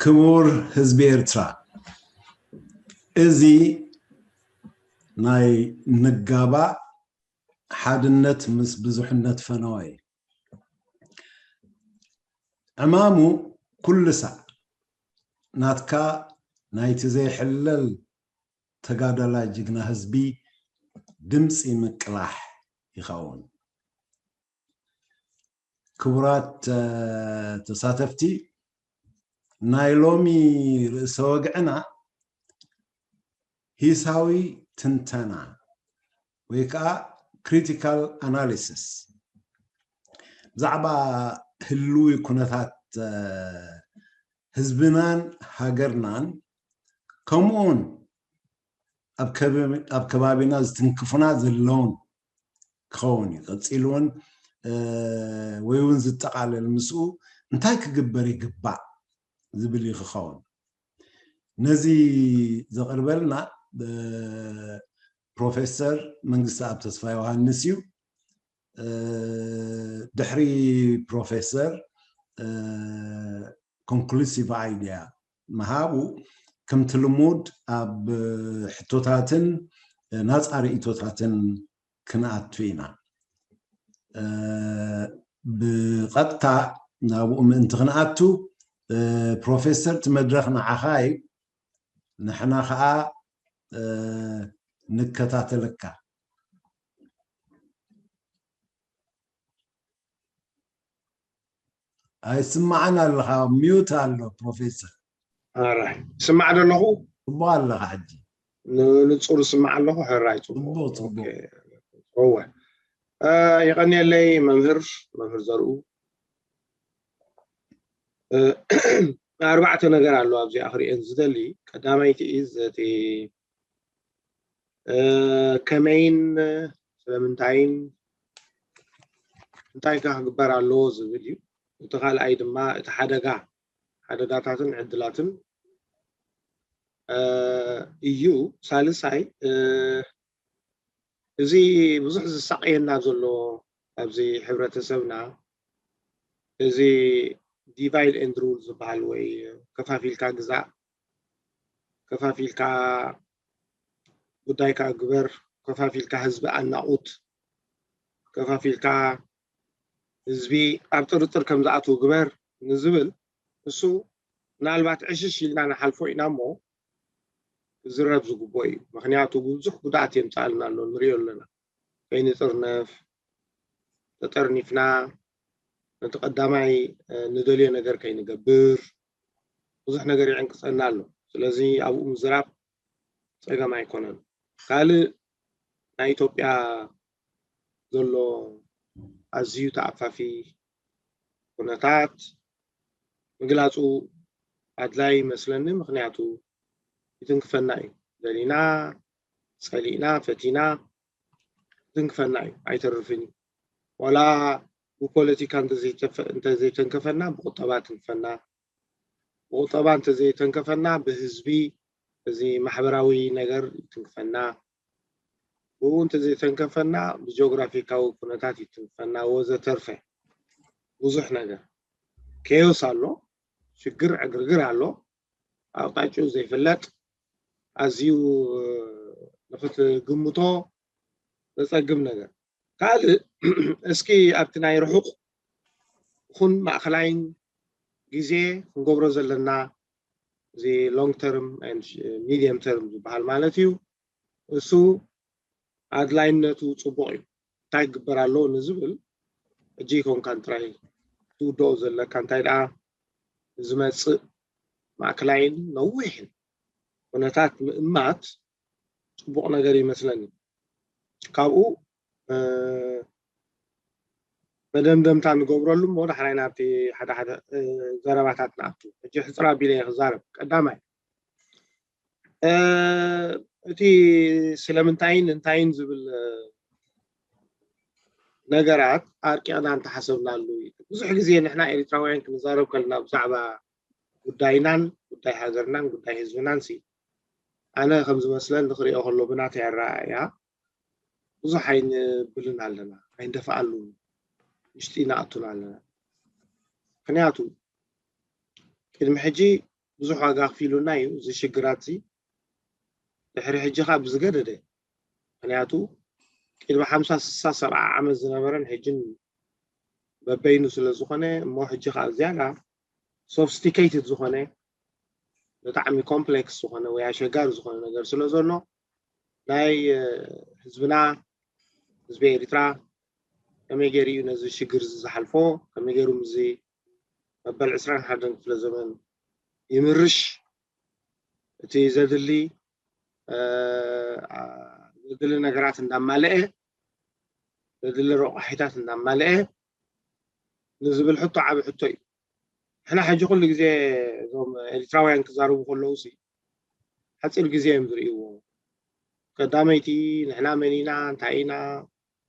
ክቡር ህዝቢ ኤርትራ፣ እዚ ናይ ንጋባእ ሓድነት ምስ ብዙሕነት ፈነወ እዩ። ዕማሙ ኩሉ ሳዕ ናትካ ናይቲ ዘይሕለል ተጋዳላይ ጅግና ህዝቢ ድምፂ ምቅላሕ ይኸውን። ክቡራት ተሳተፍቲ፣ ናይ ሎሚ ርእሰ ወግዕና ሂሳዊ ትንተና ወይ ከዓ ክሪቲካል ኣናሊሲስ ብዛዕባ ህልዊ ኩነታት ህዝብናን ሃገርናን ከምኡውን ኣብ ከባቢና ዝትንክፉና ዘለውን ክኸውን እዩ። ቀፂሉ እውን ወይ እውን ዝጠቓለል ምስኡ እንታይ ክግበር ይግባእ ዝብል እዩ ክኸውን። ነዚ ዘቕርበልና ፕሮፌሰር መንግስቲ ኣብ ተስፋ ዮሃንስ እዩ። ድሕሪ ፕሮፌሰር ኮንክሉሲቭ ኣይድያ ምሃቡ ከምቲ ልሙድ ኣብ ሕቶታትን ናፃ ርእቶታትን ክንኣቱ ኢና። ብቐጥታ ናብኡ ምእንቲ ክንኣቱ ፕሮፌሰር፣ እቲ መድረኽ ንዓኻ እዩ። ንሕና ከዓ ንከታተለካ። ኣይስማዕን ኣለኻ፣ ሚዩት ኣሎ ፕሮፌሰር። ኣራይ ስማዕ ደለኹ። ጽቡቕ ኣለኻ ሕጂ። ንጹር ስማዕ ኣለኹ። ሕራይ ጽቡቕ። ጽቡቕ ጽቡቕ። እወ የቐንየለይ መምህር መምህር ዘርኡ። ኣርባዕተ ነገር ኣሎ ኣብዚኣ ክርእየን ዝደሊ። ቀዳመይቲ ኢዝ እቲ ከመይን ስለምንታይን እንታይ ከ ክግበር ኣለዎ ዝብል እዩ። እቲ ካልኣይ ድማ እቲ ሓደጋ ሓደጋታትን ዕድላትን እዩ። ሳልሳይ እዚ ብዙሕ ዝሳቀየና ዘሎ ኣብዚ ሕብረተሰብና እዚ ዲቫይድ ኤንድ ሩል ዝበሃል ወይ ከፋፊልካ ግዛእ፣ ከፋፊልካ ጉዳይካ ግበር፣ ከፋፊልካ ህዝቢ ኣናቑት፣ ከፋፊልካ ህዝቢ ኣብ ጥርጥር ከም ዝኣትዉ ግበር ንዝብል እሱ ምናልባት ዕሽሽ ኢልና ንሓልፎ ኢና እሞ ክዝረብ ዝግብኦ እዩ። ምክንያቱ ብዙሕ ጉድኣት የምፅኣልና ኣሎ፣ ንሪኦ ኣለና። ከይንጥርነፍ፣ ተጠርኒፍና ነቲ ቀዳማይ ንደልዮ ነገር ከይንገብር ብዙሕ ነገር ይዕንቅፀና ኣሎ። ስለዚ ኣብኡ ምዝራብ ፀገም ኣይኮነን። ካልእ ናይ ኢትዮጵያ ዘሎ ኣዝዩ ተኣፋፊ ኩነታት ምግላፁ ኣድላይ ይመስለኒ። ምክንያቱ ይትንክፈና እዩ። ደሊና ፀሊእና ፈቲና ይትንክፈና እዩ፣ ኣይተርፍን እዩ። ዋላ ብፖለቲካ እንተዘይተፈ- እንተዘይተንከፈና ብቁጠባ ትንክፈና፣ ብቁጠባ እንተዘይተንከፈና ብህዝቢ እዚ ማሕበራዊ ነገር ይትንክፈና፣ ብኡ እንተዘይተንከፈና ብጂኦግራፊካዊ ኩነታት ይትንክፈና ወዘተርፈ። ብዙሕ ነገር ኬዮስ ኣሎ፣ ሽግር ዕግርግር ኣሎ፣ ኣቕጣጭኡ ዘይፍለጥ ኣዝዩ ንክትግምቶ ዘፀግም ነገር። ካልእ እስኪ ኣብቲ ናይ ርሑቕ ይኹን ማእኸላይን ግዜ ክንገብሮ ዘለና እዚ long term and medium term ዝበሃል ማለት እዩ። እሱ ኣድላይነቱ ፅቡቕ እዩ። እንታይ ክግበር ኣለዎ ንዝብል ሕጂ ይኮንካን ጥራይ ትውድኦ ዘለካ፣ እንታይ ደኣ ዝመፅእ ማእከላይን ነዊሕን ኩነታት ምእማት ፅቡቕ ነገር ይመስለኒ። ካብኡ መደምደምታ ንገብረሉ እሞ ዳሕራይ ናብቲ ሓደ ሓደ ዘረባታት ንኣቱ። ሕጂ ሕፅር ኣቢለ እየ ክዛረብ። ቀዳማይ እቲ ስለምንታይን እንታይን ዝብል ነገራት ኣርቂቕና እንተሓሰብናሉ እዩ። ብዙሕ ግዜ ንሕና ኤሪትራውያን ክንዛረብ ከለና ብዛዕባ ጉዳይናን ጉዳይ ሃገርናን ጉዳይ ህዝብናን ሲ ኣነ ከም ዝመስለኒ ክሪኦ ከሎ ብናተይ ኣረኣእያ ብዙሕ ኣይንብልን ኣለና፣ ኣይንደፍኣሉን፣ ውሽጢ ይንኣቱን ኣለና። ምክንያቱ ቅድሚ ሕጂ ብዙሕ ዋጋ ኣኽፊሉና እዩ። እዚ ሽግራት እዚ ድሕሪ ሕጂ ከዓ ብዝገደደ፣ ምክንያቱ ቅድሚ ሓምሳ፣ ስሳ፣ ሰብዓ ዓመት ዝነበረን ሕጅን በበይኑ ስለ ዝኾነ፣ እሞ ሕጂ ከዓ ዝያዳ ሶፊስቲኬትድ ዝኾነ፣ ብጣዕሚ ኮምፕሌክስ ዝኾነ ወይ ኣሸጋሪ ዝኾነ ነገር ስለ ዘሎ፣ ናይ ህዝብና፣ ህዝቢ ኤርትራ ከመይ ገይሩ እዩ ነዚ ሽግር እዚ ዝሓልፎ፣ ከመይ ገይሩ ምስዚ መበል ዕስራን ሓደን ክፍለ ዘመን ይምርሽ፣ እቲ ዘድሊ ዘድሊ ነገራት እንዳማለአ፣ ዘድሊ ረቋሒታት እንዳማለአ ንዝብል ሕቶ ዓቢ ሕቶ እዩ። ንሕና ሕጂ ኩሉ ግዜ እዞም ኤርትራውያን ክዛረቡ ከለዉ ሲ ሓፂር ግዜ እዮም ዝርእይዎ። ቀዳመይቲ ንሕና መን ኢና፣ እንታይ ኢና፣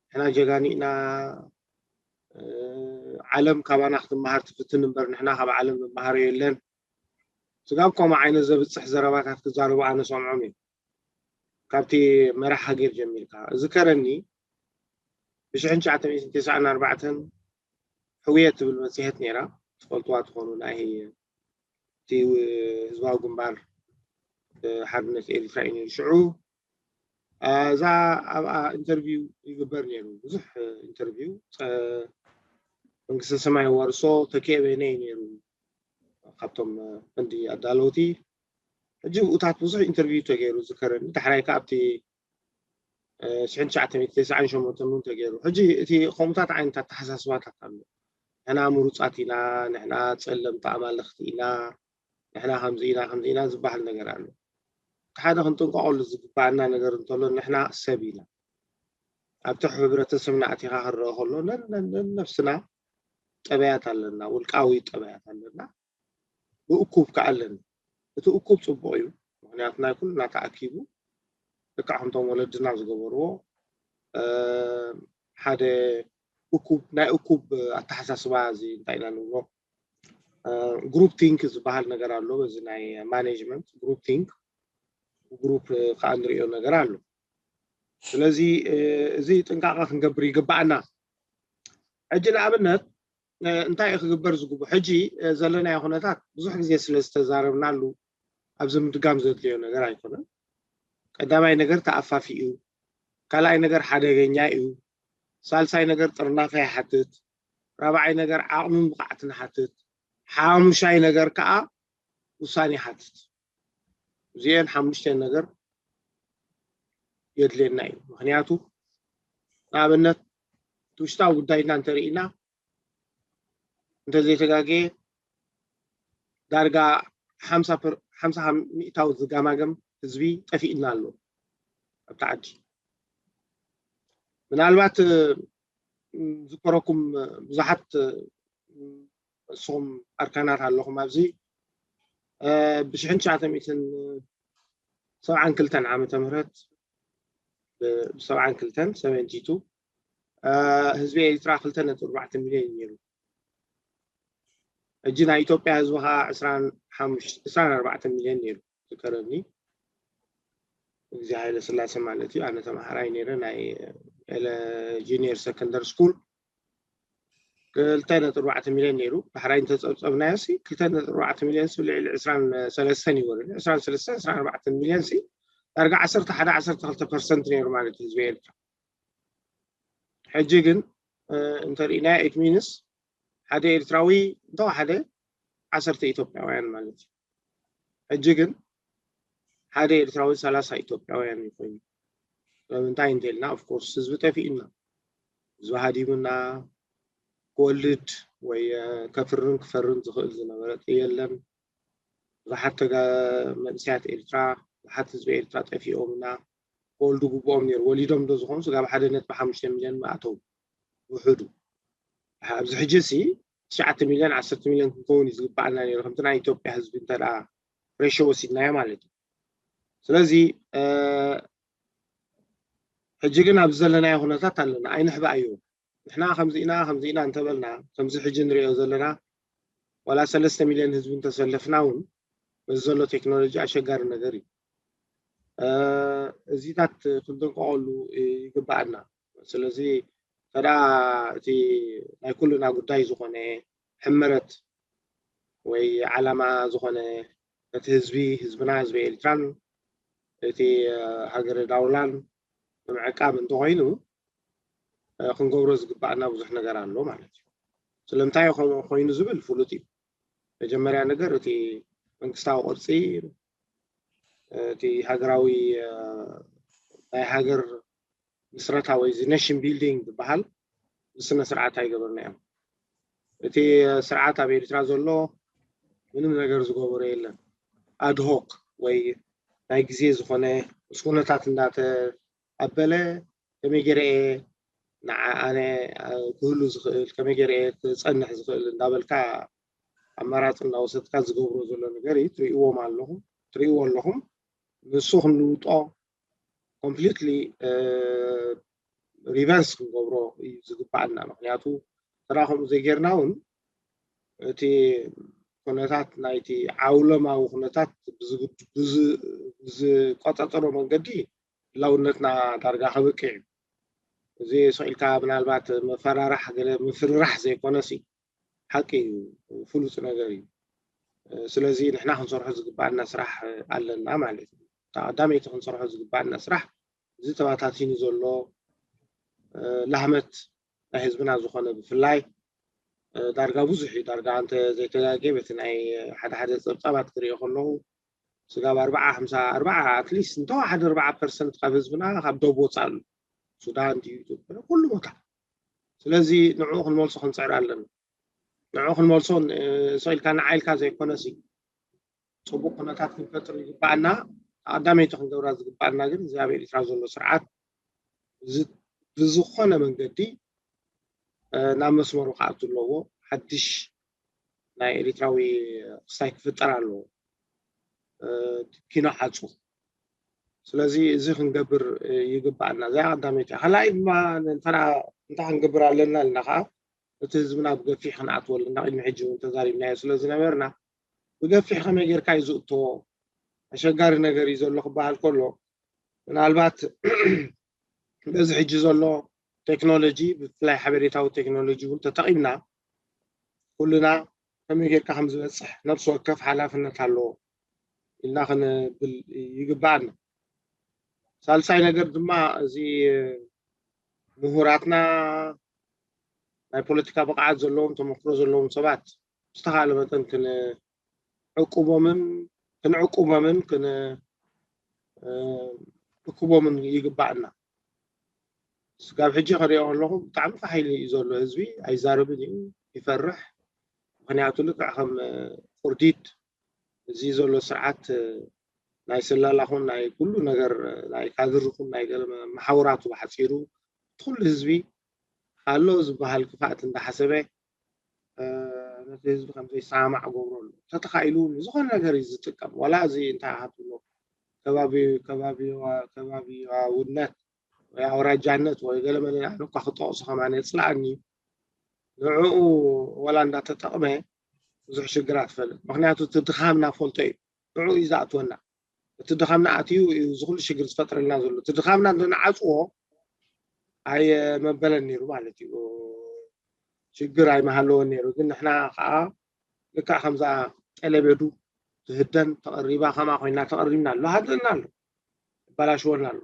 ንሕና ጀጋኑ ኢና፣ ዓለም ካባና ክትመሃር ትፍትን እምበር ንሕና ካብ ዓለም ንመሃሮ የለን። ስጋብ ከምኡ ዓይነት ዘብፅሕ ዘረባታት ክዛረቡ ኣነ ሰምዖም እዩ። ካብቲ መራሕ ሃገር ጀሚርካ ዝከረኒ ብሽሕን ትሽዓተ ሚእትን ተስዓን ኣርባዕተን ሕውየት ትብል መፅሄት ነይራ፣ ትፈልጥዋ ትኾኑ፣ ናይ እቲ ህዝባዊ ግንባር ሓርነት ኤርትራ እዩ ነይሩ ሽዑ። እዛ ኣብኣ ኢንተርቪው ይግበር ነይሩ፣ ብዙሕ ኢንተርቪው። መንግስተ ሰማይ ዋርሶ ተኪኤ በየነ እዩ ነይሩ፣ ካብቶም ቀንዲ ኣዳለውቲ። ሕጂ ብኡታት ብዙሕ ኢንተርቪው ተገይሩ ዝከረኒ። ዳሕራይ ከዓ ኣብቲ ሽሕን ትሽዓተ ሚእትን ተስዓን ሸሞንተን እውን ተገይሩ። ሕጂ እቲ ከምኡታት ዓይነት ኣተሓሳስባታት ኣሎ። ንሕና ምሩፃት ኢና፣ ንሕና ፀለምቲ ኣማልኽቲ ኢና፣ ንሕና ከምዚ ኢና ከምዚ ኢና ዝበሃል ነገር ኣሎ። እቲ ሓደ ክንጥንቀቐሉ ዝግባኣና ነገር እንተሎ ንሕና ሰብ ኢና። ኣብቲ ሕብረተሰብና ኣቲኻ ክረአ ከሎ ነነብስና ጠበያት ኣለና፣ ውልቃዊ ጠበያት ኣለና፣ ብእኩብ ከዓ ኣለና። እቲ እኩብ ፅቡቕ እዩ፣ ምክንያቱ ናይ ኩልና ተኣኪቡ ልክዕ ከምቶም ወለድና ዝገበርዎ ሓደ እኩብ ናይ እኩብ ኣተሓሳስባ እዚ እንታይ ኢና ንብሎ ግሩፕ ቲንክ ዝበሃል ነገር ኣሎ። በዚ ናይ ማኔጅመንት ግሩፕ ቲንክ ግሩፕ ከዓ ንሪኦ ነገር ኣሎ። ስለዚ እዚ ጥንቃቐ ክንገብር ይግባኣና። ሕጂ ንኣብነት እንታይ እዩ ክግበር ዝግቡ? ሕጂ ዘለናዮ ኩነታት ብዙሕ ግዜ ስለ ዝተዛረብናሉ ኣብዚ ምድጋም ዘድልዮ ነገር ኣይኮነን። ቀዳማይ ነገር ተኣፋፊ እዩ። ካልኣይ ነገር ሓደገኛ እዩ። ሳልሳይ ነገር ጥርናፈ ይሓትት። ራብዓይ ነገር ዓቕምን ብቕዓትን ይሓትት። ሓሙሻይ ነገር ከዓ ውሳኔ ይሓትት። እዚአን ሓሙሽተ ነገር የድልየና እዩ። ምክንያቱ ንኣብነት እቲ ውሽጣዊ ጉዳይና እንተርኢና እንተዘይተጋገየ ዳርጋ ሓምሳ ሚእታዊ ዝጋማገም ህዝቢ ጠፊእና ኣሎ ኣብቲ ዓዲ። ምናልባት ዝከረኩም ብዙሓት ንስኹም ኣርካናት ኣለኹም ኣብዚ ብሽሕን ትሽዓተ ሚእትን ሰብዓን ክልተን ዓመተ ምህረት ብሰብዓን ክልተን ሰቨንቲ ቱ ህዝቢ ኤርትራ ክልተ ነጥቢ ኣርባዕተ ሚልዮን ነይሩ። ሕጂ ናይ ኢትዮጵያ ህዝቢ ከዓ ዕስራን ኣርባዕተ ሚልዮን ነይሩ። ዝከረኒ ግዜ ሃይለ ስላሴ ማለት እዩ። ኣነ ተምሃራይ ነይረ ናይ ጁኒየር ሰከንደር ስኩል ክልተ ነጥቢ ኣርባዕተ ሚልዮን ነይሩ። ዳሕራይ እንተፀብፀብናዮ ሲ ክልተ ነጥቢ ኣርባዕተ ሚልዮን ሲ ልዕሊ ዕስራን ሰለስተን ይወርድ። ዕስራን ሰለስተን ዕስራን ኣርባዕተን ሚልዮን ሲ ዳርጋ ዓሰርተ ሓደ ዓሰርተ ክልተ ፐርሰንት ነይሩ ማለት እዩ ህዝቢ ኤርትራ። ሕጂ ግን እንተርኢናዮ ኢት ሚንስ ሓደ ኤርትራዊ እንተወሓደ ዓሰርተ ኢትዮጵያውያን ማለት እዩ። ሕጂ ግን ሓደ ኤርትራዊ ሰላሳ ኢትዮጵያውያን እዩ ኮይኑ። ስለምንታይ እንተልና ኦፍኮርስ ህዝቢ ጠፊኡና፣ ህዝቢ ሃዲሙና፣ ክወልድ ወይ ከፍርን ክፈርን ዝኽእል ዝነበረ የለን። ብዙሓት መንእሰያት ኤርትራ፣ ብዙሓት ህዝቢ ኤርትራ ጠፊኦምና፣ ክወልዱ ግብኦም ነይሩ። ወሊዶም ዶ ዝኾኑ ስጋብ ሓደ ነጥቢ ሓሙሽተ ሚልዮን ምኣተው ውሕዱ። ኣብዚ ሕጂ ሲ ትሽዓተ ሚልዮን ዓሰርተ ሚልዮን ክንከውን እዩ ዝግባኣና ነይሩ ከምቲ ናይ ኢትዮጵያ ህዝቢ እንተ ሬሾ ወሲድናዮ ማለት እዩ። ስለዚ ሕጂ ግን ኣብዚ ዘለናዮ ኩነታት ኣለና፣ ኣይንሕባእዮ። ንሕና ከምዚ ኢና ከምዚ ኢና እንተበልና ከምዚ ሕጂ ንሪኦ ዘለና ዋላ ሰለስተ ሚልዮን ህዝቢ እንተሰለፍና እውን በዚ ዘሎ ቴክኖሎጂ ኣሸጋሪ ነገር እዩ። እዚታት ክንጥንቀቐሉ ይግባኣና። ስለዚ ተዳ እቲ ናይ ኩልና ጉዳይ ዝኾነ ሕመረት ወይ ዓላማ ዝኾነ እቲ ህዝቢ ህዝብና ህዝቢ ኤርትራን እቲ ሃገረ ዳውላን ንምዕቃብ እንተኾይኑ ክንገብሮ ዝግባኣና ብዙሕ ነገር ኣሎ ማለት እዩ። ስለምንታይ ከምኡ ኮይኑ ዝብል ፍሉጥ እዩ። መጀመርያ ነገር እቲ መንግስታዊ ቅርፂ፣ እቲ ሃገራዊ ናይ ሃገር ምስረታ ወይ እዚ ኔሽን ቢልዲንግ ዝበሃል ብስነ ስርዓት ኣይገበርናዮም። እቲ ስርዓት ኣብ ኤርትራ ዘሎ ምንም ነገር ዝገበሮ የለን። ኣድሆክ ወይ ናይ ግዜ ዝኾነ ምስ ኩነታት እንዳተኣበለ ከመይ ገይረ እየ ንዓ ኣነ ክህሉ ዝኽእል፣ ከመይ ገይረ እየ ክፀንሕ ዝኽእል እንዳበልካ ኣማራፂ እንዳወሰድካ ዝገብሮ ዘሎ ነገር እዩ። ትርእይዎም ኣለኹም፣ ትርእይዎ ኣለኹም። ንሱ ክንልውጦ ኮምፕሊትሊ ሪቨርስ ክንገብሮ እዩ ዝግባኣና። ምክንያቱ ተራ ከምኡ ዘይጌርና እውን እቲ ኩነታት ናይቲ ዓውለማዊ ኩነታት ብዝቆፃፀሮ መንገዲ ህላውነትና ዳርጋ ከብቅዕ እዩ። እዚ ስቕ ኢልካ ምናልባት መፈራራሕ ገለ ምፍርራሕ ዘይኮነሲ ሓቂ እዩ፣ ፍሉጥ ነገር እዩ። ስለዚ ንሕና ክንሰርሖ ዝግባኣና ስራሕ ኣለና ማለት እዩ። እታ ቀዳመይቲ ክንሰርሖ ዝግባኣና ስራሕ እዚ ተባታቲኑ ዘሎ ላህመት ናይ ህዝብና ዝኾነ ብፍላይ ዳርጋ ብዙሕ እዩ። ዳርጋ እንተ ዘይተጋጌ በቲ ናይ ሓደ ሓደ ፀብፃባት ክሪኦ ከለኹ ስጋብ ኣርባዓ ሓምሳ ኣርባዓ ኣትሊስት እንተወሓደ ኣርባዓ ፐርሰንት ካብ ህዝብና ካብ ዶብ ወፃእ ኣሎ። ሱዳን ድዩ ኢትዮጵያ ኩሉ ቦታ። ስለዚ ንዕኡ ክንመልሶ ክንፅዕር ኣለና። ንዕኡ ክንመልሶ ስቕ ኢልካ ንዓ ኢልካ ዘይኮነሲ ፅቡቅ ኩነታት ክንፈጥር ይግባኣና። ቀዳመይቲ ክንገብራ ዝግባኣና ግን እዚ ኣብ ኤርትራ ዘሎ ስርዓት ብዝኾነ መንገዲ ናብ መስመሩ ክኣቱ ኣለዎ። ሓድሽ ናይ ኤርትራዊ ክስታይ ክፍጠር ኣለዎ። ኪኖ ሓፁ። ስለዚ እዚ ክንገብር ይግባኣና። እዚኣ ቀዳመይቲ እያ። ካልኣይ ድማ እንታይ ክንገብር ኣለና ኢልና ከዓ እቲ ህዝብና ብገፊሕ ክንኣትወሉ እና ቅድሚ ሕጂ እውን ተዛሪብናዮ ስለ ዝነበርና ብገፊሕ ከመይ ጌርካ እዩ ዝእቶ ኣሸጋሪ ነገር እዩ ዘሎ ክበሃል ከሎ ምናልባት በዚ ሕጂ ዘሎ ቴክኖሎጂ ብፍላይ ሓበሬታዊ ቴክኖሎጂ እውን ተጠቒምና ኩልና ከመይ ጌርካ ከም ዝበፅሕ ነብሲ ወከፍ ሓላፍነት ኣለዎ ኢልና ክንብል ይግባኣና። ሳልሳይ ነገር ድማ እዚ ምሁራትና ናይ ፖለቲካ ብቕዓት ዘለዎም ተመክሮ ዘለዎም ሰባት ብዝተኻለ መጠን ክንዕቁቦምን ክንዕቁቦምን ክንእክቦምን ይግባኣና። ስጋብ ሕጂ ከሪኦ ከለኹ ብጣዕሚ ፋሕ ኢሉ እዩ ዘሎ ህዝቢ ኣይዛረብን እዩ ይፈርሕ። ምክንያቱ ልክዕ ከም ቁርዲድ እዚ ዘሎ ስርዓት ናይ ስለላ ኹን ናይ ኩሉ ነገር ናይ ካድር ኹን ናይ ገለ መሓውራቱ ብሓፂሩ እቲ ኩሉ ህዝቢ ኣሎ ዝበሃል ክፋእት እንዳሓሰበ ነቲ ህዝቢ ከም ዘይሰማማዕ ገብሮ ኣሎ። ተተኻኢሉ ዝኾነ ነገር እዩ ዝጥቀም። ዋላ እዚ እንታይ ኢኻ ትብሎ ከባቢያውነት ወይ ኣውራጃነት ወይ ገለ መለ ኣነ እኳ ክጠቕሶ ከማን የፅልኣኒ እዩ። ንዕኡ ዋላ እንዳተጠቕመ ብዙሕ ሽግራት ትፈልጥ። ምክንያቱ እቲ ድኻምና ፈልጦ እዩ። ንዕኡ እዩ ዝኣትወና። እቲ ድኻምና ኣትዩ እዩ እዚ ኩሉ ሽግር ዝፈጥረልና ዘሎ። እቲ ድኻምና እንተንዓፅዎ ኣየ መበለን ነይሩ ማለት እዩ። ሽግር ኣይምሃለወን ነይሩ። ግን ንሕና ከዓ ልክዕ ከምዛ ጠለቤዱ ትህደን ተቐሪባ ከምኣ ኮይና ተቐሪብና ኣሎ። ሃደና ኣሎ። ይበላሽወና ኣሎ።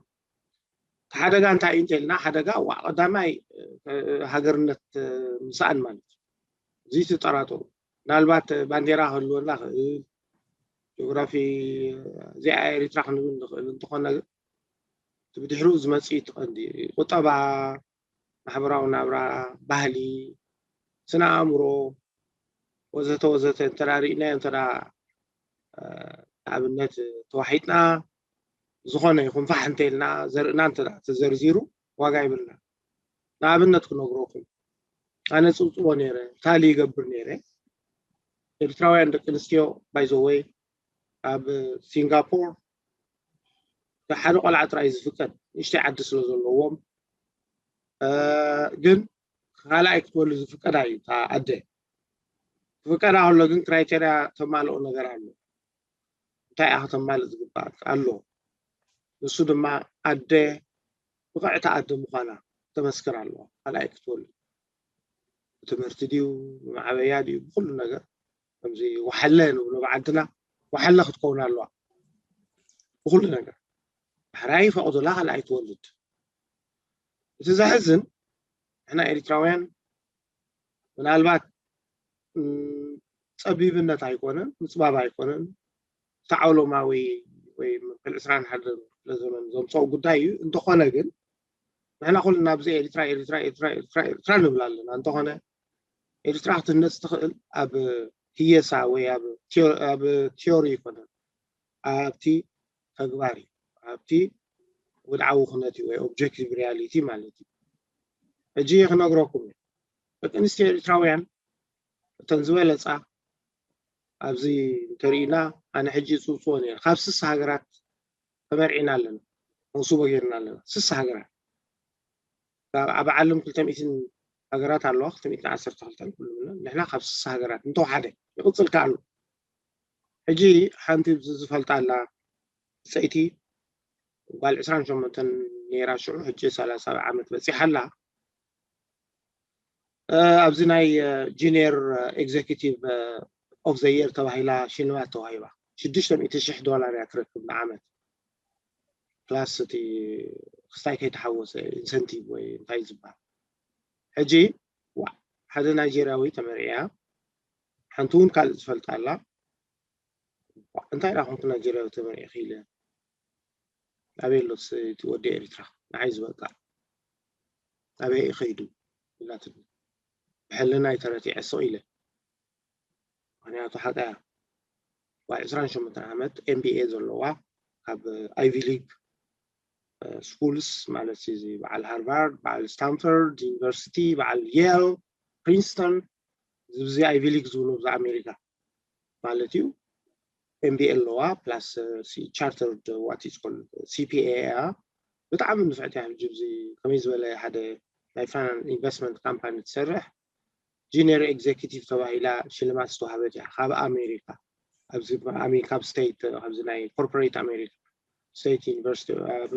እቲ ሓደጋ እንታይ እዩ እንተልና ሓደጋ ዋ ቀዳማይ ሃገርነት ምስኣን ማለት እዩ። እዚ ትጠራጠሩ ምናልባት ባንዴራ ክህልወና ክእል ጂኦግራፊ እዚኣ ኤሪትራ ክንብል ንኽእል እንተኾነ ግን እቲ ብድሕሪኡ ዝመፅእ እዩ እቲ ቀንዲ ቁጠባ ማሕበራዊ ናብራ ባህሊ ስነ ኣእምሮ ወዘተ ወዘተ እንተዳ ርኢናዮ እንተዳ ንኣብነት ተዋሒጥና ዝኾነ ይኹን ፋሕ እንተልና ዘርእና እንተ ተዘርዚሩ ዋጋ ይብልና ንኣብነት ክነግረኩም ኣነ ፅውፅዎ ነይረ ታሊ ይገብር ነይረ ኤርትራውያን ደቂ ኣንስትዮ ባይዘወይ ኣብ ሲንጋፖር ሓደ ቆልዓ ጥራይ ዝፍቀድ ንእሽተይ ዓዲ ስለ ዘለዎም ግን ካልኣይ ክትወልድ ዝፍቀዳ እዩ እታ ኣደ ክፍቀዳ ከሎ ግን ክራይቴርያ ተማልኦ ነገር ኣሎ እንታይ እያ ከተማልእ ዝግባእ ኣሎ ንሱ ድማ ኣደ ብቕዕቲ ኣደ ምዃና ተመስክር ኣለዋ ካልኣይ ክትወልድ ብትምህርቲ ድዩ ብማዕበያ ድዩ ብኩሉ ነገር ከምዚ ወሓለ ንብሎ ብዓድና ወሓለ ክትከውን ኣለዋ ብኩሉ ነገር። ዳሕራይ ፈቕዶላ ካልኣይ ትወልድ። እቲ ዘሕዝን ንሕና ኤርትራውያን ምናልባት ጸቢብነት ኣይኮነን፣ ምጽባብ ኣይኮነን፣ ተዓውሎማዊ ወይ መበል ዕስራን ሓደን ክፍለ ዘመን ዘምፅኦ ጉዳይ እዩ። እንተኾነ ግን ንሕና ኩልና ኣብዚ ኤርትራ ኤርትራ ኤርትራ ኤርትራ ኤርትራ ንብል ኣለና። እንተኾነ ኤርትራ ክትህነፅ ትኽእል ኣብ ህየሳ ወይ ኣብ ቲዮሪ ይኮነን፣ ኣብቲ ተግባር እዩ፣ ኣብቲ ወድዓዊ ኩነት እዩ ወይ ኦብጀክቲቭ ሪያሊቲ ማለት እዩ። ሕጂ ክነግረኩም እዩ፣ ደቂ ኣንስትዮ ኤርትራውያን እተን ዝበለፃ ኣብዚ እንተሪእና ኣነ ሕጂ ፅውፅዎ ነረ ካብ ስሳ ሃገራት ተመርዒና ኣለና፣ መውስቦ ጌርና ኣለና። ስሳ ሃገራት ኣብ ዓለም ክልተ ሚእትን ሃገራት ኣለዋ፣ ክልተ ሚእትን ዓሰርተ ክልተን ኩሉ ንሕና ካብ ስሳ ሃገራት እንተወሓደ ይቕፅል ከኣሉ። ሕጂ ሓንቲ ዝፈልጣ ኣላ፣ ብፀይቲ ጓል ዕስራን ሸሞንተን ነይራ ሽዑ፣ ሕጂ ሰላሳ ዓመት በፂሓ ኣላ። ኣብዚ ናይ ጁኒየር ኤግዜኪቲቭ ኦፍ ዘ የር ተባሂላ ሽልማት ተዋሂባ። ሽዱሽተ ሚእቲ ሽሕ ዶላር እያ ትረክብ ንዓመት፣ ፕላስ እቲ ክስታይ ከይተሓወሰ ኢንሰንቲቭ ወይ እንታይ ዝበሃል። ሕጂ ሓደ ናይጀርያዊ ተመርዕያ፣ ሓንቲ እውን ካልእ ዝፈልጣ ኣላ። እንታይ ዳ ኮንኩ ናይጀርያዊ ተመርዒ ክኢለ ኣበይ ኣሎ እቲ ወዲ ኤርትራ ንዓይ ዝበቃ ኣበይ ይኸይዱ ኢላትኒ። ብሕልና ኣይተረቲዐ ስቕ ኢለ። ምክንያቱ ሓቀያ ጓል ዕስራን ሸሞንተን ዓመት ኤምቢኤ ዘለዋ ካብ ኣይቪ ሊግ ስኩልስ ማለት እዚ በዓል ሃርቫርድ፣ በዓል ስታንፈርድ ዩኒቨርሲቲ፣ በዓል የል፣ ፕሪንስተን፣ እዚ ኣይቪ ሊግ ዝብሎ ብዛ ኣሜሪካ ማለት እዩ። ኤምቢኤ ኣለዋ ፕላስ ቻርተርድ ዋት ኢዝ ኮልድ ሲፒኤ እያ። ብጣዕሚ ንፍዕቲ እያ። ሕጂ እዚ ከመይ ዝበለ ሓደ ናይ ፋይናንስ ኢንቨስትመንት ካምፓኒ ትሰርሕ ጁኒየር ኤግዜኪቲቭ ተባሂላ ሽልማት ዝተዋህበት እያ ካብ ኣሜሪካ። ኣብዚ ኣሜሪካ ኣብ ስቴት ኣብዚ ናይ ኮርፖሬት ኣሜሪካ ስቴት ዩኒቨርሲቲ ኣብ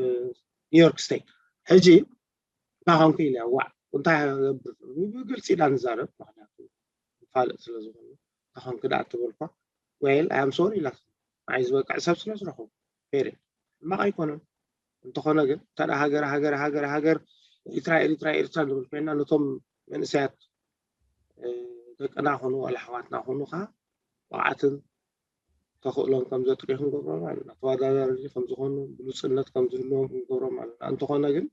ኒውዮርክ ስቴት። ሕጂ እንታይ ኮንኩ ኢለ ዋዕ እንታይ ብግልፂ ኢና ንዛረብ ምክንያቱ ፋልጥ ስለ ዝኾነ እንታይ ኮንኩ ደኣ ትበልኳ። ዌል ኣም ሶሪ ኢላት ንዓይ ዝበቅዕ ሰብ ስለ ዝረኸቡ ፔርየድ። ሕማቕ ኣይኮነን። እንተኾነ ግን እንተ ሃገር ሃገር ሃገር ሃገር ኤርትራ ኤርትራ ኤርትራ ንብል ኮይና ነቶም መንእሰያት ደቅና ኾኑ ዋላ ኣሕዋትና ኾኑ ከዓ ብቕዓትን ተኽእሎን ከም ዘጥርዩ ክንገብሮም ኣለና። ተወዳዳሪ ከም ዝኾኑ ብሉፅነት ከም ዝህልዎም ክንገብሮም ኣለና። እንተኾነ ግን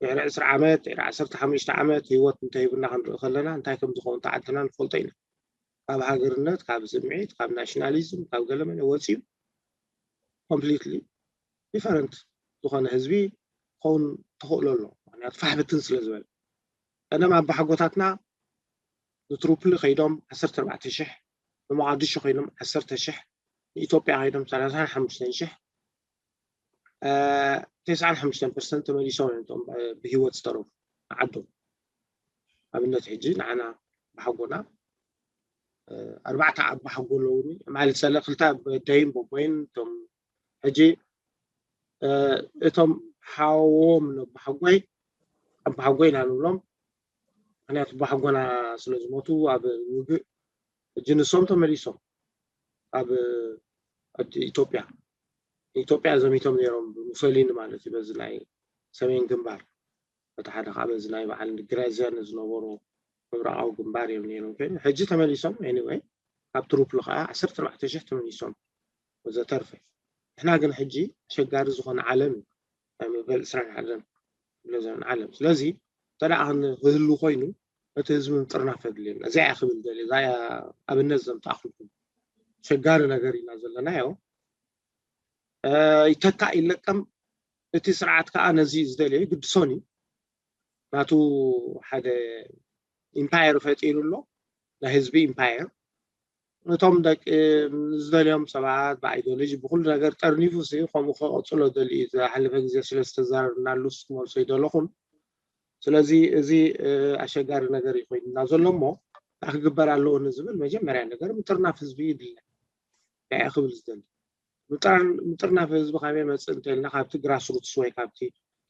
ድሕሪ ዕስራ ዓመት ድሕሪ ዓሰርተ ሓሙሽተ ዓመት ህይወት እንተሂብና ክንርኢ ከለና እንታይ ከም ዝኸውን ተዓድና ንፈልጦ ኢና። ካብ ሃገርነት ካብ ስምዒት ካብ ናሽናሊዝም ካብ ገለመለ ወፂኡ ኮምፕሊትሊ ዲፈረንት ዝኾነ ህዝቢ ክኸውን ተኽእሎ ኣሎ። ምክንያቱ ፋሕ ብትን ስለ ዝበለ ቀደም ኣባሓጎታትና ንትሩፕሊ ከይዶም ዓሰርተ ኣርባዕተ ሽሕ ንሞቓዲሾ ኮይኖም ዓሰርተ ሽሕ ንኢትዮጵያ ከይዶም ሰላሳን ሓሙሽተን ሽሕ ተስዓን ሓሙሽተን ፐርሰንት ተመሊሶም እዮም እቶም ብሂወት ዝተረፉ ንዓዶም። ኣብነት ሕጂ ንዓና ኣባሓጎና ኣርባዕተ ኣባሓጎ ኣለውኒ ማለት ሰለ ክልተ ደይን ቦቦይን እቶም ሕጂ እቶም ሓዎም ነባሓጎይ ኣባሓጎይ ኢና ንብሎም። ምክንያቱ ኣባሓጎና ስለ ዝሞቱ ኣብ ውግእ ሕጂ ንሶም ተመሊሶም ኣብ ኢትዮጵያ ኢትዮጵያ ዘሚቶም ነይሮም ብሙሶሊኒ ማለት እዩ በዚ ናይ ሰሜን ግንባር እቲ ሓደ ከዓ በዚ ናይ በዓል ግራዚያኒ ዝነበሩ ምብራቃዊ ግንባር እዮም ነይሮም ኮይኑ ሕጂ ተመሊሶም anyway ካብ ትሩፕሊ ከዓ ዓሰርተ ኣርባዕተ ሽሕ ተመሊሶም ወዘተርፈ ንሕና ግን ሕጂ ኣሸጋሪ ዝኾነ ዓለም እዩ ናይ መበል ዕስራን ሓደን ክፍለ ዘመን ዓለም ስለዚ እንተ ደኣ ክህሉ ኮይኑ እቲ ህዝቢ ምጥርናፍ የድልየና እዚኣ እያ ክብል ደልየ እዛ እያ ኣብነት ዘምጣእኩልኩም ኣሸጋሪ ነገር ኢና ዘለናዮ ይተካእ ይለቀም እቲ ስርዓት ከዓ ነዚ እዩ ዝደልዮ ግድሶን እዩ ናቱ ሓደ ኢምፓየር ፈጢሩ ኣሎ ናይ ህዝቢ ኢምፓየር እቶም ደቂ ዝደልዮም ሰባት ብኣይዲዮሎጂ ብኩሉ ነገር ጠርኒፉ ሲ ከምኡ ክቐፅሎ ደሊ እዩ ዝሓለፈ ግዜ ስለ ዝተዛረብናሉ ክመልሶ ይደለኹም ስለዚ እዚ ኣሸጋሪ ነገር እዩ ኮይኑና ዘሎ እሞ እንታይ ክግበር ኣለዎ ንዝብል መጀመርያ ነገር ምጥርናፍ ህዝቢ ይድለ እንታይ ክብል ዝደሊ ምጥርናፍ ህዝቢ ካበይ መፅእ እንተልና ካብቲ ግራስሩትስ ወይ ካብቲ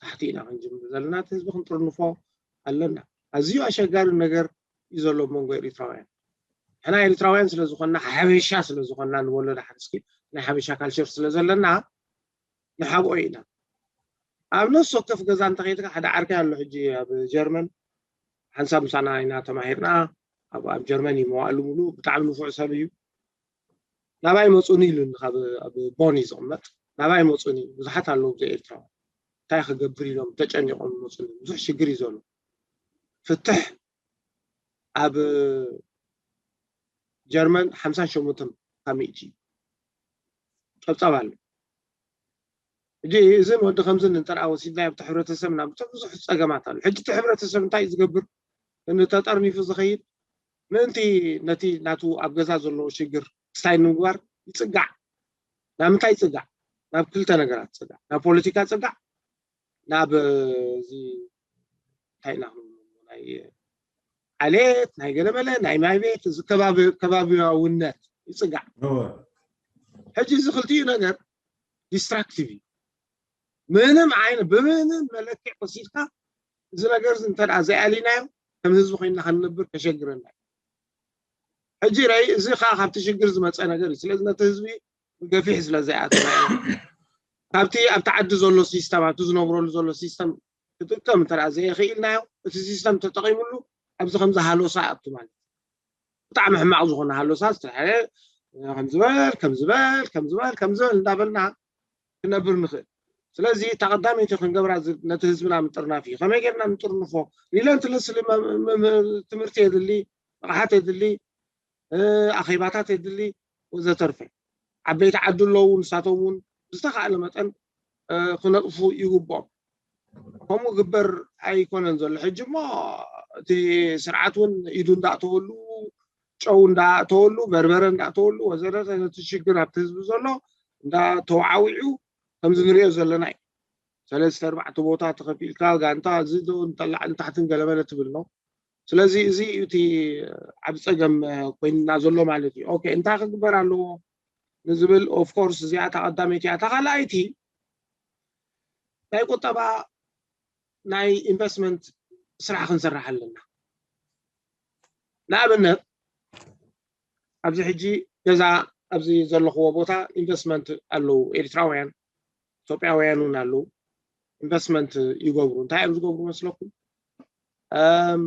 ታሕቲ ኢና ክንጅምር ዘለና እቲ ህዝቢ ክንጥርንፎ ኣለና ኣዝዩ ኣሸጋሪ ነገር እዩ ዘሎ መንጎ ኤሪትራውያን ንሕና ኤርትራውያን ስለ ዝኾንና፣ ሓበሻ ስለ ዝኾንና ንበሎ ደሓን እስኪ፣ ናይ ሓበሻ ካልቸር ስለ ዘለና ንሓብኦ ኢና። ኣብ ነፍሲ ወከፍ ገዛ እንተኸይድካ ሓደ ዓርከይ ኣሎ ሕጂ ኣብ ጀርመን፣ ሓንሳብ ምሳና ኢና ተማሂርና። ኣብ ኣብ ጀርመን እዩ መዋእሉ ሙሉ፣ ብጣዕሚ ንፉዕ ሰብ እዩ። ናባይ መፁኒ ኢሉኒ፣ ካብ ኣብ ቦን እዩ ዝቕመጥ። ናባይ መፁኒ፣ ብዙሓት ኣለዉ ብዘይ ኤርትራዊ፣ እንታይ ክገብር ኢሎም ተጨኒቖም መፁኒ። ብዙሕ ሽግር እዩ ዘሎ። ፍትሕ ኣብ ጀርመን ሓምሳን ሸሞንተን ካብ ሚእቲ እዩ። ፀብፃብ ኣሎ። ሕጂ እዝን ወዲ ከምዝን እንተ ደኣ ወሲድናዮ ኣብቲ ሕብረተሰብና ብዙሕ ብዙሕ ፀገማት ኣሎ። ሕጂ እቲ ሕብረተሰብ እንታይ እዩ ዝገብር? እንተጠርኒፉ ዝኸይድ ምእንቲ ነቲ ናቱ ኣብ ገዛ ዘለዎ ሽግር ክስታይ ንምግባር ይፅጋዕ። ናብ ምንታይ ይፅጋዕ? ናብ ክልተ ነገራት ይፅጋዕ። ናብ ፖለቲካ ይፅጋዕ፣ ናብ እዚ እንታይ ኢና ክንብሎ፣ ናይ ዓሌት፣ ናይ ገለመለ፣ ናይ ማይ ቤት፣ እዚ ከባቢ-፣ ከባቢያውነት ይፅጋዕ። ሕጂ እዚ ክልቲኡ ነገር ዲስትራክቲቭ እዩ። ምንም ዓይነት፣ ብምንም መለክዕ ወሲድካ እዚ ነገር እዚ እንተ ደኣ ዘይኣሊናዮ፣ ከም ህዝቢ ኮይንና ክንነብር ከሸግረና እዩ። ሕጂ ርኣይ፣ እዚ ከዓ ካብቲ ሽግር ዝመፀ ነገር እዩ። ስለዚ ነቲ ህዝቢ ብገፊሕ ስለ ዘይኣተናዮ፣ ካብቲ ኣብቲ ዓዲ ዘሎ ሲስተም፣ ኣብቲ ዝነብረሉ ዘሎ ሲስተም ክጥቀም እንተ ደኣ ዘይኽኢልናዮ፣ እቲ ሲስተም ተጠቒሙሉ ኣብዚ ከምዚ ሃሎሳ ኣቱ ማለት እዩ። ብጣዕሚ ሕማቕ ዝኾነ ሃሎሳ ዝተሓረ፣ ከምዚ በል፣ ከምዚ በል፣ ከምዚ በል፣ ከምዚ በል እንዳበልና ክነብር ንኽእል። ስለዚ እታ ቀዳመይቲ ክንገብራ ዝ-፣ ነቲ ህዝብና ምጥርናፍ እዩ። ከመይ ጌርና ንጥርንፎ? ሪለንትለስሊ መ-፣ መ-፣ መ-፣ ትምህርቲ የድሊ፣ ንቕሓት የድሊ፣ እ፣ ኣኼባታት የድሊ፣ ወዘተርፈ። ዓበይቲ ዓዲ ኣለዉ፣ ንሳቶም እውን ብዝተኻእለ መጠን፣ እ፣ ክነጥፉ ይግብኦም። ከምኡ ግበር ኣይኮነን ዘሎ። ሕጂ እሞ እቲ ስርዓት እውን ኢዱ እንዳእተወሉ፣ ጨው እንዳእተወሉ፣ በርበረ እንዳእተወሉ፣ ወዘተ ነቲ ሽግር ኣብቲ ህዝቢ ዘሎ እንዳተወዓዊዑ ከምዚ ንሪኦ ዘለና እዩ። ሰለስተ ኣርባዕተ ቦታ ተኸፊልካ ጋንታ እዚ ዶ ንጠላዕ ንታሕትን ገለመለ ትብል ነው። ስለዚ እዚ እዩ እቲ ዓቢ ጸገም ኮይንና ዘሎ ማለት እዩ። ኦኬ፣ እንታይ ክግበር ኣለዎ ንዝብል፣ ኦፍ ኮርስ፣ እዚኣ እታ ቀዳመይቲ እያ። እታ ካልኣይቲ ናይ ቁጠባ፣ ናይ ኢንቨስትመንት ስራሕ ክንሰርሕ ኣለና። ንኣብነት ኣብዚ ሕጂ ገዛ ኣብዚ ዘለኽዎ ቦታ ኢንቨስትመንት ኣለዉ፣ ኤርትራውያን፣ ኢትዮጵያውያን እውን ኣለዉ፣ ኢንቨስትመንት ይገብሩ። እንታይ እዮም ዝገብሩ መስለኩም? እም፣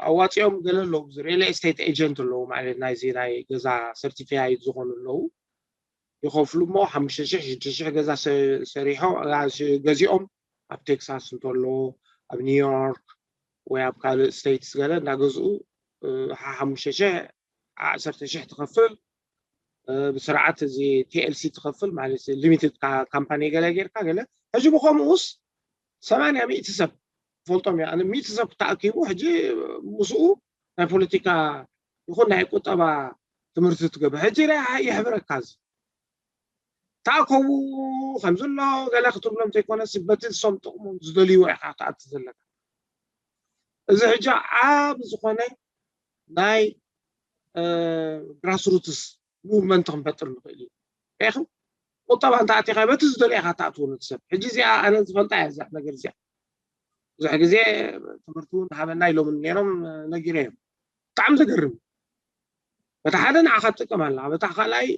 ኣዋፂኦም ገለ ኣለዉ፣ ሪል ኤስቴት ኤጀንት ኣለዉ፣ ማለት ናይዚ ናይ ገዛ ሰርቲፋይድ ዝኾኑ ኣለዉ። ይኸፍሉ እሞ ሓሙሽተ ሽሕ ሽዱሽተ ሽሕ ገዛ ሰ-፣ ሰሪሖም፣ አ፣ ሽ-፣ ገዚኦም ኣብ ቴክሳስ እንተሎ፣ ኣብ ኒውዮርክ ወይ ኣብ ካልእ ስቴትስ ገለ እንዳገዝኡ፣ እ፣ ሓ-፣ ሓሙሽተ ሽሕ፣ ዓሰርተ ሽሕ ትኸፍል፣ እ፣ ብስርዓት እዚ ቲ ኤል ሲ ትኸፍል፣ ማለት ሊሚትድ ካ-፣ ካምፓኒ ገለ ጌርካ ገለ። ሕጂ ብኸምኡስ ሰማንያ ሚእቲ ሰብ ፈልጦም እያ። ኣነ ሚእቲ ሰብ ተኣኪቡ ሕጂ ምስኡ ናይ ፖለቲካ ይኹን ናይ ቁጠባ ትምህርቲ ትገብር። ሕጂ ርኣ የሕብረካ እዚ። ተኣከቡ ከምዚ ኣሎ ገለ ክትብሎም ዘይኮነስ በቲ ንሶም ጥቕሞም ዝደልይዎ ኢኻ ትኣቱ ዘለካ። እዚ ሕጂ ዓቢ ዝኾነ ናይ፣ እ፣ ግራስሩትስ ሙቭመንት ክንፈጥር ንኽእል እዩ። ርኢኹም? ቁጠባ እንተ ኣቲኻ በቲ ዝደልዮ ኢኻ ትኣትዎ ነቲ ሰብ። ሕጂ እዚኣ ኣነ ዝፈልጣ እያ እዛ ነገር እዚኣ። ብዙሕ ግዜ ትምህርቲ እውን ሃበና ኢሎምኒ ነይሮም፣ ነጊረዮም። ብጣዕሚ ዘገርም እዩ። በታ ሓደ ንዓኻ ትጥቀም ኣለኻ፣ በታ ካልኣይ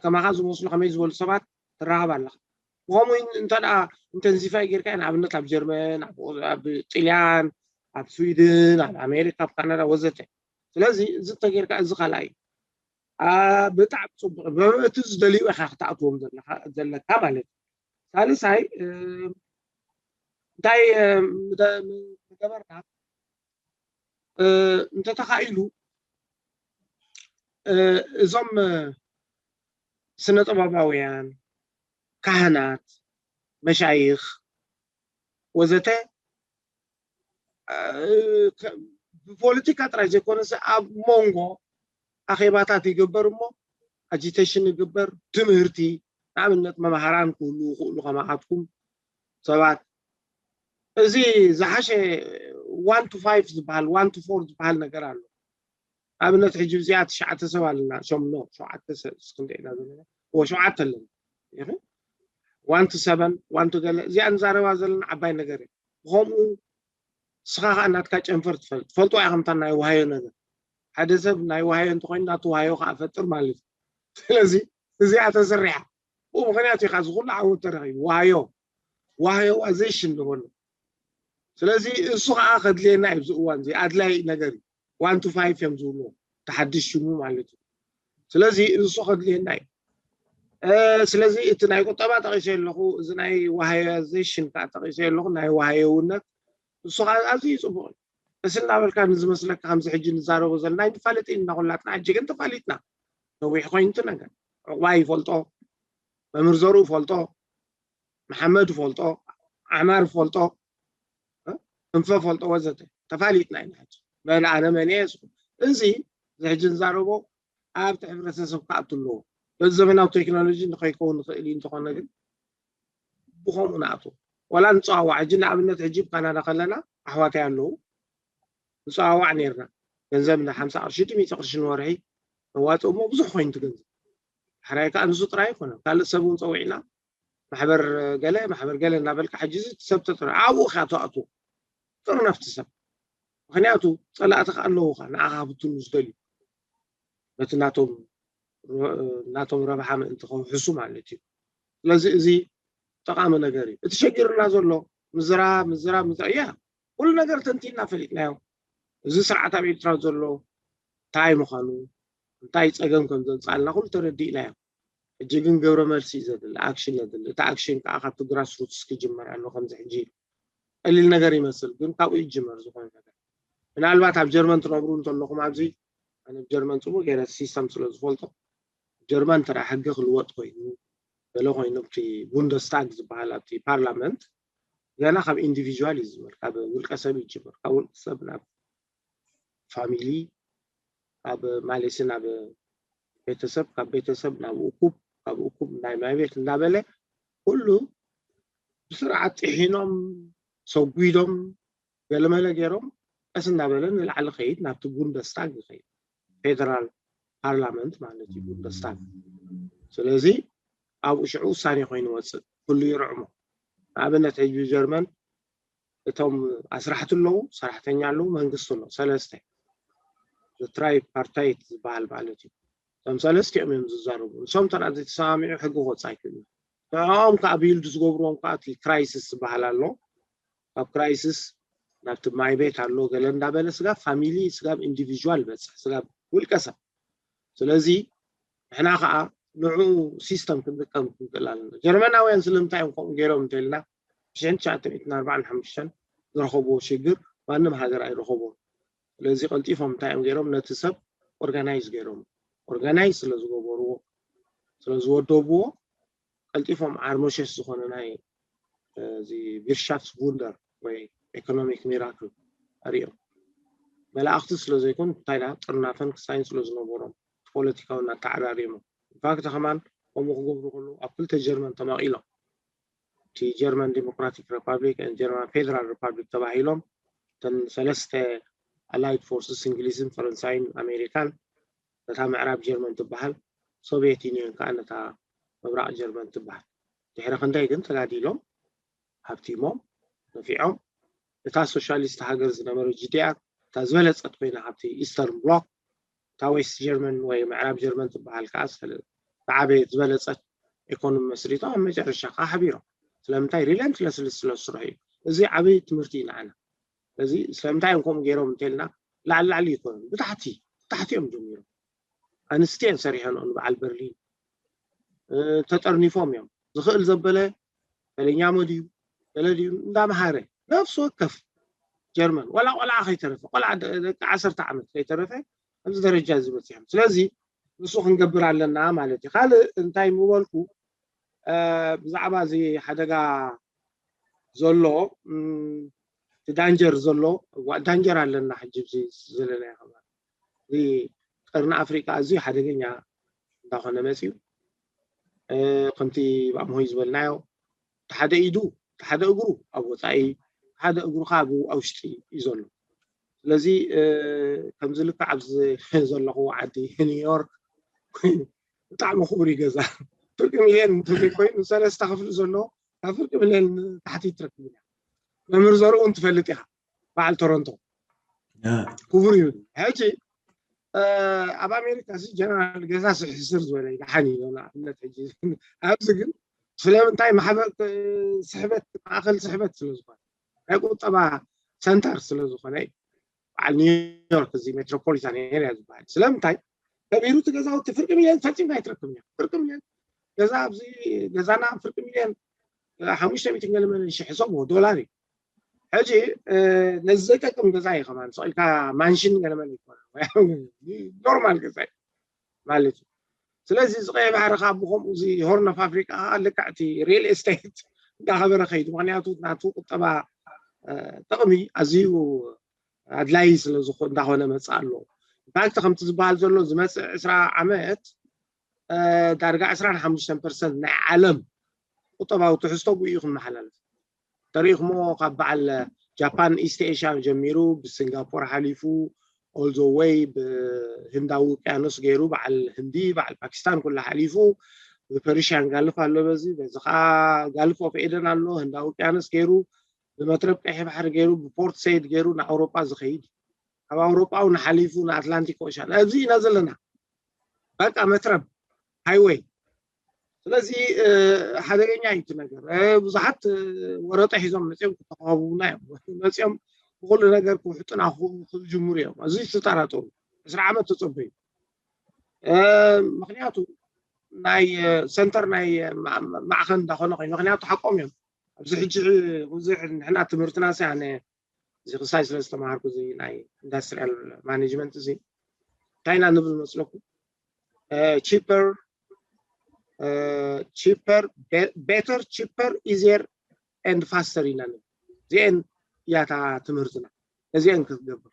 ከማኻ ዝመስሉ ከመይ ዝበሉ ሰባት ትራኸብ ኣለኻ። ብኸምኡ እንተ ደኣ ኢንተንሲፋይ ጌርካ፣ ንኣብነት ኣብ ጀርመን፣ ኣብ፣ ኣብ ጥልያን፣ ኣብ ስዊድን፣ ኣብ ኣሜሪካ፣ ኣብ ካናዳ ወዘተ። ስለዚ እዚ እንተጌርካ እዚ ካልኣይ እዩ። አ፣ ብጣዕሚ ጽቡቕ። በቲ ዝደልዩ ኢኻ ክትኣትዎም ዘለኻ፣ ዘለካ ማለት እዩ። ሳልሳይ፣ እ፣ እንታይ፣ እ፣ ምደ-፣ ምገበርና፣ እ፣ እንተተኻኢሉ፣ እ፣ እዞም፣ እ፣ ስነ ጥበባውያን፣ ካህናት፣ መሻይኽ ወዘተ፣ እ፣ ከ-፣ ብፖለቲካ ጥራይ ዘይኮነስ ኣብ መንጎ ኣኼባታት ይግበር እሞ፣ ኣጂቴሽን ይግበር፣ ትምህርቲ፣ ንኣብነት መምሃራን ክህሉ ይኽእሉ ከማኻትኩም ሰባት። እዚ ዝሓሸ ዋን ቱ ፋይቭ ዝበሃል፣ ዋን ቱ ፎር ዝበሃል ነገር ኣሎ። ኣብነት ሕጂ እዚኣ ትሽዓተ ሰብ ኣለና፣ ሸምኖ፣ ሸውዓተ ሰብ፣ እስኪ ክንደይ ኢና ዘለና? እወ፣ ሸውዓተ ኣለና። ይኸ? ዋን ቱ ሰቨን፣ ዋን ቱ ገለ፣ እዚኣ ንዛረባ ዘለና ዓባይ ነገር እያ። ብኸምኡ ንስኻ ኸኣ ናትካ ጨንፈር ትፈልጥ። ትፈልጥዋ ኢኻ፣ ከምታ ናይ ዋሃዮ ነገር። ሓደ ሰብ ናይ ዋህዮ እንተኮይኑ ናቱ ዋህዮ ከዓ ፈጥር ማለት እዩ። ስለዚ እዚኣ ተሰሪሓ ብኡ ምክንያት ኢካ እዚ ኩሉ ዓወት ተረኪቡ ዋህዮ ዋህዮዋዜሽን ንበሎ። ስለዚ እሱ ከዓ ከድልየና እዩ ኣብዚ እዋን እዚ ኣድላይ ነገር እዩ። ዋን ቱ ፋይቭ እዮም ዝብልዎ ተሓድሽ ሽሙ ማለት እዩ። ስለዚ እሱ ከድልየና እዩ። ስለዚ እቲ ናይ ቁጠባ ጠቂሰ ኣለኹ፣ እዚ ናይ ዋህዮዜሽን ከዓ ጠቂሰ ኣለኹ፣ ናይ ዋህዮውነት እሱ ከዓ ኣዝዩ ፅቡቅ እዩ። እስ እናበልካ ንዝመስለካ ከምዚ ሕጂ ንዛረቦ ዘለና ኣይንፋለጥ ኢና ኩላትና፣ ሕጂ ግን ተፋሊጥና። ነዊሕ ኮይኑ እቲ ነገር ዕቁባ ይፈልጦ፣ መምህር ዘርኡ ይፈልጦ፣ መሓመድ ይፈልጦ፣ ዓማር ይፈልጦ፣ ክንፈ ፈልጦ ወዘተ ተፋሊጥና ኢና። ሕጂ በል ኣነ መን እየ እስኹም። እዚ እዚ ሕጂ ንዛረቦ ኣብቲ ሕብረተሰብ ክኣቱ ኣለዎ። በዚ ዘመናዊ ቴክኖሎጂ ንኸይከውን ንኽእል እዩ፣ እንተኾነ ግን ብኸምኡ ንኣቱ። ዋላ ንፀዋዋዕ ሕጂ ንኣብነት ሕጂ ብካናዳ ከለና ኣሕዋተይ ኣለዉ ንፀዋዋዕ ነርና። ገንዘብ ን ሓምሳ ቅርሺ ድሚፀ ቅርሺ ንወርሒ ነዋፅእ እሞ ብዙሕ ኮይኑ ትገንዘብ። ሕራይ ከዓ ንሱ ጥራይ ኣይኮነን፣ ካልእ ሰብ እውን ፀዊዕና ማሕበር ገለ ማሕበር ገለ እናበልካ ሕጂ እዚ ሰብ ተጥረ ኣብኡ ካ ተኣቱ ጥርነፍቲ ሰብ። ምክንያቱ ፀላእትኻ ኣለዉኻ ንዓኻ ብትሉ ዝደልዩ በቲ ናቶም ናቶም ረብሓ ምእንቲ ከውሕሱ ማለት እዩ። ስለዚ እዚ ጠቃሚ ነገር እዩ። እቲ ሸጊርና ዘሎ ምዝራብ ምዝራብ ምዝራብ እያ ኩሉ ነገር ተንቲና ፈሊጥናዮ። እዚ ስርዓት ኣብ ኤርትራ ዘሎ እንታይ ምዃኑ እንታይ ፀገም ከም ዘምፃልና ኩሉ ተረዲእናዮ። ሕጂ ግን ግብረ መልሲ እዩ ዘድሊ፣ ኣክሽን ዘድሊ። እቲ ኣክሽን ከዓ ካብቲ ግራስ ሩትስ ክጅመር ኣሎ። ከምዚ ሕጂ ቀሊል ነገር ይመስል፣ ግን ካብኡ ይጅመር ዝኾነ ነገር። ምናልባት ኣብ ጀርመን ትነብሩ እንተለኹም ኣብዚ ኣነ ጀርመን ፅቡቅ ገይረ ሲስተም ስለ ዝፈልጦ ጀርመን እንተ ሕጊ ክልወጥ ኮይኑ ገለ ኮይኑ እቲ ቡንደስታግ ዝበሃል ኣብቲ ፓርላመንት ገና ካብ ኢንዲቪዥዋል እዩ ዝብል፣ ካብ ውልቀ ሰብ ይጅምር፣ ካብ ውልቀ ሰብ ናብ ፋሚሊ፣ ካብ ማለሲ ናብ ቤተሰብ፣ ካብ ቤተሰብ ናብ እኩብ፣ ካብ እኩብ ናይ ማይ ቤት እንዳበለ ኩሉ ብስርዓት ጥሒኖም ሰጒዶም ገለመለ ገይሮም ቀስ እንዳበለ ንላዕሊ ከይድ ናብቲ ቡንደስታግ ይኸይድ፣ ፌደራል ፓርላመንት ማለት እዩ ቡንደስታግ። ስለዚ ኣብኡ ሽዑ ውሳኔ ኮይኑ ይወፅእ፣ ኩሉ ይርዕሞ። ንኣብነት ሕጂ ጀርመን እቶም ኣስራሕቲ ኣለዉ፣ ሰራሕተኛ ኣለዉ፣ መንግስቲ ኣሎ። ሰለስተ ትራይ ፓርታይት ዝበሃል ማለት እዩ። እቶም ሰለስቲኦም እዮም ዝዛረቡ። ንሶም ተራ ዘይተሰማሚዑ ሕጊ ክወፅእ ኣይክእልን። ንዕኦም ከዓ ቢልድ ዝገብርዎም ከዓ እቲ ክራይሲስ ዝበሃል ኣሎ። ካብ ክራይሲስ ናብቲ ማይ ቤት ኣሎ ገለ እንዳበለ ስጋብ ፋሚሊ ስጋብ ኢንዲቪዥዋል ይበፅሕ ስጋብ ውልቀ ሰብ። ስለዚ ንሕና ከዓ ንዕኡ ሲስተም ክንጥቀም ክንክእል ኣለና። ጀርመናውያን ስለምንታይ እዮም ከምኡ ገይሮም እንተልና ሽሕን ትሽዓተ ሚእትን ኣርባዓን ሓሙሽተን ዝረኸብዎ ሽግር ማንም ሃገር ኣይረኸቦን። ስለዚ ቀልጢፎም እንታይ እዮም ገይሮም ነቲ ሰብ ኦርጋናይዝ ገይሮም ኦርጋናይዝ ስለ ዝገበርዎ ስለ ዝወደብዎ ቀልጢፎም ዓርሞሸሽ ዝኾነ ናይ እዚ ቪርሻፍስ ቡንደር ወይ ኢኮኖሚክ ሚራክል ኣሪኦም መላእኽቲ ስለ ዘይኮን እንታይ ጥርናፈን ክሳይን ስለ ዝነበሮም ፖለቲካዊ እናተዓራሪሞም ኢንፋክት ከማን ከምኡ ክገብሩ ከለዉ ኣብ ክልተ ጀርመን ተመቒሎም እቲ ጀርመን ዲሞክራቲክ ሪፓብሊክ ጀርመን ፌደራል ሪፓብሊክ ተባሂሎም እተን ሰለስተ ኣላይድ ፎርስስ እንግሊዝን ፈረንሳይን ኣሜሪካን ነታ ምዕራብ ጀርመን ትበሃል ሶቪየት ዩኒየን ከዓ ነታ ምብራቕ ጀርመን ትበሃል ድሕሪ ክንደይ ግን ተጋዲሎም ሃብቲሞም ነፊዖም እታ ሶሻሊስት ሃገር ዝነበረ ጅዲኣ እታ ዝበለፀት ኮይና ካብቲ ኢስተርን ብሎክ እታ ዌስት ጀርመን ወይ ምዕራብ ጀርመን ትበሃል ከዓ ዝዓበየት ዝበለፀት ኢኮኖሚ መስሪቶም ኣብ መጨረሻ ከዓ ሓቢሮም ስለምንታይ ሪለንትለስሊ ስለ ዝስርሑ እዩ እዚ ዓብይ ትምህርቲ እዩ ንዓና እዚ ስለምንታይ እዮም ከምኡ ገይሮም እንተልና ላዕሊ ላዕሊ ይኮኑ ብታሕቲ ብታሕቲ እዮም ጀሚሮም ኣንስቲ እየን ሰሪሐንኦ ንበዓል በርሊን ተጠርኒፎም እዮም ዝኽእል ዘበለ ፈለኛሞ ድዩ ገለ ድዩ እንዳምሃረ ነፍሲ ወከፍ ጀርመን ዋላ ቆልዓ ከይተረፈ ቆልዓ ደቂ ዓሰርተ ዓመት ከይተረፈ ኣብዚ ደረጃ እዚ በፂሖም ስለዚ ንሱ ክንገብር ኣለና ማለት እዩ ካልእ እንታይ ምበልኩ ብዛዕባ እዚ ሓደጋ ዘሎ እቲ ዳንጀር ዘሎ ዳንጀር ኣለና ሕጂ ዘለናዮ እዚ ቀርኒ ኣፍሪቃ ኣዝዩ ሓደገኛ እንዳኾነ መፅዩ ከምቲ ብኣምሆይ ዝበልናዮ ሓደ ኢዱ ሓደ እግሩ ኣብ ወፃኢ ሓደ እግሩ ከዓ ኣብ ውሽጢ እዩ ዘሎ ስለዚ ከምዚ ልክዕ ኣብዚ ዘለኹዎ ዓዲ ኒውዮርክ ብጣዕሚ ክቡር እዩ ገዛ ፍርቂ ሚልዮን እንተዘይኮይኑ ሰለስተ ክፍሊ ዘለዎ ካብ ፍርቂ ሚልዮን ታሕቲ ትረክብ እያ መምህር ዘርኡ እንትፈልጥ ኢኻ በዓል ቶሮንቶ ክቡር እዩ ሕጂ ኣብ ኣሜሪካ እዚ ጀነራል ገዛ ስሕስር ዝበለ ደሓን እዩ ንኣብነት ሕጂ ኣብዚ ግን ስለምንታይ ማሕበር ስሕበት ማእኸል ስሕበት ስለ ዝኾነ ናይ ቁጠባ ሰንተር ስለ ዝኾነ እዩ በዓል ኒውዮርክ እዚ ሜትሮፖሊታን ኤርያ ዝበሃል ስለምንታይ ከቢሩ እቲ ገዛውቲ ፍርቂ ሚልዮን ፈፂምካ ኣይትረክብን እዮም ፍርቂ ሚልዮን ገዛ ኣብዚ ገዛና ፍርቂ ሚልዮን ሓሙሽተ ሚእትን ገለመለ ሽሕ ሰብዎ ዶላር እዩ ሕጂ ነዚ ዘይጠቅም ገዛ እዩ ከማን ስቕ ኢልካ ማንሽን ገለመለ ይኮነ ኖርማል ገዛ እዩ ማለት እዩ ስለዚ እዚ ቀይ ባሕሪ ካብ ብከምኡ እዚ ሆርን ኦፍ ኣፍሪካ ልክዕቲ ሪል ኤስቴት እንዳኸበረ ከይዱ ምክንያቱ ናቱ ቁጠባ ጥቕሚ ኣዝዩ ኣድላይ ስለ እንዳኾነ መፅእ ኣሎ ኢንፋክት ከምቲ ዝበሃል ዘሎ ዝመፅእ ዕስራ ዓመት ዳርጋ ዕስራን ሓሙሽተን ፐርሰንት ናይ ዓለም ቁጠባዊ ትሕዝቶ ብኡ ክመሓላለፍ ተሪእኹሞ ካብ በዓል ጃፓን ኢስት ኤሽያ ጀሚሩ ብሲንጋፖር ሓሊፉ all the way ብህንዳዊ ውቅያኖስ ገይሩ በዓል ህንዲ በዓል ፓኪስታን ኩላ ሓሊፉ ብፐርሽያን ጋልፍ ኣሎ በዚ በዚ ከዓ ጋልፍ ኦፍ ኤደን ኣሎ ህንዳዊ ውቅያኖስ ገይሩ ብመትረብ ቀይሕ ባሕሪ ገይሩ ብፖርት ሰይድ ገይሩ ንኣውሮጳ ዝኸይድ ካብ ኣውሮጳ እውን ሓሊፉ ንኣትላንቲክ ኦሻን ኣብዚ ኢና ዘለና በቃ መትረብ ሃይወይ ስለዚ ሓደገኛ እዩ እቲ ነገር ብዙሓት ወረጠ ሒዞም መፅኦም ክተኸቡና እዮም መፅኦም ብኩሉ ነገር ክውሕጡና ክጅምሩ እዮም እዚ ዝተጠራጠሩ ዕስራ ዓመት ተፀበዩ ምክንያቱ ናይ ሰንተር ናይ ማዕኸን እንዳኾነ ኮይኑ ምክንያቱ ሓቆም እዮም ኣብዚ ሕጂ ብዙሕ ንሕና ትምህርትና ሲ ኣነ እዚ ክሳይ ስለ ዝተምሃርኩ እዚ ናይ ኢንዳስትሪያል ማኔጅመንት እዚ እንታይ ኢና ንብል መስለኩም cheaper cheaper better cheaper easier and faster ኢና ንብል እዚአን እያታ ትምህርትና እዚአን ክትገብር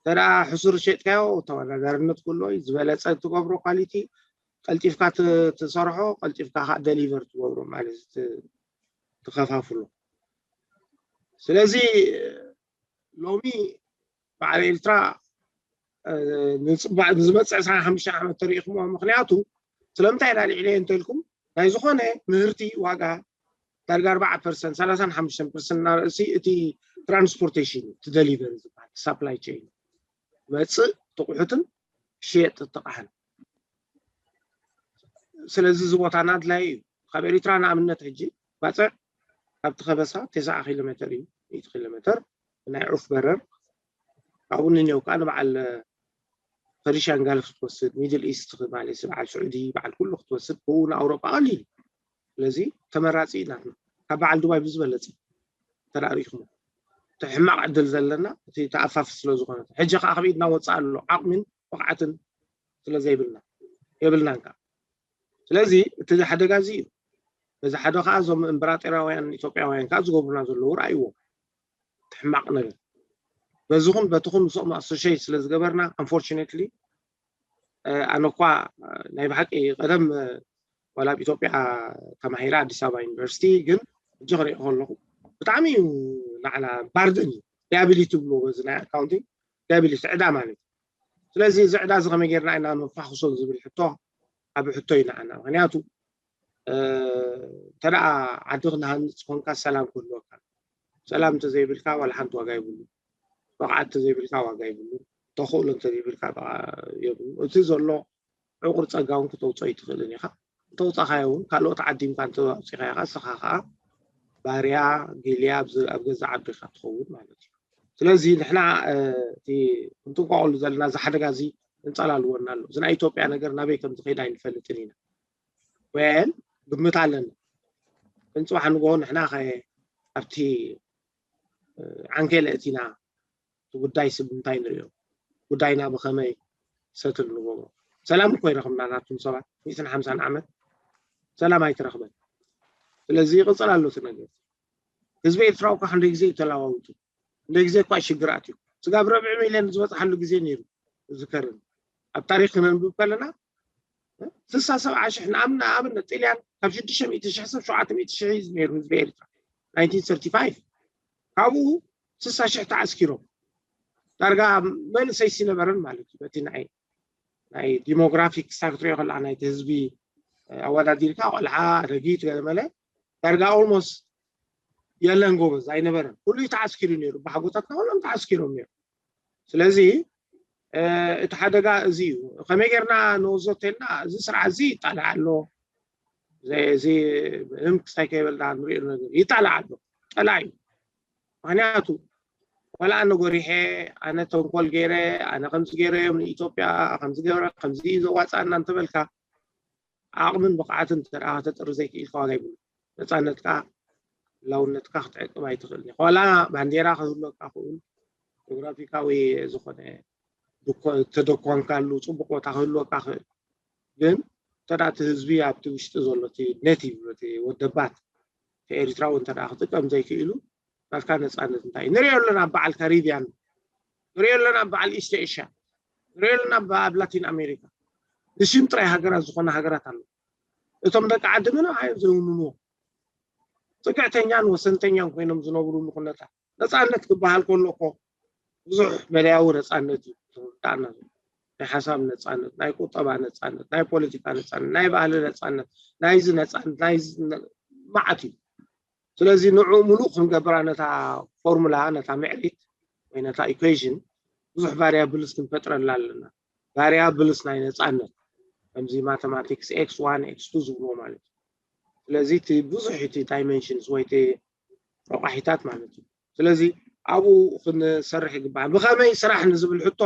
ተዳ ሕሱር ሸጥካዮ ተወዳዳርነት ኩሎ ዝበለፀ ትገብሮ ኳሊቲ ቀልጢፍካ ትሰርሖ ቀልጢፍካ ከዓ ደሊቨር ትገብሮ ማለት ትኸፋፍሎ ስለዚ ሎሚ በዓል ኤርትራ ንዝመፅእ ዕስራን ሓሙሽተን ዓመት ተሪኢኹሞ ምክንያቱ ስለምንታይ ኢና ልዕልየ እንተልኩም ናይ ዝኾነ ምህርቲ ዋጋ ዳርጋ ኣርባዓ ፐርሰንት ሰላሳን ሓሙሽተን ፐርሰንት እናርእሲ እቲ ትራንስፖርቴሽን እዩ እቲ ደሊቨሪ ዝበሃል ሳፕላይ ቸይን መፅእ ትቑሑትን ሽየጥ ትጥቃሕን ስለዚ እዚ ቦታና ኣድላይ እዩ ካብ ኤሪትራ ንኣብነት ሕጂ ባፅዕ ካብቲ ከበሳ ተስዓ ኪሎ ሜትር እዩ ሚእቲ ኪሎ ሜትር ብናይ ዑፍ በረር ካብኡ ንኔው ከዓ ንበዓል ፐርሽያን ጋልፍ ክትወስድ ሚድል ኢስት ማለት በዓል ስዑዲ በዓል ኩሉ ክትወስድ ብኡ ንኣውሮጳ ቀሊል ስለዚ ተመራፂ ናትና ካብ በዓል ዱባይ ብዝበለፀ ተዳሪኹሞ እቲ ሕማቕ ዕድል ዘለና እቲ ተኣፋፊ ስለ ዝኾነ ሕጂ ከዓ ከብኢድ እናወፅእ ኣሎ ዓቕሚን ብቕዓትን ስለ ዘይብልና የብልናን ከዓ ስለዚ እቲ ሓደጋ እዚ እዩ በዚ ሓደ ከዓ እዞም እምበራጤራውያን ኢትዮጵያውያን ከዓ ዝገብሩና ዘለዉ ረኣይዎ እቲ ሕማቕ ነገር በዚ ኹን በቲ ኹን ምስኦም ኣሶሽት ስለ ዝገበርና ኣንፎርቹነትሊ ኣነ እኳ ናይ ብሓቂ ቀደም ዋላ ኣብ ኢትዮጵያ ተማሂረ ኣዲስ ኣበባ ዩኒቨርሲቲ ግን ሕጂ ክሪኦ ከለኹ ብጣዕሚ እዩ ናዕላ ባርደን እዩ ሊያቢሊቲ ብሎ በዚ ናይ ኣካውንቲንግ ሊያቢሊቲ ዕዳ ማለት እዩ ስለዚ እዚ ዕዳ እዚ ከመይ ጌርና ኢና ንፋኽሶ ዝብል ሕቶ ኣብ ሕቶ እዩ ንዓና ምክንያቱ እንተ ደኣ ዓዲ ክንሃንፅ ኮንካ ሰላም ክህልወካ ሰላም እንተዘይብልካ ዋላ ሓንቲ ዋጋ ይብሉ ብቕዓት እንተዘይብልካ ዋጋ ይብሉ ተኽእሎ እንተዘይብልካ የብሉ እቲ ዘሎ ዕቑር ጸጋ እውን ክተውፅኦ ይትኽእልን ኢኻ እንተውፃኻዮ እውን ካልኦት ዓዲምካ እንተውፂኻዮ ከዓ ስኻ ከዓ ባርያ ጊልያ ኣብ ገዛ ዓዱ ኢኻ ትኸውን ማለት እዩ ስለዚ ንሕና እቲ ክንጥንቀቐሉ ዘለና እዚ ሓደጋ እዚ እንፀላልወና ኣሎ እዚ ናይ ኢትዮጵያ ነገር ናበይ ከም ዝኸይድ ኣይንፈልጥን ኢና ወን ግምት ኣለና ግን ፅባሕ ንግሆ ንሕና ከ ኣብቲ ዓንኬል እቲና እቲ ጉዳይ ስብ እንታይ ንሪኦ ጉዳይና ብኸመይ ሰትል ንገብሮ ሰላም እኮ ይረኽብና ናቱም ሰባት ሚእትን ሓምሳን ዓመት ሰላም ኣይትረኽበን ስለዚ ይቕፅል ኣሎ እቲ ነገር ህዝቢ ኤርትራ እኳ ክንደ ግዜ እዩ ተለዋውጡ እንደ ግዜ እኳ ሽግራት እዩ ስጋብ ረብዒ ሚልዮን ዝበፅሓሉ ግዜ ነይሩ ዝከርን ኣብ ታሪክ ክነንብብ ከለና ስሳ ሰብዓ ሽሕ ንኣብና ኣብነት ጥልያን ካብ ሽዱሽተ ሚእቲ ሽሕ ሰብ ሸውዓተ ሚእቲ ሽሕ እዩ ነይሩ ህዝቢ ኤርትራ ናይንቲን ሰርቲ ፋይቭ ካብኡ ስሳ ሽሕ ተዓስኪሮም ዳርጋ መንእሰይ ሲነበረን ማለት እዩ በቲ ናይ ናይ ዲሞግራፊክ ስታክ ትሪኦ ከለካ ናይቲ ህዝቢ ኣወዳዲርካ ቆልዓ ኣረጊት ገለመለ ዳርጋ ኦልሞስት የለን ጎበዝ ኣይነበረን ኩሉ ተዓስኪሩ ነይሩ ብሓጎታትና ኩሎም ተዓስኪሮም ነይሩ ስለዚ እቲ ሓደጋ እዚ እዩ። ከመይ ጌርና ንወዞ ተልና፣ እዚ ስርዓት እዚ ይጣላዕ ኣሎ። እዚ ምንም ክስታይ ከይበልና ንሪኦ ነገር ይጣላዕ ኣሎ። ጠላዕ እዩ። ምክንያቱ ዋላ ኣነ ጎሪሐ፣ ኣነ ተንኮል ገይረ፣ ኣነ ከምዚ ገይረ እዮም ንኢትዮጵያ ከምዚ ገይረ፣ ከምዚ እዩ ዘዋፃና እንተበልካ፣ ዓቕምን ብቕዓትን እንተ ደኣ ከተጥሪ ዘይክኢልካ ዋጋ ይብሉ። ነፃነትካ፣ ህላውነትካ ክትዕቅብ ኣይትኽእልን ኢኻ። ዋላ ባንዴራ ክህልወካ ክእል፣ ጂኦግራፊካዊ ዝኾነ ድኮ-፣ ተደኳንካሉ ፅቡቕ ቦታ ክህልወካ ክእል። ግን እንተ ደኣ እቲ ህዝቢ ኣብቲ ውሽጢ ዘሎ፣ እቲ ኔቲቭ፣ እቲ ወደባት፣ እቲ ኤሪትራዊ እንተ ደኣ ክጥቀም ዘይክኢሉ፣ ናትካ ነፃነት እንታይ እዩ? ንሪኦ ኣለና ኣብ በዓል ካሪብያን፣ ንሪኦ ኣለና ኣብ በዓል ኢስት ኤሽያ፣ ንሪኦ ኣለና ኣብ፣ ኣብ ላቲን ኣሜሪካ። ንሽም ጥራይ ሃገራት ዝኾነ ሃገራት ኣሎ። እቶም ደቂ ዓዲ ምንም ዓይነት ዘይውንንዎ፣ ጥቅዕተኛን ወሰንተኛን ኮይኖም ዝነብሩሉ ኩነታት። ነፃነት ክበሃል ከሎ እኮ ብዙሕ መዳያዊ ነፃነት እዩ ዝርዳእና ዘሎ። ናይ ሓሳብ ነፃነት፣ ናይ ቁጠባ ነፃነት፣ ናይ ፖለቲካ ነፃነት፣ ናይ ባህሊ ነፃነት፣ ናይዚ ነፃነት፣ ናይዚ ነ-፣ መዓት እዩ። ስለዚ ንዕኡ ምሉእ ክንገብራ ነታ ፎርሙላ፣ ነታ ምዕሪት ወይ ነታ ኢኩዌሽን ብዙሕ ቫሪያብልስ ክንፈጥረላ ኣለና። ቫሪያብልስ ናይ ነፃነት፣ ከምዚ ማተማቲክስ ኤክስ ዋን ኤክስ ቱ ዝብልዎ ማለት እዩ። ስለዚ እቲ ብዙሕ እቲ ዳይሜንሽንስ ወይ እቲ ረቋሒታት ማለት እዩ። ስለዚ ኣብኡ ክንሰርሕ ይግባእ። ብኸመይ ስራሕ ንዝብል ሕቶ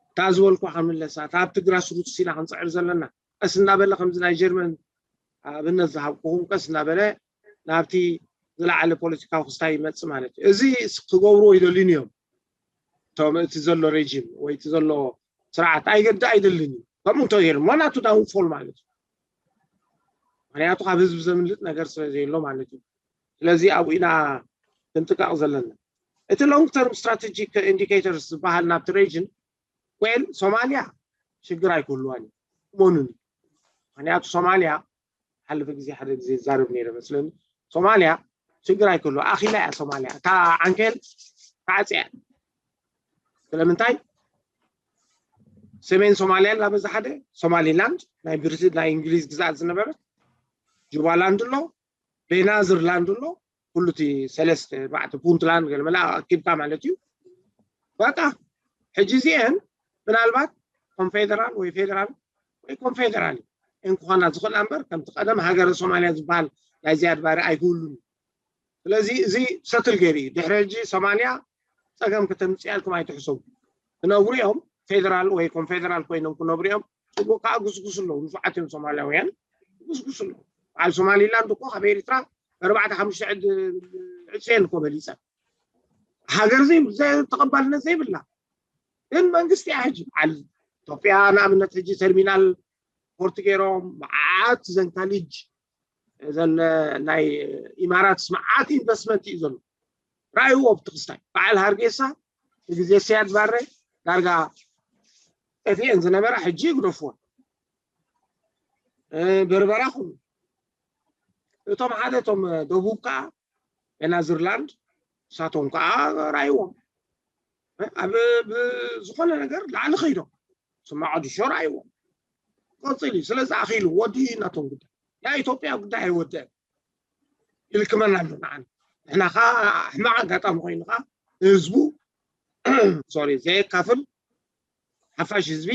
እታ ዝበልኳ ክምለሳ፣ እታ ኣብቲ ግራስ ሩትስ ኢና ክንፅዕር ዘለና። ቀስ እናበለ ከምዚ ናይ ጀርመን ኣብነት ዝሃብኩኹም ቀስ እናበለ ናብቲ ዝለዓለ ፖለቲካዊ ክስታይ ይመፅእ ማለት እዩ። እዚ ክገብርዎ ይደልዩን እዮም። እቶም እቲ ዘሎ ሬጂም ወይ እቲ ዘሎ ስርዓት ኣይገድ ኣይደልን እዩ። ከምኡ እንተ ገይሩ ዋናቱ ዳውንፎል ማለት እዩ። ምክንያቱ ካብ ህዝቢ ዘምልጥ ነገር ስለ ዘየሎ ማለት እዩ። ስለዚ ኣብኡ ኢና ክንጥቃቕ ዘለና። እቲ ሎንግ ተርም ስትራቴጂክ ኢንዲኬተርስ ዝበሃል ናብቲ ሬጅን፣ ዌል፣ ሶማልያ ሽግር ኣይክህልዋን እዩ፣ እመኑኒ። ምክንያቱ ሶማልያ፣ ሓለፈ ግዜ ሓደ ግዜ ይዛረብ ነይረ መስለኒ፣ ሶማልያ ሽግር ኣይክህልዋ፣ ኣኺላ እያ ሶማልያ፣ እታ ዓንኬል ተዓፅያ እያ። ስለምንታይ? ሰሜን ሶማልያ ላበዛ ሓደ፣ ሶማሊላንድ ናይ ብሪት-፣ ናይ እንግሊዝ ግዝኣት ዝነበረት፣ ጁባላንድ ኣሎ፣ ቤናዝርላንድ ኣሎ፣ ኩሉ እቲ ሰለስተ ኣርባዕተ፣ ፑንትላንድ ገለ መለ ኣኪብካ ማለት እዩ። በቃ ሕጂ እዚአን ምናልባት ኮንፌደራል ወይ ፌደራል ወይ ኮንፌደራል እንክኾና ዝኽእላ እምበር፣ ከምቲ ቀደም ሃገረ ሶማልያ ዝበሃል ናይ ዚያድ ባሬ ኣይክህሉን እዩ። ስለዚ እዚ ሰትል ገይሩ እዩ። ድሕሪ ሕጂ ሶማልያ ፀገም ከተምፅኣልኩም ኣይትሕሰቡ። ክነብሩ እዮም፣ ፌደራል ወይ ኮንፌደራል ኮይኖም ክነብሩ እዮም። ፅቡቅ ከዓ ጉስጉስ ኣለዉ፣ ንፉዓት እዮም ሶማልያውያን፣ ጉስጉስ ኣለዉ። በዓል ሶማሊላንድ እኮ ካብ ኤሪትራ ኣርባዕተ ሓሙሽተ ዕድ-፣ ዕፅየን እኮ በሊፀን። ሃገር ዘይ-፣ ዘይ-፣ ተቐባልነት ዘይብላ። ግን መንግስቲ እያ ሕጂ። በዓል ኢትዮጵያ ንኣብነት ሕጂ ተርሚናል ፖርት ገይሮም፣ መዓት ዘን ካሊጅ፣ ዘን ናይ ኢማራት መዓት ኢንቨስትመንት እዩ ዘሎ። ረኣይዎ ኣብቲ ክስታይ። በዓል ሃርጌሳ፣ ብግዜ ሲያድ ባሬ ዳርጋ ጠፊኤን ዝነበራ ሕጂ ይግደፍወን። እ፣ በርበራ ኩሉ። እቶም ሓደ፣ እቶም ደቡብ ከዓ፣ ቤናዝርላንድ፣ ንሳቶም ከዓ ረኣይዎም። እ፣ ኣብ፣ ብዝኾነ ነገር ላዕሊ ከይዶም። ስማ ሞቃዲሾ ረኣይዎም። ቀፂሉ እዩ። ስለዚ ኣኺሉ ወዲኡ እዩ ናቶም ጉዳይ። ናይ ኢትዮጵያ ጉዳይ ኣይወደአን። ይልክመና ኣሎ ንዓና። ንሕና ከዓ ሕማቕ ኣጋጣሚ ኮይኑ ከዓ ህዝቡ፣ ሶሪ፣ ዘየካፍል፣ ሓፋሽ ህዝቢ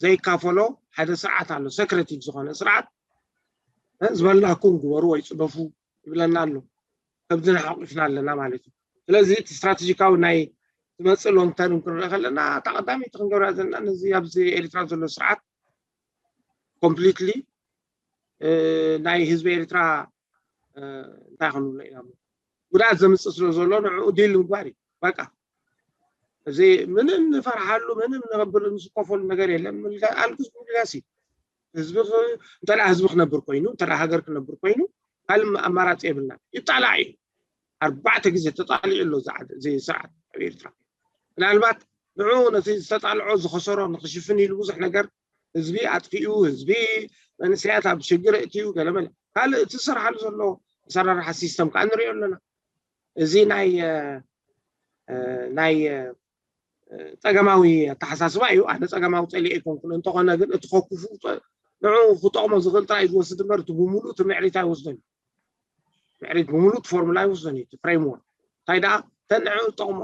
ዘይካፈሎ ሓደ ስርዓት ኣሎ፣ ሰክሬቲቭ ዝኾነ ስርዓት። እ፣ ዝበልናኩም ግበሩ ወይ ፅደፉ ይብለና ኣሎ። ከምዚ ንሓቂፍና ኣለና ማለት እዩ። ስለዚ እቲ ስትራቴጂካዊ ናይ ዝመፅእ ሎንግ ተርም ክንርኢ ከለና፣ እታ ቀዳመይቲ ክንገብራ ዘለና፣ ነዚ ኣብዚ ኤሪትራ ዘሎ ስርዓት ኮምፕሊትሊ፣ እ፣ ናይ ህዝቢ ኤሪትራ፣ እ፣ እንታይ ክንብሎ ኢና፣ ጉድኣት ዘምፅእ ስለ ዘሎ ንዕኡ ዲል ምግባር እዩ። በቃ፣ እዚ ምንም ንፈርሓሉ፣ ምንም ንኸብር ንስከፈሉ ነገር የለን። ምልጋ-፣ ኣልግስ ምልጋስ እዩ። ህዝቢ ኽ-፣ እንተ ደኣ ህዝቢ ክነብር ኮይኑ፣ እንተ ደኣ ሃገር ክነብር ኮይኑ፣ ካልእ ኣማራፂ የብልናን። ይጣላዕ እዩ። ኣርባዕተ ግዜ ተጣሊዑ ኣሎ እዚ ዓዲ፣ እዚ ስርዓት ኣብ ኤርትራ። ምናልባት ንዕኡ ነቲ ዝተጣልዖ ዝኸሰሮ ንኽሽፍን ኢሉ ብዙሕ ነገር ህዝቢ ኣጥፊኡ፣ ህዝቢ መንእሰያት ኣብ ሽግር እእትዩ፣ ገለመለ። ካልእ እቲ ዝሰርሓሉ ዘሎ ኣሰራርሓ ሲስተም ከኣ ንሪኦ ኣለና። እዚ ናይ፣ እ፣ እ፣ ናይ፣ እ፣ ጸገማዊ ኣተሓሳስባ እዩ። ኣነ ጸገማዊ ጸሊኤ ኣይኮንኩን። እንተኾነ ግን እቲ ከኩፉ ጸ-፣ ንዕኡ ክጠቕሞ ዝኽእል ጥራይ እዩ ዝወስድ እምበር፣ እቲ ብምሉእ እቲ ምዕሪት ኣይወስዶን እዩ። ምዕሪት ብምሉእ እቲ ፎርሙላ ኣይወስዶን እዩ፣ እቲ ፍሬምወርክ። እንታይ ደኣ፣ እተን ንዕኡ ዝጠቕሞ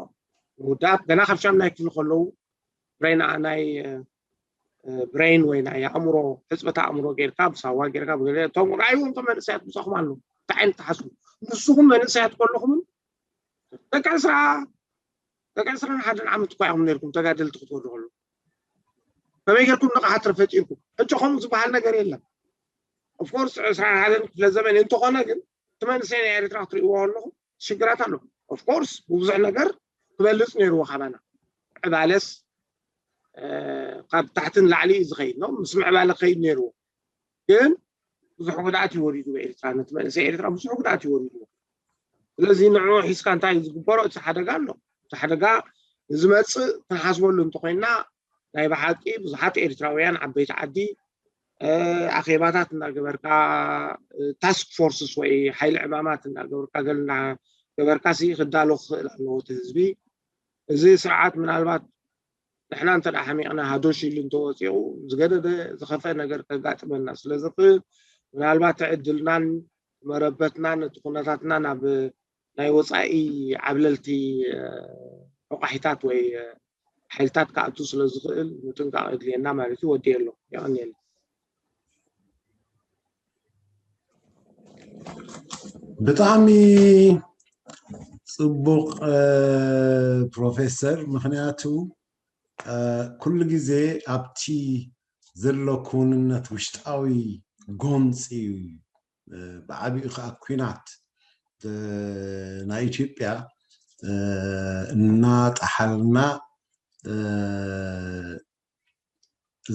ውዳብ ገና ካብ ሻምናይ ክፍሊ ከለዉ ብሬን ናይ ብሬን ወይ ናይ ኣእምሮ ሕፅበት ኣእምሮ ጌርካ ብሳዋ ጌርካ ብገለ እቶም ርኣይዎም እቶም መንእሰያት ምሳኹም ኣለዉ እንታይ ዓይነት ትሓስቡ ንስኹም መንእሰያት ከለኹምን ደቂ ዕስራ ደቂ ዕስራን ሓደን ዓመት እኳ ኢኹም ነርኩም ተጋደልቲ ክትወዱ ከለኹ ከመይ ጌርኩም ንቕሓት ፈጢርኩም ሕጂ ከምኡ ዝበሃል ነገር የለን ኦፍኮርስ ዕስራን ሓደን ክፍለ ዘመን እንተኾነ ግን እቲ መንእሰይ ናይ ኤርትራ ክትርእይዎ ከለኹም ሽግራት ኣሎ ኦፍኮርስ ብብዙሕ ነገር ክበልፅ ነይርዎ ካባና ዕባለስ ካብ ታሕቲ ንላዕሊ እዩ ዝኸይድ ነው ምስ ምዕባለ ክኸይድ ነይርዎ ግን ብዙሕ ጉድኣት ይወሪዱ ኤርትራ ነቲ መንእሰይ ኤርትራ ብዙሕ ጉድኣት ይወሪዱ ስለዚ ንዑ ሒዝካ እንታይ እዩ ዝግበሮ እቲ ሓደጋ ኣሎ እቲ ሓደጋ ዝመፅእ ክንሓስበሉ እንተኮይና ናይ ብሓቂ ብዙሓት ኤርትራውያን ዓበይቲ ዓዲ ኣኼባታት እናገበርካ task forces ወይ ሓይሊ ዕማማት እናገበርካ ገለ እናገበርካ ሲ ክዳሎ ክኽእል ኣለዎ እቲ ህዝቢ እዚ ስርዓት ምናልባት ንሕና እንተ ሓሚቕና ሃዶሽ ኢሉ እንተወፂኡ ዝገደደ ዝኸፈ ነገር ከጋጥመና ስለ ዝኽእል ምናልባት ዕድልናን መረበትናን እቲ ኩነታትና ናብ ናይ ወፃኢ ዓብለልቲ ዑቃሒታት ወይ ሓይልታት ክኣቱ ስለ ዝኽእል ምጥንቃቕ የድልየና ማለት እዩ ወዲ ኣሎ የቐንየልና ብጣዕሚ ፅቡቕ ፕሮፌሰር ምክንያቱ ኩሉ ግዜ ኣብቲ ዘሎ ክውንነት ውሽጣዊ ጎንፂ እዩ ብዓቢኡ ከዓ ኩናት ናይ ኢትዮጵያ እናጠሓልና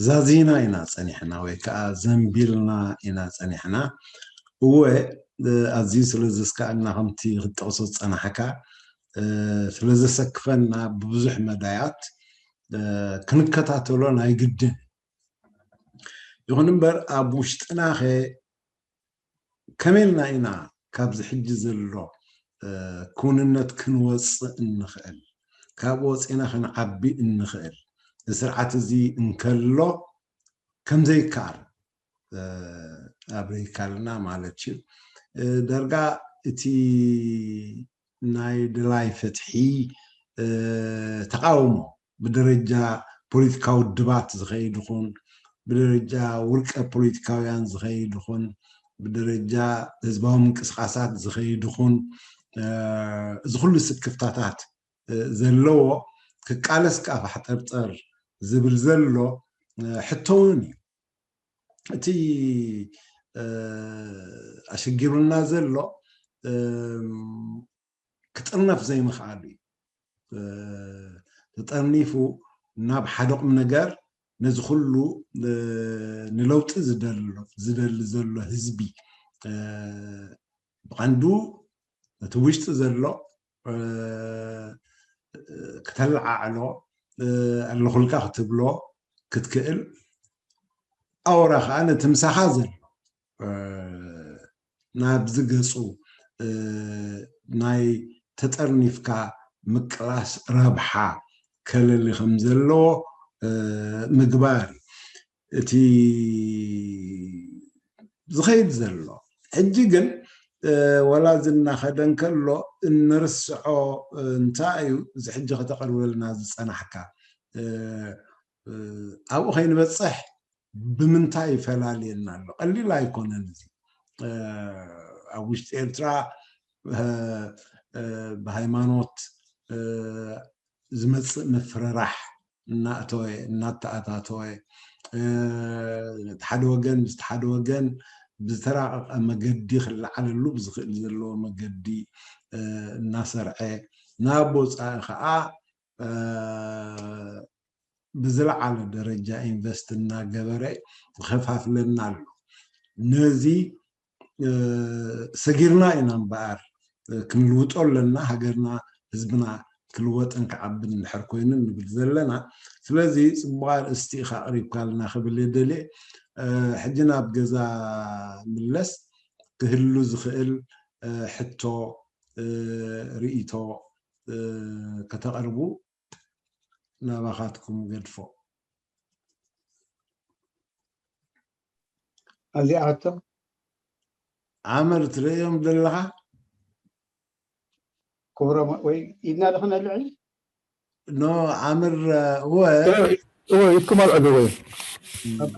ዛዚና ኢና ፀኒሕና ወይ ከዓ ዘንቢልና ኢና ፀኒሕና እወ ኣዝዩ ስለ ዘስካኣና ከምቲ ክትጠቕሶ ዝፀናሕካ ስለ ዘሰክፈና ብብዙሕ መዳያት ክንከታተሎ ናይ ግድን ይኹን እምበር ኣብ ውሽጥናኸ ከመይ ኢልና ኢና ካብዚ ሕጂ ዘሎ ክውንነት ክንወፅእ እንኽእል? ካብ ወፂና ክንዓቢ እንኽእል? እዚ ስርዓት እዚ እንከሎ ከምዘይከኣል ኣብሪካልና ማለት እዩ። ዳርጋ እቲ ናይ ድላይ ፍትሒ ተቃውሞ ብደረጃ ፖለቲካዊ ውድባት ዝኸይድ ይኹን ብደረጃ ውልቀ ፖለቲካውያን ዝኸይድ ይኹን ብደረጃ ህዝባዊ ምንቅስቃሳት ዝኸይድ ይኹን እዚ ኩሉ ስክፍታታት ዘለዎ ክቃለስ ከዓ ፋሕጠርጠር ዝብል ዘሎ ሕቶ እውን እዩ እቲ ኣሸጊሩና ዘሎ ክጥርነፍ ዘይምኽኣሉ እዩ ተጠርኒፉ ናብ ሓደ ቁም ነገር ነዚ ኩሉ ንለውጢ ዝደሊ ዘሎ ህዝቢ ብቐንዱ እቲ ውሽጢ ዘሎ ክተለዓዕሎ ኣለኹልካ ክትብሎ ክትክእል ኣውራ ከዓ ነቲ ምሳኻ ዘሎ ናብዚ ገፁ ናይ ተጠርኒፍካ ምቅላስ ረብሓ ከለሊ ከም ዘለዎ ምግባር እዩ እቲ ዝኸይድ ዘሎ ሕጂ ግን ወላ ዝናኸደ እንከሎ እንርስዖ እንታይ እዩ እዚ ሕጂ ከተቐርበልና ዝፀናሕካ ኣብኡ ከይንበፅሕ ብምንታይ ይፈላልየና ኣሎ ቀሊል ኣይኮነን እዚ ኣብ ውሽጢ ኤርትራ ብሃይማኖት ዝመፅእ ምፍርራሕ እናእተወ እናተኣታተወ እቲ ሓደ ወገን ምስቲ ሓደ ወገን ብዝተራቀቀ መገዲ ክለዓለሉ ብዝኽእል ዘለዎ መገዲ እናሰርዐ ናብ ወፃኢ ከዓ ብዝለዓለ ደረጃ ኢንቨስት እናገበረ ይኸፋፍለና ኣሎ ነዚ ሰጊርና ኢና እምበኣር ክንልውጦ ኣለና ሃገርና ህዝብና ክልወጥን ክዓብን እንድሕር ኮይኑ ንብል ዘለና ስለዚ ፅቡቅ ኣርእስቲ ኢካ ኣቅሪብካልና ክብል የደልየ ሕጂ ናብ ገዛ ምለስ ክህሉ ዝኽእል ሕቶ ርእይቶ ከተቕርቡ ናባኻትኩም ገድፎ ኣብዚኣ ሕቶ ኣመር ትርእዮም ዘለኻ ክብሮም ወይ ኢድና ዶ ክነልዕል ኖ፣ ዓምር፣ እወ። እወ፣ እወ፣ ይትኩም ኣልዕሉ፣ እወ። ኦኬ።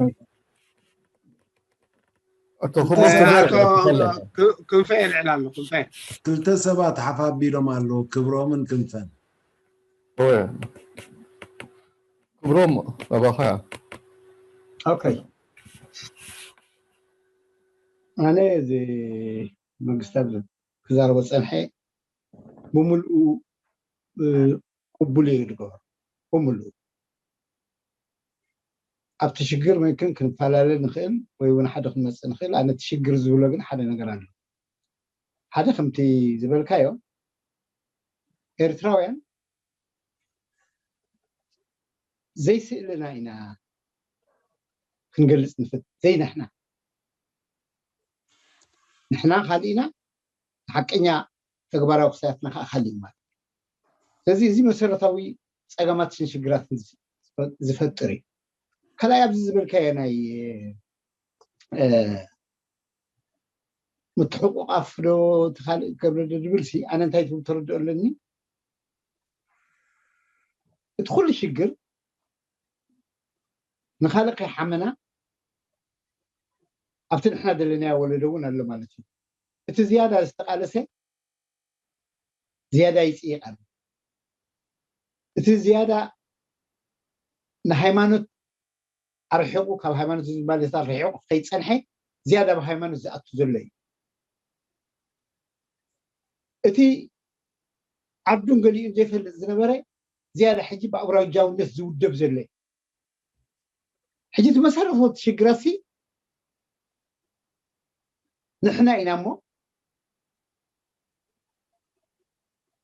ኣቶ ክቡር እ፣ ተዛረብ ኣቶ ይፈለግ። ክ- ክንፈ የልዕል ኣሎ፣ ክንፈ። ክልተ ሰባት ሓፍ ኣቢሎም ኣለዉ፣ ክብሮምን ክንፈን። እወ። ክብሮም፣ ኣባኻ። ኦኬ። ኣነ እዚ መንግስታት ክዛረቦ ጸንሐ ብምልኡ፣ እ፣ ቅቡል እየ ዝገብሮ። ብምልኡ ኣብቲ ሽግር መክን ክንፈላለ ንኽእል ወይ እውን ሓደ ክንመፅእ ንኽእል። ኣነ እቲ ሽግር ዝብሎ ግን ሓደ ነገር ኣሎ። ሓደ ከምቲ ዝበልካዮ ኤርትራውያን ዘይስእልና ኢና ክንገልፅ ንፍት ዘይንሕና ንሕና ካልእ ኢና፣ ሓቀኛ ተግባራዊ ክሳያትና ከዓ ካልእ እዩ ማለት እዩ። ስለዚ እዚ መሰረታዊ ፀገማትን ሽግራትን ዝፈጥር እዩ። ካልኣይ ኣብዚ ዝበልካዮ ናይ እ፣ ምትሕቁቃፍ ዶ እቲ ካልእ ገብረ ዶ ዝብል ሲ ኣነ እንታይ ትብል ተረድኦ ኣለኒ። እቲ ኩሉ ሽግር ንካልእ ከይሓመና ኣብቲ ንሕና ዘለናዮ ወለዶ እውን ኣሎ ማለት እዩ። እቲ ዝያዳ ዝተቃለሰ ዝያዳ ይፅይቅ ኣሎ። እቲ ዝያዳ ንሃይማኖት ኣርሒቁ ካብ ሃይማኖት ዝባለታት ርሒቁ ከይፀንሐ ዝያዳ ብሃይማኖት ዝኣቱ ዘሎ እዩ። እቲ ዓዱን ገሊኡን ዘይፈልጥ ዝነበረ ዝያዳ ሕጂ ብኣውራጃውነት ዝውደብ ዘሎ እዩ። ሕጂ እቲ መሰረታዊ ሽግራት ሲ ንሕና ኢና እሞ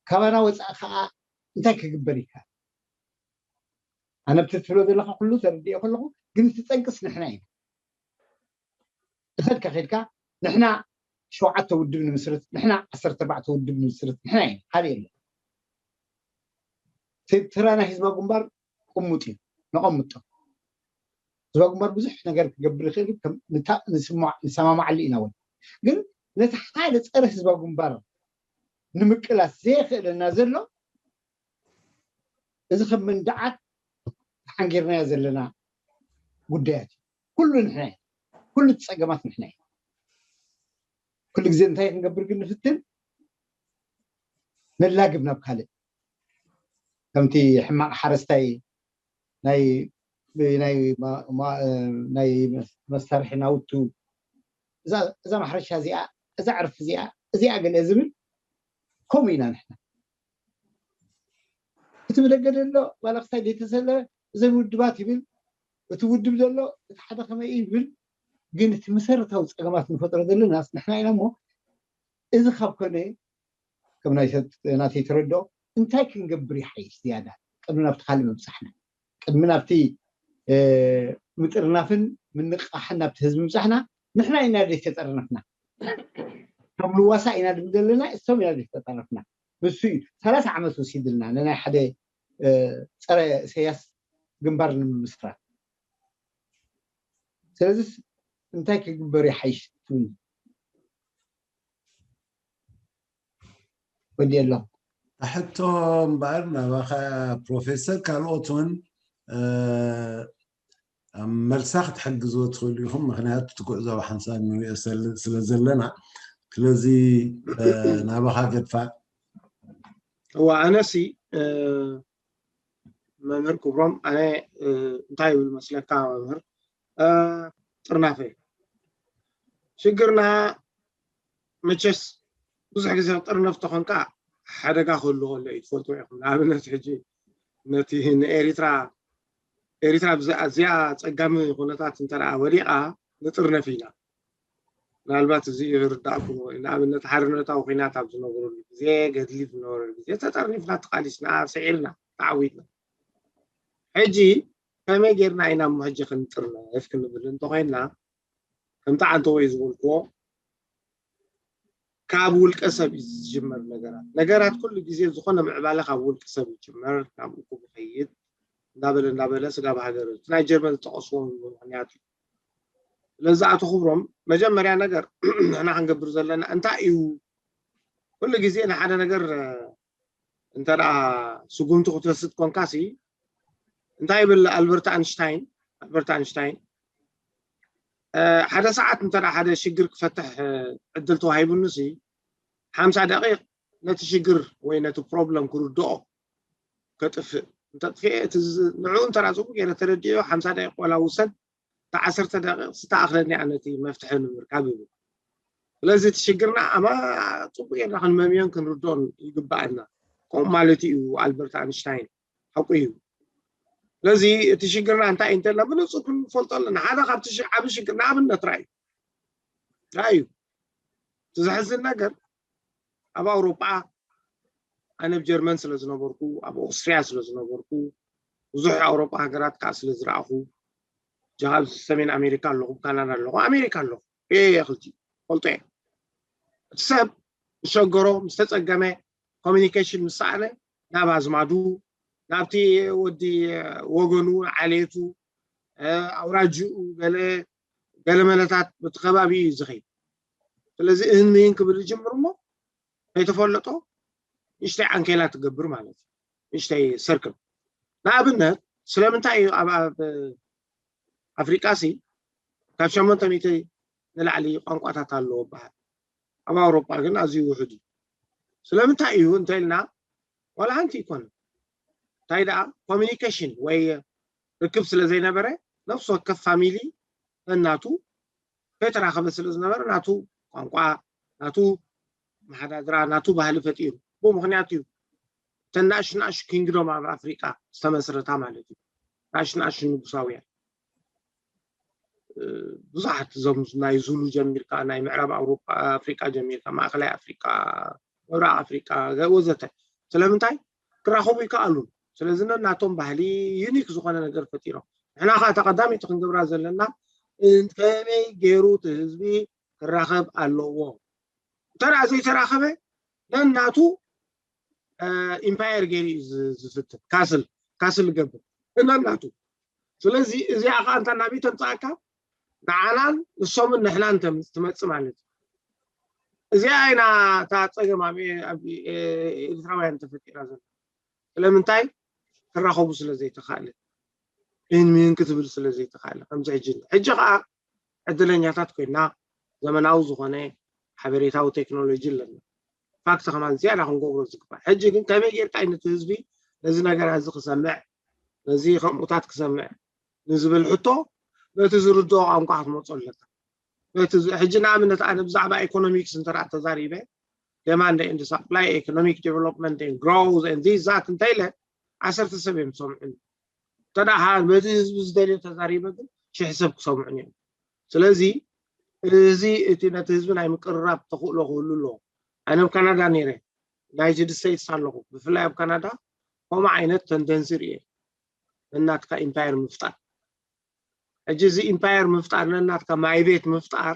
ካባና ወፃእ ከዓ እንታይ ክግበር ይከኣል? ኣነ ብቲ ትብሎ ዘለካ ኩሉ ተረዲኦ ከለኩ ግን እቲ ጠንቅስ ንሕና ኢና። እኸድካ ከድካ ንሕና ሸውዓተ ውድብ ንምስርት፣ ንሕና ዓሰርተ ኣርባዕተ ውድብ ንምስርት፣ ንሕና ኢና ካልእ የለን። እቲ ተራ ናይ ህዝባዊ ግንባር ቅሙጥ እዩ፣ ነቐምጦ። ህዝባዊ ግንባር ብዙሕ ነገር ክገብር ይኽእል እዩ፣ ከም ንታ- ንስማ- ንሰማማዓሉ ኢና ወ ግን ነቲ ሓደ ፀረ ህዝባዊ ግንባር ንምቅላስ ዘየኽእለና ዘሎ እዚ ከም መንድዓት ተሓንጊርናዮ ዘለና ጉዳያት እዩ። ኩሉ ንሕና ኢና፣ ኩሉ እቲ ፀገማት ንሕና ኢና። ኩሉ ግዜ እንታይ ክንገብር ግን ንፍትን ነላግብ ናብ ካልእ ከምቲ ሕማቕ ሓረስታይ ናይ ናይ ማ- ማ- ናይ መሳርሒ ናውቱ እዛ እዛ ማሕረሻ እዚኣ እዛ ዕርፊ እዚኣ እዚኣ ገለ ዝብል ከምኡ ኢና ንሕና። እቲ ብደገ ዘሎ ዋላ ክሳይ ዘይተሰለ እዘን ውድባት ይብል፣ እቲ ውድብ ዘሎ እቲ ሓደ ከመይ እዩ ይብል። ግን እቲ መሰረታዊ ፀገማት ንፈጥሮ ዘለና ንሕና ኢና እሞ እዚ ካብ ኮነ ከም ናይ ሰብ ናተይ ተረድኦ እንታይ ክንገብር ይሓይሽ ዝያዳ ቅድሚ ናብቲ ካልእ ምብፃሕና ቅድሚ ናብቲ ምጥርናፍን ምንቃሕን ናብቲ ህዝቢ ምብፃሕና ንሕና ኢና ዘይተጠርነፍና ከም ልዋሳ ኢና ድብል ዘለና እሶም ኢና ዘይተጠርነፍና ንሱ እዩ ሰላሳ ዓመት ወሲድልና ንናይ ሓደ ፀረ ኢሰያስ ግንባር ንምምስራት ስለዚ እንታይ ክግበር ይሓይሽ ትብሉ ወዲ ኣሎ ሕቶ እምበኣር ናባኻ ፕሮፌሰር ካልኦት እውን ኣብ መልሳ ክትሕግዝዎ ትኽእሉ ኢኹም ምክንያቱ እቲ ጉዕዞ ብሓንሳብ ንሪኦ ስለ ዘለና ስለዚ ናባኻ ገድፋ እዋ ኣነሲ መምህር ክብሮም ኣነ እንታይ ይብል መስለካ መምህር ጥርናፈ ሽግርና መቸስ ብዙሕ ግዜ ጥርነፍ ተኾንካ ሓደጋ ክህሉ ከሎ እዩ ትፈልጥዎ ኢኹም ንኣብነት ሕጂ ነቲ ንኤሪትራ ኤሪትራ ብዛኣ እዚኣ ፀጋሚ ኩነታት እንተ ወዲቓ ንጥርነፍ ኢና ምናልባት እዚ ይርዳእኩም ወይ ንኣብነት ሓርነታዊ ኩናት ኣብ ዝነበረሉ ግዜ ገድሊ ዝነበረሉ ግዜ ተጠርኒፍና ተቃሊስና ስዒርና ተዓዊትና ሕጂ ከመይ ጌርና ኢና እሞ ሕጂ ክንጥርነፍ ክንብል እንተኮይንና ከምቲ ዓንተወይ ዝበልክዎ ካብ ውልቀ ሰብ እዩ ዝጅመር ነገራት ነገራት ኩሉ ግዜ ዝኾነ ምዕባለ ካብ ውልቀ ሰብ ይጅመር ናብ እኩብ ይኸይድ እንዳበለ እንዳበለ ስጋብ ሃገር እቲ ናይ ጀርመን ዝጠቀስዎ ምክንያት እዩ ስለዚ ኣቶ ክብሮም መጀመርያ ነገር ንሕና ክንገብር ዘለና እንታይ እዩ ኩሉ ግዜ ንሓደ ነገር እንተ ደኣ ስጉምቲ ክትወስድ ኮንካሲ እንታይ ይብል ኣልበርት ኣንሽታይን ኣልበርት ኣንሽታይን ሓደ ሰዓት እንተ ሓደ ሽግር ክፈትሕ ዕድል ተዋሂቡኒ ሲ ሓምሳ ደቂቕ ነቲ ሽግር ወይ ነቲ ፕሮብለም ክርድኦ ከጥፍእ እንተጥፍኤ እቲ ንዕኡ እንተ ጽቡቅ ገይረ ተረድዮ ሓምሳ ደቂቕ ቆላ ውሰድ እታ ዓሰርተ ደቂቕ ዝተኣኽለኒ እያ ነቲ መፍትሒ ንምርካብ ይብል ስለዚ እቲ ሽግርና ኣማ ጽቡቅ ጌርና ክንመምዮን ክንርድኦን ይግባኣና ከምኡ ማለት እዩ ኣልበርት ኣንሽታይን ሓቁ እዩ ስለዚ እቲ ሽግርና እንታይ እንተልና ብንጹር ክንፈልጦ ኣለና ሓደ ካብቲ ዓብ ሽግር ንኣብነት ራእዩ ራእዩ እቲ ዘሕዝን ነገር ኣብ ኣውሮጳ ኣነ ኣብ ጀርመን ስለ ዝነበርኩ ኣብ ኦስትሪያ ስለ ዝነበርኩ ብዙሕ ኣውሮጳ ሃገራት ከዓ ስለ ዝረኣኹ ጃ ኣብ ሰሜን ኣሜሪካ ኣለኹ ካናዳ ኣለኹ ኣሜሪካ ኣለኹ እየ ክልቲ ፈልጦ እየ እቲ ሰብ ዝሸገሮ ምስ ተፀገመ ኮሚኒኬሽን ምስ ሰኣነ ናብ ኣዝማዱ ናብቲ ወዲ ወገኑ ዓሌቱ ኣውራጅኡ ገለ ገለመለታት በቲ ከባቢ እዩ ዝኸይድ ስለዚ እህን ምህን ክብል ይጅምር እሞ ከይተፈለጦ ንእሽተይ ዓንኬላ ትገብር ማለት እዩ ንእሽተይ ሰርክል ንኣብነት ስለምንታይ እዩ ኣብ ኣፍሪቃ ሲ ካብ ሸሞንተ ሚእቲ ንላዕሊ ቋንቋታት ኣለዎ በሃል ኣብ ኣውሮጳ ግን ኣዝዩ ውሑድ እዩ ስለምንታይ እዩ እንተ ኢልና ዋላ ሓንቲ ይኮነ እንታይ ደኣ ኮሚኒኬሽን ወይ ርክብ ስለ ዘይነበረ ነፍሲ ወከፍ ፋሚሊ ነናቱ ከይተራኸበ ስለ ዝነበረ ናቱ ቋንቋ ናቱ መሓዳድራ ናቱ ባህሊ ፈጢሩ ብኡ ምክንያት እዩ እተን ናእሹ ናእሹ ኪንግዶም ኣብ ኣፍሪቃ ዝተመስረታ ማለት እዩ ናእሹ ናእሹ ንጉሳውያን ብዙሓት እዞም ናይ ዙሉ ጀሚርካ ናይ ምዕራብ ኣውሮፓ ኣፍሪቃ ጀሚርካ ማእከላይ ኣፍሪቃ ምብራቅ ኣፍሪቃ ወዘተ ስለምንታይ ክራኸቡ ይከኣሉ ስለዚ ነናቶም ባህሊ ዩኒክ ዝኾነ ነገር ፈጢሮም ንሕና ከዓ ተቀዳሚቲ ክንገብራ ዘለና ከመይ ገይሩ እቲ ህዝቢ ክራኸብ ኣለዎ እንተ ዘይተራኸበ ነናቱ ኢምፓየር ገይሩ እዩ ዝፍትን ካስል ካስል ዝገብር ነናቱ ስለዚ እዚኣ ከዓ እንታ ናበይ ተምፅኣካ ንዓናን ንሶምን ንሕናን ትመፅእ ማለት እዩ እዚኣ ኢና እታ ፀገም ኣብ ኤርትራውያን ተፈጢራ ዘሎ ስለምንታይ ክራኸቡ ስለ ዘይተኻእለ ምን ምን ክትብል ስለ ዘይተኻእለ ከምዚ ሕጂ ሕጂ ከዓ ዕድለኛታት ኮይና ዘመናዊ ዝኾነ ሓበሬታዊ ቴክኖሎጂ ኣለና ፋክት ከማን ዝያዳ ክንገብሮ ዝግባእ ሕጂ ግን ከመይ ጌርካ እዩ ነቲ ህዝቢ ነዚ ነገራት እዚ ክሰምዕ ነዚ ከምኡታት ክሰምዕ ንዝብል ሕቶ በቲ ዝርድኦ ቋንቋ ክትመፁ ኣለካ በቲ ሕጂ ንኣብነት ኣነ ብዛዕባ ኢኮኖሚክስ እንተ ተዛሪበ demand and supply economic development and growth and this that እንተ ኢለ ዓሰርተ ሰብ እዮም ዝሰምዑኒ እንተ በቲ ህዝቢ ዝደልዮ ተዛሪበ ግን ሽሕ ሰብ ክሰምዑኒ እዮም ስለዚ እዚ እቲ ነቲ ህዝቢ ናይ ምቅርራብ ተኽእሎ ክህሉ ኣለዎ ኣነ ኣብ ካናዳ ነይረ ዩናይትድ ስቴትስ ኣለኹ ብፍላይ ኣብ ካናዳ ከምኡ ዓይነት ተንደንሲ ርየ ነናትካ ኢምፓየር ምፍጣር ሕጂ እዚ ኢምፓየር ምፍጣር ነናትካ ማይ ቤት ምፍጣር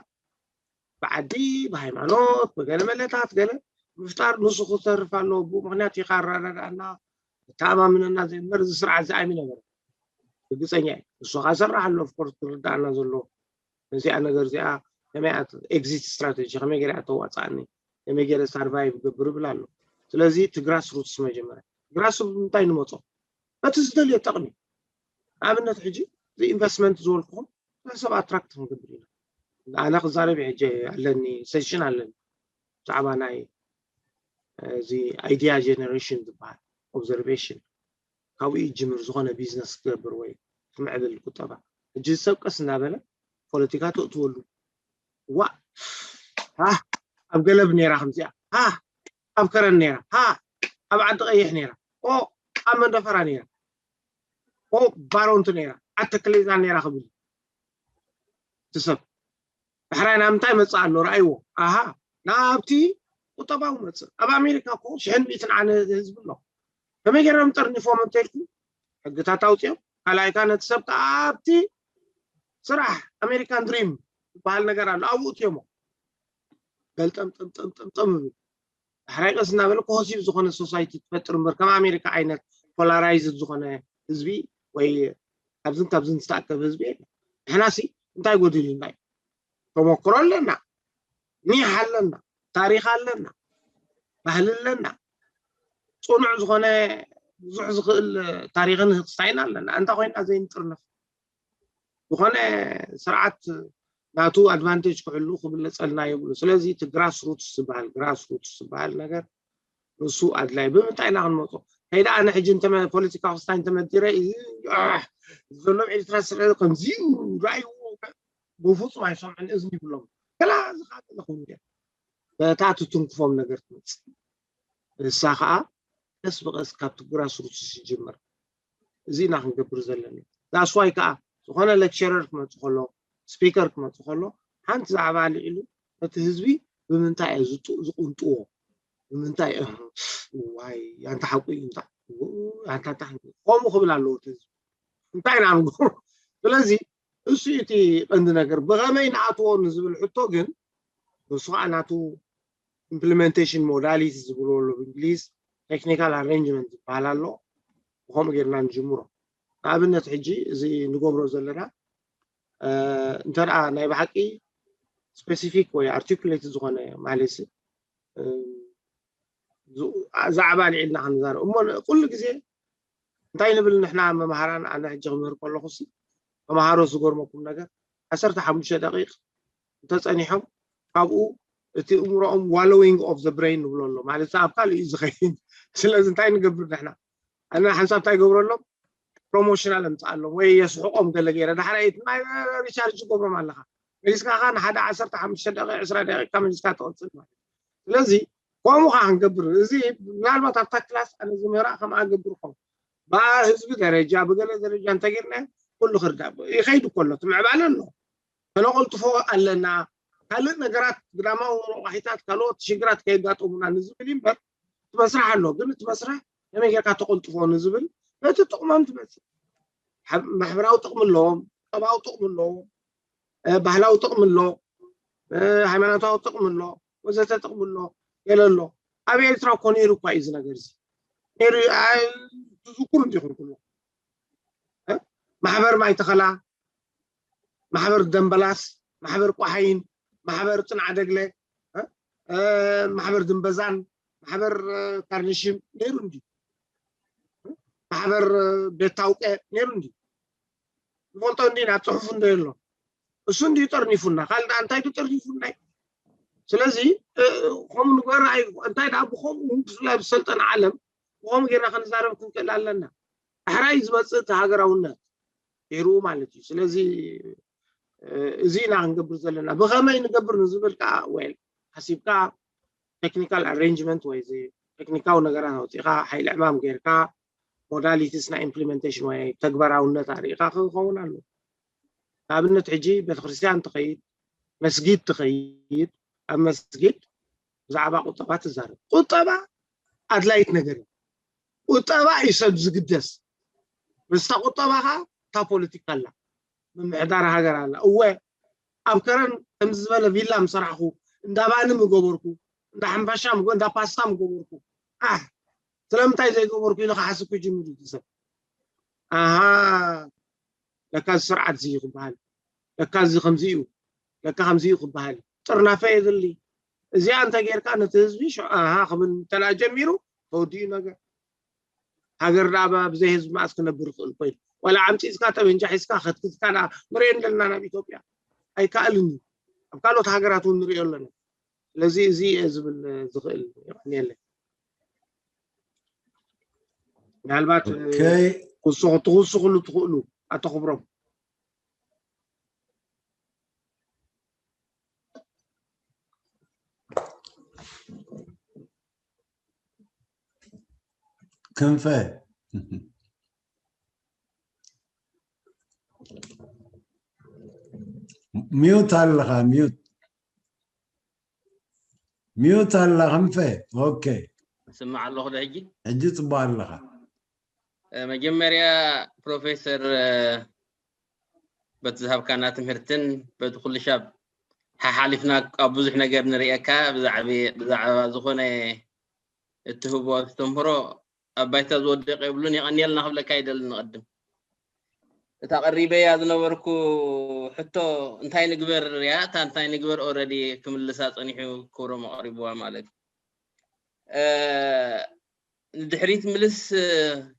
ብዓዲ ብሃይማኖት ብገለ መለታት ገለ ምፍጣር ንሱ ክተርፍ ኣለዎ ብኡ ምክንያት ኢካ ኣረዳድኣና ተኣማምነና ዘይበር እዚ ስርዓት ዝኣሚ ነበረ ርግፀኛ እዩ ንሱ ከዓ ሰራሕ ኣሎ ኦፍኮርስ ክርዳኣና ዘሎ ነዚኣ ነገር እዚኣ ከመይ ኤግዚት ስትራተጂ ከመይ ገይረ ተዋፅኣኒ ከመይ ገይረ ሳርቫይቭ ገብር ይብል ኣሎ ስለዚ እቲ ግራስ ሩትስ መጀመርያ ግራስ ሩት እንታይ ንመፆ በቲ ዝደልዮ ጠቕሚ ኣብነት ሕጂ እዚ ኢንቨስትመንት ዝበልኩኹም ሰብ ኣትራክት ክንገብር ኢና ኣነ ክዛረብ ሕጂ ኣለኒ ሴሽን ኣለኒ ብዛዕባ ናይ እዚ ኣይዲያ ጀነሬሽን ዝበሃል ኦብዘርቬሽን ካብኡ ይጅምር ዝኾነ ቢዝነስ ክትገብር ወይ ትምዕብል ቁጠባ ሕጂ ሰብ ቀስ እናበለ ፖለቲካ ተእትወሉ ዋ ኣብ ገለብ ነይራ ከምዚኣ ኣብ ከረን ነይራ ኣብ ዓዲ ቀይሕ ነይራ ኣብ መንደፈራ ነይራ ባሮንት ነይራ ዓዲ ተክሌዛን ነይራ ክብል ትሰብ ዳሕራይ ናብ ምንታይ መፅእ ኣሎ ረኣይዎ ኣሃ ናብቲ ቁጠባዊ መፅእ ኣብ ኣሜሪካ እኮ ሽሕን ሚእትን ዓነ ህዝቢ ኣሎ ከመይ ገይሮም ጠርኒፎም እንተልኩ ሕግታት ኣውፅኦም ካልኣይካ ነቲ ሰብ ኣብቲ ስራሕ ኣሜሪካን ድሪም ዝበሃል ነገር ኣሎ ኣብኡ እትዮሞ ገልጠምጠምጠምጠምጠም ይብል ዳሕራይ ቀስ እናበለ ኮሆሲቭ ዝኾነ ሶሳይቲ ትፈጥር እምበር ከም ኣሜሪካ ዓይነት ፖላራይዝድ ዝኾነ ህዝቢ ወይ ካብዝን ካብዝን ዝተኣከብ ህዝቢ የለ ንሕና ሲ እንታይ ጎዲሉና እዩ ተመክሮ ኣለና ኒሕ ኣለና ታሪክ ኣለና ባህሊ ኣለና ፅኑዕ ዝኾነ ብዙሕ ዝኽእል ታሪኽን ህቕስታይን ኣለና። እንታ ኮይና ዘይንጥርነፍ ዝኾነ ስርዓት ናቱ ኣድቫንቴጅ ክሕሉ ክብለፀልና የብሉ። ስለዚ እቲ ግራስ ሩትስ ዝበሃል ግራስ ሩትስ ዝበሃል ነገር ንሱ ኣድላይ። ብምንታይ ኢና ክንመፆ? ከይዳ ኣነ ሕጂ እንተ ፖለቲካ ክስታይ እንተመዲረ ዘሎ ኤርትራ ስለ ከምዚ ራእይዎ ብፍፁም ኣይሰምዕን እዝኒ ይብሎም። ከላ ዝኻደ ለኹም በታ ትትንክፎም ነገር ትመፅእ። እሳ ከዓ ቀስ ብቀስ ካብቲ ግራስ ሩትስ ይጅምር። እዚ ኢና ክንገብር ዘለና። ዳስዋይ ከዓ ዝኾነ ሌክቸረር ክመፅእ ከሎ ስፒከር ክመፅእ ከሎ ሓንቲ ዛዕባ ኣልዒሉ እቲ ህዝቢ ብምንታይ እዩ ዝጡ- ዝቁንጥዎ ብምንታይ እዩ? ዋይ ኣንታ ሓቁ እዩ እንታ ኣንታ ከምኡ ክብል ኣለዎ እቲ ህዝቢ እንታይ ኢና ንገብሮ? ስለዚ እሱ እቲ ቀንዲ ነገር ብኸመይ ንኣትዎ ንዝብል ሕቶ ግን ንሱ ከዓ ናቱ ኢምፕሊመንቴሽን ሞዳሊቲ ዝብልዎ ኣሎ ብእንግሊዝ ቴክኒካል ኣሬንጅመንት ዝበሃል ኣሎ። ብከምኡ ጌርና ንጅምሮ። ንኣብነት ሕጂ እዚ ንገብሮ ዘለና እንተ ናይ ብሓቂ ስፔሲፊክ ወይ ኣርቲኩሌት ዝኾነ ማለት ዛዕባ ልዒልና ክንዛረብ እሞ ኩሉ ግዜ እንታይ ንብል ንሕና መምሃራን ኣነ ሕጂ ክምህር ከለኹ ሲ ተምሃሮ ዝገርመኩም ነገር ዓሰርተ ሓሙሽተ ደቂቕ እንተፀኒሖም ካብኡ እቲ እምሮኦም ዋሎዊንግ ኦፍ ዘ ብሬን ንብሎ ኣሎ ማለት ኣብ ካልእ እዩ ዝኸይድ ስለዚ እንታይ ንገብር ንሕና ኣነ ሓንሳብ እንታይ ገብረሎም ፕሮሞሽናል ኣምፅኣሎም ወይ የስሕቆም ገለ ገይረ ዳሕራይ ናይ ሪቻርጅ ገብሮም ኣለካ መሊስካ ከ ንሓደ ዓሰርተ ሓሙሽተ ደቂቕ ዕስራ ደቂቕካ መሊስካ ትቕፅል ማለት ስለዚ ከምኡ ከዓ ክንገብር እዚ ምናልባት ኣብታ ክላስ ኣነ ዝምህራ ከምኣ ገብር ኸው ብህዝቢ ደረጃ ብገለ ደረጃ እንተጌርና ኩሉ ክርዳእ ይኸይድ እኮ ኣሎ እቲ ምዕባለ ኣሎ ከነቐልጥፎ ኣለና ካልእ ነገራት ግዳማዊ ረቋሒታት ካልኦት ሽግራት ከየጋጠሙና ንዝብል እምበር እቲ መስርሕ ኣሎ ግን እቲ መስርሕ ከመይ ጌርካ ተቐልጥፎ ንዝብል ነቲ ጥቕሞም ትመፅእ ማሕበራዊ ጥቕሚ ኣለዎም ቁጠባዊ ጥቕሚ ኣለዎም ባህላዊ ጥቕሚ ኣሎ ሃይማኖታዊ ጥቕሚ ኣሎ ወዘተ ጥቕሚ ኣሎ ገለ ኣሎ ኣብ ኤርትራ እኮ ነይሩ እኳ እዩ እዚ ነገር እዚ ነይሩ ትዝክሩ እንዲኹም ኩሉ ማሕበር ማይ ተኸላ ማሕበር ደንበላስ ማሕበር ቋሓይን ማሕበር ፅንዓደግለ ማሕበር ድንበዛን ማሕበር ካርንሽም ነይሩ እንዲ ማሕበር ቤታውቀ ነይሩ እንዲ ንፈልጦ እንዲ ናብ ፅሑፍ እንዶ የሎ እሱ እንዲ ጠርኒፉና ካልእ እንታይ ዱ ጠርኒፉና ስለዚ ከምኡ ንግበር እንታይ ዳ ብከምኡ ብፍላይ ብሰልጠነ ዓለም ብከምኡ ጌርና ክንዛረብ ክንክእል ኣለና ዳሕራይ ዝመፅእ እቲ ሃገራውነት ይርኡ ማለት እዩ ስለዚ እዚ ኢና ክንገብር ዘለና ብከመይ ንገብር ንዝብል ከዓ ወል ሓሲብካ ቴክኒካል ኣሬንጅመንት ወይ ቴክኒካዊ ነገራት ኣውፅኢካ ሓይሊ ዕማም ጌርካ ሞዳሊቲስ ናይ ኢምፕሊመንቴሽን ወይ ተግባራውነት ኣርኢካ ክኸውን ኣሎ ንኣብነት ሕጂ ቤተክርስትያን ትኸይድ መስጊድ ትኸይድ ኣብ መስጊድ ብዛዕባ ቁጠባ ትዛረብ ቁጠባ ኣድላይት ነገር እዩ ቁጠባ እዩ ሰብ ዝግደስ ምስታ ቁጠባ ከዓ እታ ፖለቲካ ኣላ ምምሕዳር ሃገር ኣላ እወ ኣብ ከረን ከምዚ ዝበለ ቪላ ምሰራሕኹ እንዳ ባኒ ምገበርኩ እንዳ ሓምባሻ እንዳ ፓስታ ምገበርኩ ኣህ ስለምንታይ ዘይገበርኩ ኢሉ ክሓስብ ክጅምር እዩ ሰብ ኣሃ ለካ እዚ ስርዓት እዚ ክበሃል ለካ እዚ ከምዚ እዩ ለካ ከምዚ እዩ ክበሃል ጥርናፈ የድሊ እዚኣ እንተ ጌርካ ነቲ ህዝቢ ሽዑ ኣሃ ክብል እንተላ ጀሚሩ ተወዲኡ ነገር ሃገር ደኣ ብዘይ ህዝቢ መዓስ ክነብር ይኽእል ኮይኑ ዋላ ዓምፂፅካ ጠበንጃ ሒዝካ ከትክትካ ደኣ ንሪኦ ኣለና ናብ ኢትዮጵያ ኣይከኣልን እዩ ኣብ ካልኦት ሃገራት እውን ንሪኦ ኣለና ስለዚ እዚ እየ ዝብል ዝኽእል የቐንየለይ ምናልባት ክትውስኽሉ ትኽእሉ ኣቶ ክብሮም ክንፈ ሚዩት ኣለኻ ሚዩት ሚዩት ኣላ ክንፈ ኦኬ ስማዕ ኣለኹ ዶ ሕጂ ሕጂ ፅቡቅ ኣለኻ መጀመርያ ፕሮፌሰር በቲ ዝሃብካና ትምህርትን በቲ ኩሉ ሻብ ሓሓሊፍና ኣብ ብዙሕ ነገር ንርእየካ ብዛዕባ ዝኾነ እትህቦ ኣስተምህሮ ኣብ ባይታ ዝወደቀ የብሉን የቐንየልና ክብለካ ይደሊ ንቐድም እታ ቀሪበያ ዝነበርኩ ሕቶ እንታይ ንግበር እያ እታ እንታይ ንግበር ኦረዲ ክምልሳ ፀኒሑ ክብሮም ኣቕሪብዋ ማለት እዩ ንድሕሪት ምልስ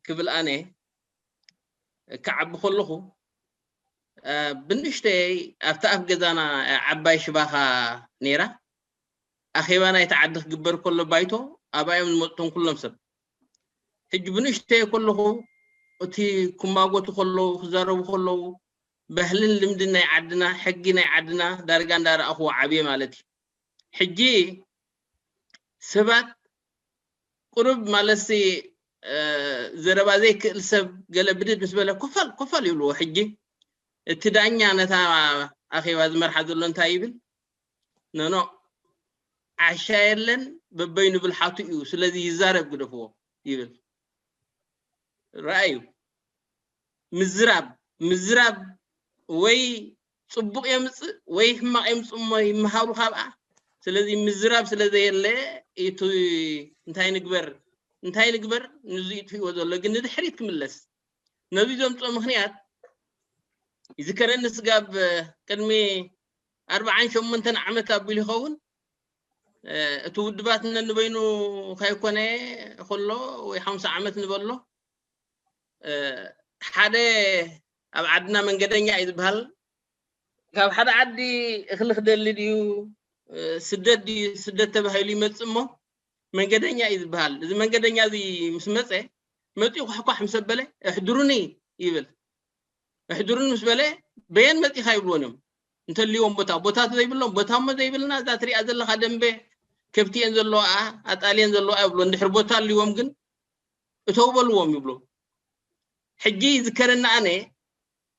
ክብል ኣነ ክዓቢ ከለኹ ብንእሽተይ ኣብቲ ኣፍ ገዛና ዓባይ ሽባኻ ነይራ። ኣኼባ ናይቲ ዓዲ ክግበር ከሎ ባይቶ ኣብኣ እዮም ዝመፁ እቶም ኩሎም ሰብ። ሕጂ ብንእሽተይ ከለኹ እቲ ክማጎቱ ከለዉ ክዛረቡ ከለዉ ባህልን ልምድን ናይ ዓድና ሕጊ ናይ ዓድና ዳርጋ እንዳረኣኽዎ ዓብየ ማለት እዩ። ሕጂ ሰባት ቁሩብ ማለትሲ ዘረባ ዘይክእል ሰብ ገለ ብድድ ምስ በለ ኮፈል ኮፈል ይብልዎ። ሕጂ እቲ ዳኛ ነታ ኣኼባ ዝመርሓ ዘሎ እንታይ ይብል? ኖኖ ዓሻ የለን በበይኑ ብልሓቱ እዩ፣ ስለዚ ይዛረብ ግደፍዎ ይብል። ረኣዩ ምዝራብ ምዝራብ ወይ ፅቡቕ የምፅእ ወይ ሕማቕ የምፅእ እሞ ይመሃሩ ካብኣ። ስለዚ ምዝራብ ስለ ዘየለ እቲ እንታይ ንግበር እንታይ ንግበር ንዚ ይጥፍእዎ ዘሎ ግን ንድሕሪት ክምለስ ነዚ ዘምፅኦ ምክንያት ይዝከረኒ ስጋብ ቅድሚ ኣርባዓን ሸሞንተን ዓመት ኣቢሉ ይኸውን እቲ ውድባት ነንበይኑ ከይኮነ ከሎ ወይ ሓምሳ ዓመት ንበሎ ሓደ ኣብ ዓድና መንገደኛ እዩ ዝበሃል። ካብ ሓደ ዓዲ እኽሊ ክደሊ ድዩ ስደት ድዩ ስደት ተባሂሉ ይመፅእ እሞ መንገደኛ እዩ ዝበሃል። እዚ መንገደኛ እዚ ምስ መፀ መፂኡ ኳሕኳሕ ምስ ኣበለ እሕድሩኒ ይብል። እሕድሩኒ ምስ በለ በየን መፂኻ ይብልዎም እዮም። እንተልዎም ቦታ ቦታ ዘይብሎም ቦታ እሞ ዘይብልና እዛ ትሪኣ ዘለኻ ደንበ ከብቲ እየን ዘለዋ ኣጣል እየን ዘለዋ ይብሎ። እንድሕር ቦታ ኣልዎም ግን እተው በልዎም ይብሎ። ሕጂ ይዝከረኒ ኣነ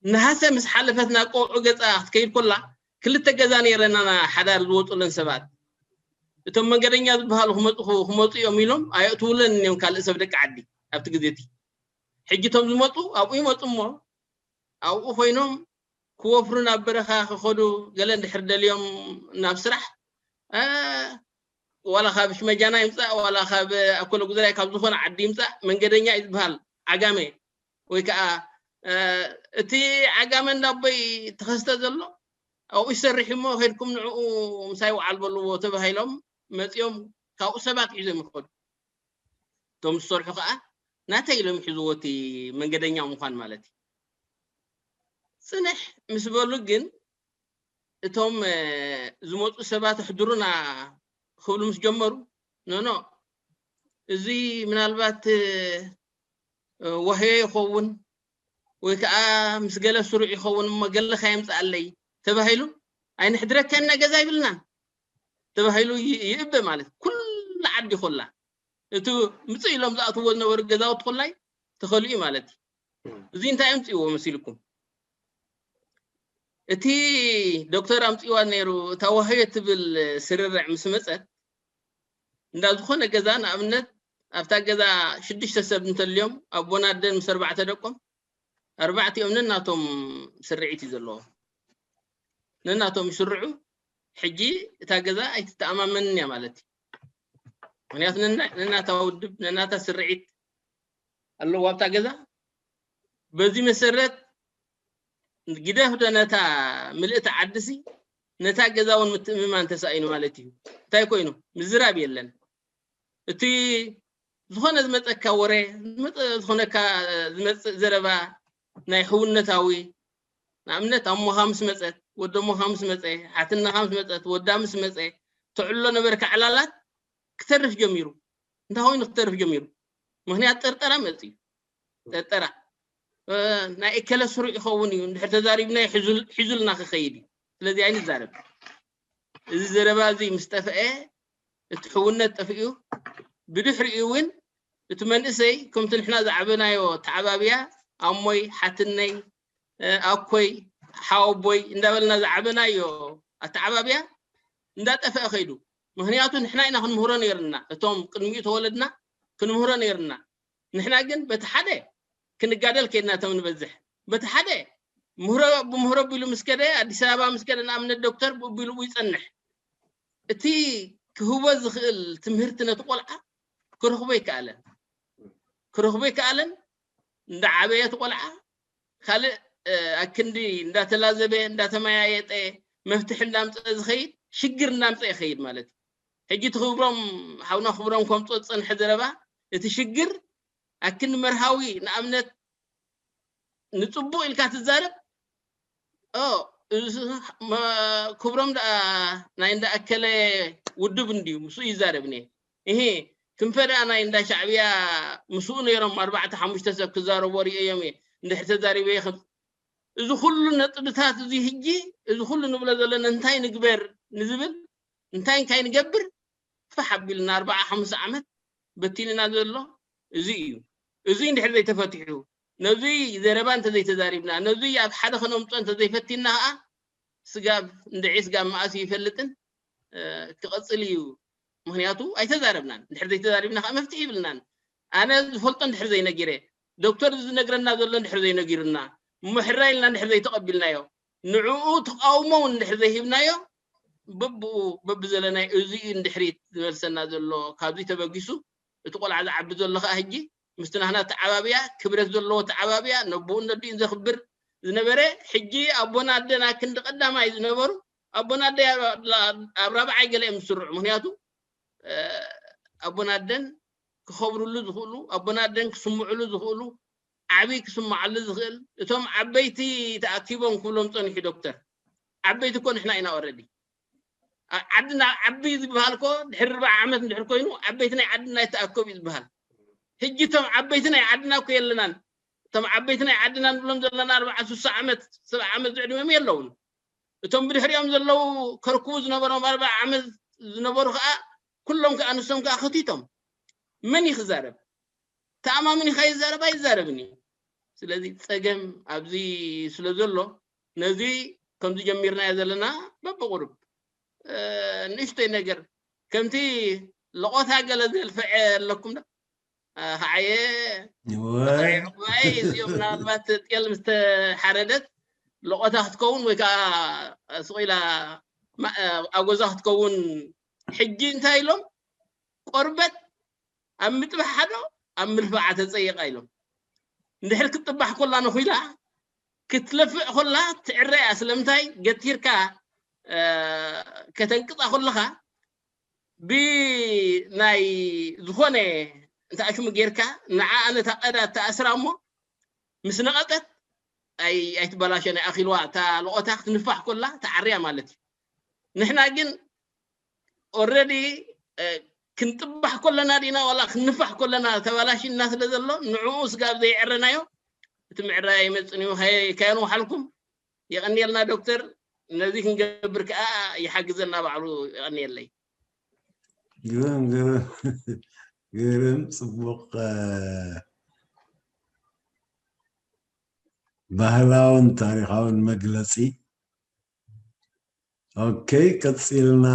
ነሃሰ ምስ ሓለፈት ናብ ቆውዑ ገፃ ክትከይድ ኮላ ክልተ ገዛ ነይረና ሓዳር ዝወፁለን ሰባት እቶም መንገደኛ ዝበሃሉ ክመፁ እዮም ኢሎም ኣየእትውለን እዮም ካልእ ሰብ ደቂ ዓዲ ኣብቲ ግዜ እቲ። ሕጂ እቶም ዝመፁ ኣብኡ ይመፁ እሞ ኣብኡ ኮይኖም ክወፍሩ ናብ በረኻ ክኸዱ ገለ እንድሕር ደልዮም ናብ ስራሕ ዋላ ካብ ሽመጃና ይምፃእ ዋላ ካብ ኣኮለ ጉዛይ ካብ ዝኾነ ዓዲ ይምፃእ መንገደኛ እዩ ዝበሃል ዓጋመ ወይ ከዓ እቲ ዓጋመ እንዳቦይ ተኸስተ ዘሎ ኣብኡ ይሰርሕ እሞ ከድኩም ንዕኡ ምሳይ ውዓል በልዎ ተባሂሎም መፂኦም ካብኡ ሰባት ሒዞም ይኸዱ። እቶም ዝሰርሑ ከዓ ናተይ ኢሎም ይሕዝዎ እቲ መንገደኛ ምዃን ማለት እዩ። ፅንሕ ምስ በሉ ግን እቶም ዝመፁ ሰባት ኣሕድሩና ክብሉ ምስ ጀመሩ ኖኖ እዚ ምናልባት ዋህዮ ይኸውን ወይ ከዓ ምስ ገለ ስሩዕ ይኸውን እሞ ገለ ካየምፅኣለይ ተባሂሉ ኣይንሕድረከን ገዛ ይብልናን ተባሂሉ ይእበ ማለት ኩሉ ዓዲ ይኮላ እቲ ምፅእ ኢሎም ዝኣትዎ ዝነበሩ ገዛውቲ ኮላይ ተኸሊኡ ማለት እዩ። እዚ እንታይ ኣምፅእዎ መሲልኩም? እቲ ዶክተር ኣምፅዋ ነይሩ እታ ዋህዮ ትብል ስርርዕ ምስ መፀት እንዳ ዝኾነ ገዛ ንኣብነት ኣብታ ገዛ ሽዱሽተ ሰብ እንተልዮም ኣቦን ኣደን ምስ ኣርባዕተ ደቆም ኣርባዕቲኦም ነናቶም ስርዒት እዩ ዘለዎም። ነናቶም ይስርዑ። ሕጂ እታ ገዛ ኣይትተኣማመንን እያ ማለት እዩ። ምክንያቱ ነናታ ውድብ ነናታ ስርዒት ኣለዎ ኣብታ ገዛ። በዚ መሰረት ግደፍ ዶ ነታ ምልእቲ ዓድሲ ነታ ገዛ እውን ምትእምማን ተሳኢኑ ማለት እዩ። እንታይ ኮይኑ ምዝራብ የለን። እቲ ዝኾነ ዝመፀካ ወረ ዝኾነካ ዝመፅእ ዘረባ ናይ ሕውነታዊ ንኣብነት ኣሞኻ ምስ መፀት ወደሞኻ ምስ መፀ ሓትነኻ ምስ መፀት ወዳ ምስ መፀ ትዕሎ ነበርካ ዕላላት ክተርፍ ጀሚሩ። እንታይ ኮይኑ ክተርፍ ጀሚሩ? ምክንያት ጥርጠራ መፅ እዩ። ጥርጠራ ናይ እከለ ስሩዕ ይኸውን እዩ እንድሕር ተዛሪብና ሒዙልና ክኸይድ እዩ። ስለዚ ኣይንዛረብ። እዚ ዘረባ እዚ ምስ ጠፍአ እቲ ሕውነት ጠፍኡ። ብድሕሪኡ እውን እቲ መንእሰይ ከምቲ ንሕና ዝዓበናዮ ተዓባብያ ኣሞይ ሓትነይ ኣኮይ ሓወቦይ እንዳበልና ዝዓበናዮ ኣተዓባብያ እንዳጠፍአ ከይዱ። ምክንያቱ ንሕና ኢና ክንምህሮ ነይርና እቶም ቅድሚኡ ተወለድና ክንምህሮ ነይርና። ንሕና ግን በቲ ሓደ ክንጋደል ከይድና እቶም ንበዝሕ በቲ ሓደ ምህሮ ብምህሮ ቢሉ ምስ ከደ ኣዲስ ኣበባ ምስ ከደ ንኣብነት ዶክተር ብኡ ቢሉ ይፀንሕ። እቲ ክህቦ ዝኽእል ትምህርቲ ነቲ ቆልዓ ክረኽቦ ይከኣለን ክረኽቦ ይከኣለን። እንዳዓበየ እቲ ቆልዓ ካልእ ኣክንዲ እንዳተላዘበ እንዳተመያየጠ መፍትሒ እንዳምፀ ዝኸይድ ሽግር እንዳምፀ ይኸይድ ማለት እዩ። ሕጂ እቲ ክብሮም ሓውና ክብሮም ከምፆ ዝፀንሐ ዘረባ እቲ ሽግር ኣክን መርሃዊ ንኣብነት ንጽቡቕ ኢልካ ትዛረብ ክብሮም ደኣ ናይ እንዳኣከለ ውድብ እንድዩ ምስኡ ይዛረብ ነ እሄ ክንፈ ደኣ ናይ እንዳ ሻዕብያ ምስኡ ነይሮም ኣርባዕተ ሓሙሽተ ሰብ ክዛረቦ ርእዮም እየ እንድሕር ተዛሪበ ይኽም እዚ ኩሉ ነጥብታት እዚ ህጂ እዚ ኩሉ ንብሎ ዘለና እንታይ ንግበር ንዝብል እንታይ እንታይ ንገብር ፋሕ ኣቢልና ኣርባዓ ሓሙሳ ዓመት በቲንና ዘሎ እዚ እዩ። እዚ እንድሕር ዘይተፈቲሑ ነዚ ዘረባ እንተዘይተዛሪብና ነዚ ኣብ ሓደ ከነምፅኦ እንተዘይፈቲና ከዓ ስጋብ እንድዒ ስጋብ መኣስ ይፈልጥን ክቐፅል እዩ። ምክንያቱ ኣይተዛረብናን። እንድሕር ዘይተዛሪብና ከዓ መፍትሒ ይብልናን። ኣነ ዝፈልጦ እንድሕር ዘይነጊረ ዶክተር ዝነግረና ዘሎ እንድሕር ዘይነጊሩና እሞ ሕራይ ኢልና እንድሕር ዘይተቐቢልናዮ ንዕኡ ተቃውሞ እውን እንድሕር ዘይሂብናዮ በብኡ በብዘለናይ እዚ እዩ እንድሕሪት ዝመልሰና ዘሎ። ካብዚ ተበጊሱ እቲ ቆልዓ ዝዓቢ ዘሎ ከዓ ሕጂ ምስቲ ናህና ተዓባብያ ክብረት ዘለዎ ተዓባብያ ነቦኡን ነዲኡን ዘኽብር ዝነበረ ሕጂ ኣቦና ኣደና ክንዲ ቀዳማይ ዝነበሩ ኣቦና ኣደይ ኣብ ራብዓይ ገለ እዮም ዝስርዑ። ምክንያቱ ኣቦና ኣደን ክኸብርሉ ዝኽእሉ ኣቦና ኣደን ክስምዕሉ ዝኽእሉ ዓብይ ክስምዓሉ ዝኽእል እቶም ዓበይቲ ተኣኪቦም ክብሎም ፀኒሑ ዶክተር። ዓበይቲ እኮ ንሕና ኢና ኦረዲ ዓድና ዓብይ ዝበሃል እኮ ድሕሪ ርባዓ ዓመት እንድሕር ኮይኑ ዓበይቲ ናይ ዓድና ይተኣከቡ እዩ ዝበሃል። ሕጂ እቶም ዓበይቲ ናይ ዓድና እኮ የለናን። እቶም ዓበይቲ ናይ ዓድና ንብሎም ዘለና ኣርባዓ ስሳ ዓመት ሰብዓ ዓመት ዝዕድመም የለውን። እቶም ብድሕሪኦም ዘለዉ ከርክቡ ዝነበሮም ኣርባዓ ዓመት ዝነበሩ ከዓ ኩሎም ከዓ ንሶም ከዓ ከቲቶም መን እዩ ክዛረብ? ተኣማምን ኢኻ ይዛረብ ኣይዛረብን እዩ። ስለዚ ፀገም ኣብዚ ስለ ዘሎ ነዚ ከምዚ ጀሚርናዮ ዘለና በብቁሩብ ንእሽተይ ነገር ከምቲ ለቆታ ገለ ዘልፍዐ ኣለኩም ዶ ከዓየ ዕቁባይ እዚኦም ምናልባት ጤል ምስ ተሓረደት ለቆታ ክትከውን ወይ ከዓ ስቕ ኢላ ኣጎዛ ክትከውን ሕጂ እንታይ ኢሎም ቆርበት ኣብ ምጥባሕ ሓዶ ኣብ ምልፋዓ ተፀይቃ ኢሎም እንድሕር ክትጥባሕ ኮላ ነኹኢላ ክትለፍዕ ኮላ ትዕረያ ስለምንታይ ገቲርካ ከተንቅፃ ኮለኻ ብናይ ዝኾነ እንተ ኣሽሙ ጌርካ ንዓ ነታ ቀዳ ተኣስራ እሞ ምስ ነቐጠት ኣይትበላሸን ኣኺልዋ እታ ለቆታ ክትንፋሕ ኮላ ተዓርያ ማለት እዩ። ንሕና ግን ኦረዲ ክንጥባሕ ኮለና ዲና ዋላ ክንፋሕ ኮለና ተባላሽና ስለ ዘሎ ንዕኡ ስጋብ ዘይዕረናዮ እቲ ምዕራይ ኣይመፅን እዩ። ከየን ውሓልኩም የቐንየልና ዶክተር። ነዚ ክንገብር ከዓ ይሓግዘና ባዕሉ። የቐንየለይ። ግርም ግርም ግርም ፅቡቕ ባህላውን ታሪኻውን መግለፂ። ኦኬ ቀፂልና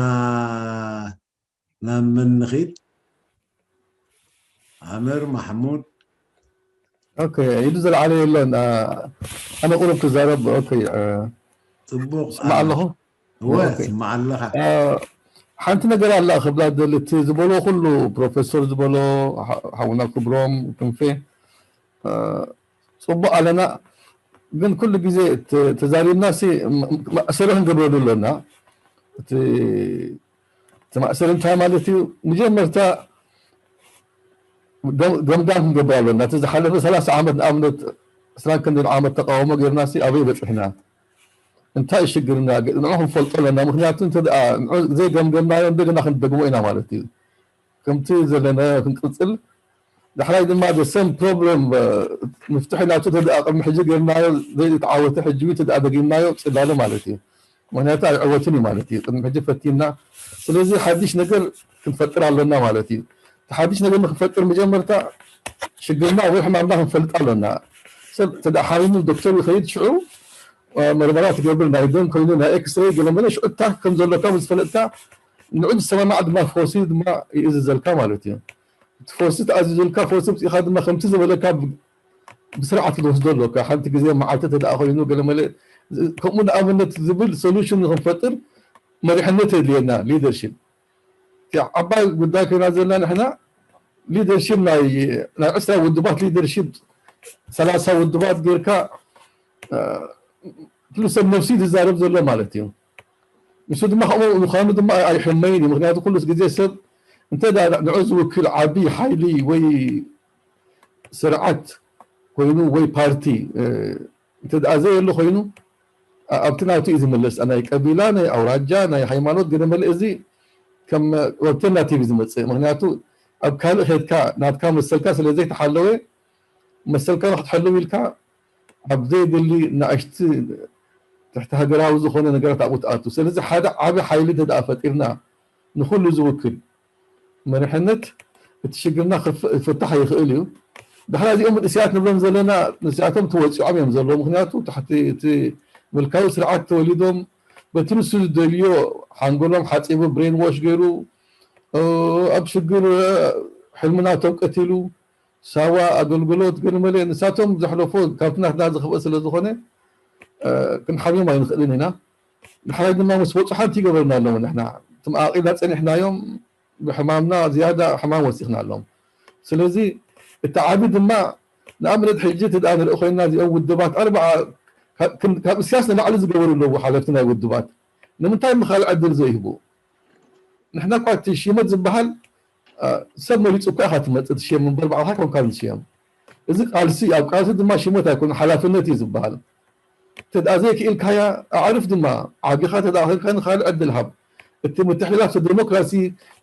ናብ መን ንኺድ? ዓመር ማሕሙድ። ኦኬ ኢዱ ዘልዓለ የሎን። ኣነ ቁሩብ ክዛረብ። ኦኬ ፅቡቕ ስማዕ ኣለኹ። እወ ስማዕ ኣለኻ። ሓንቲ ነገር ኣላ ክብላ ደሊ እቲ ዝበሎ ኩሉ ፕሮፌሰር ዝበሎ ሓውና ክብሮም ክንፌ ፅቡቅ ኣለና ግን ኩሉ ግዜ ተዛሪብና ሲ መእሰሪ ክንገብረሉ ኣለና። እቲ መእሰሪ እንታይ ማለት እዩ? መጀመርታ ገምጋም ክንገብር ኣለና። እቲ ዝሓለፈ ሰላሳ ዓመት ንኣብነት ዕስራን ክንደን ዓመት ተቃውሞ ጌርና ሲ ኣበይ በፂሕና? እንታይ ሽግርና ንዑ ክንፈልጦ ኣለና። ምክንያቱ እንተ ዘይገምገምናዮ እንደገና ክንደግሞ ኢና ማለት እዩ። ከምቲ ዘለና ክንቅፅል ዳሕራይ ድማ the same problem ምፍትሒ ናቱ ተደኣ ቅድሚ ሕጂ ገርናዮ ዘይተዓወተ ሕጂ ተደኣ ደጊምናዮ ፅላለ ማለት እዩ። ምክንያቱ ኣይዕወትን እዩ ማለት እዩ። ቅድሚ ሕጂ ፈቲና ስለዚ ሓድሽ ነገር ክንፈጥር ኣለና ማለት እዩ። እቲ ሓድሽ ነገር ንክንፈጥር መጀመርታ ሽግርና ወይ ሕማምና ክንፈልጥ ኣለና። ሰብ ተደኣ ሓሚሙ ዶክተር ይኸይድ ሽዑ መርመራ ትገብር ናይ ደም ኮይኑ ናይ ኤክስሬይ ገለመለ ሽዑ እታ ከም ዘለካ ምስ ፈለጥካ ንዑ ዝሰማማዕ ድማ ፈውሲ ድማ ይእዝዘልካ ማለት እዩ። እቲ ፈውሲ ተኣዚዙልካ ፈውሲ ምፅኢኻ ድማ ከምቲ ዝበለካ ብስርዓት ክትወስዶ ኣለካ። ሓንቲ ግዜ መዓልቲ ተደኣ ኮይኑ ገለመለ ከምኡ ንኣብነት ዝብል ሶሉሽን ንክንፈጥር መሪሕነት የድልየና ሊደርሽፕ። እቲኣ ዓባይ ጉዳይ ኮይና ዘላ ንሕና ሊደርሽፕ ናይ ናይ ዕስራ ውድባት ሊደርሽፕ ሰላሳ ውድባት ጌርካ ኩሉ ሰብ ነብሱ ዝዛረብ ዘሎ ማለት እዩ። ንሱ ድማ ከምኡ ምዃኑ ድማ ኣይሕመይን እዩ። ምክንያቱ ኩሉ ግዜ ሰብ እንተ ደኣ ንዑ ዝውክል ዓቢ ሓይሊ ወይ ስርዓት ኮይኑ ወይ ፓርቲ እንተ ደኣ ዘየሎ ኮይኑ ኣብቲ ናቱ እዩ ዝምለስ። ናይ ቀቢላ፣ ናይ ኣውራጃ፣ ናይ ሃይማኖት ገለ መለ እዚ ከም ኦልተርናቲቭ እዩ ዝመጽእ። ምክንያቱ ኣብ ካልእ ከድካ ናትካ መሰልካ ስለ ዘይተሓለወ መሰልካ ንክትሕልው ኢልካ ኣብ ዘይድሊ ንኣሽቲ ትሕቲ ሃገራዊ ዝኾነ ነገራት ኣብኡ ትኣቱ። ስለዚ ሓደ ዓቢ ሓይሊ እንተ ደኣ ፈጢርና ንኹሉ ዝውክል መሪሕነት እቲ ሽግርና ክፍ- ክፍታሕ ይኽእል እዩ። ድሕራ እዚኦም መንእሰያት ንብሎም ዘለና ንስያቶም ተወፂዖም እዮም ዘለዉ። ምክንያቱ ትሕቲ እቲ ምልካዊ ስርዓት ተወሊዶም በቲ ንሱ ዝደልዮ ሓንጎሎም ሓፂቡ ብሬን ዎሽ ገይሩ ኣብ ሽግር ሕልምናቶም ቀቲሉ ሳዋ ኣገልግሎት ግን መለ ንሳቶም ዘሕለፎ ካብቲ ናትና ዝኽፍአ ስለ ዝኾነ ክንሓምዮም ኣይንኽእልን ኢና። ንሕራይ ድማ ምስ ወፁ ሓንቲ ይገበርና ኣለዎ። ንሕና ትም ኣቂልና ፀኒሕናዮም ብሕማምና ዝያዳ ሕማም ወሲኽና ኣለዎም። ስለዚ እቲ ዓቢ ድማ ንኣብነት ሕጂ እቲ ደኣ ንርኢ ኮይና እዚኦም ውድባት ኣርባዓ ካብ እስያስ ንላዕሊ ዝገበሩ ኣለዉ ሓለፍቲ ናይ ውድባት ንምንታይ ምኻል ዕድል ዘይህቡ? ንሕና እኳ እቲ ሽመት ዝበሃል ሰብ መሪፁ እኳ ኢኻ ትመፅእ ትሽየም እምበር ባዕልኻ ኮንካ ዝሽየም። እዚ ቃልሲ ኣብ ቃልሲ ድማ ሽመት ኣይኮነ ሓላፍነት እዩ ዝበሃል። ተድኣ ዘይክኢልካያ ኣዕርፍ ድማ ዓቢኻ ተድኣ ኮይንካ ንኻልእ ዕድል ሃብ። እቲ ምትሕልላፍ ዲሞክራሲ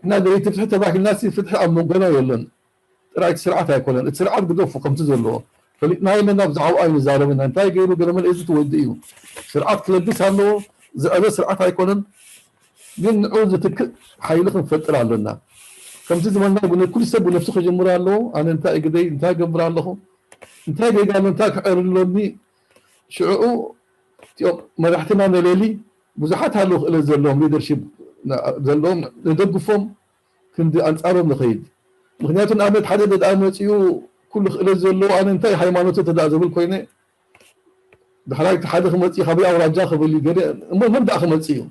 ንሕና ደለይቲ ፍትሒ ተባሂልናሲ ፍትሒ ኣብ መንጎና የለን። ጥራይ እቲ ስርዓት ኣይኮነን። እቲ ስርዓት ግደፉ ከምቲ ዘለዎ ፈሊጥናዮ ኣለና ብዛዕባኡ ኣይንዛረብን። እንታይ ገይሩ ገለ መለ እዚ ትወዲ እዩ። ስርዓት ክለግስ ኣለዎ። ዝዕበ ስርዓት ኣይኮነን። ግን ንዑ ዝትክእ ሓይሊ ክንፈጥር ኣለና። ከምቲ ዝበልና ብነ- ኩሉ ሰብ ብነፍሱ ክጅምር ኣለዎ። ኣነ እንታይ ግደይ እንታይ ገብር ኣለኹ እንታይ ጌጋ ኣሎ እንታይ ክዕር ኣሎኒ ሽዕኡ እቲኦም መራሕትና ነለሊ ብዙሓት ኣለዉ ክእለት ዘለዎም ሊደርሺፕ ዘለዎም ንደግፎም ክንዲ ኣንፃሮም ንኸይድ። ምክንያቱ ንኣብነት ሓደ ደኣ መፂኡ ኩሉ ክእለት ዘለዎ ኣነ እንታይ ሃይማኖቱ ተደኣ ዝብል ኮይነ ድሕራይ እቲ ሓደ ክመፅእ ካበይ ኣውራጃ ክብል እዩ ገለ እሞ መን ደኣ ክመፅእ እዩ?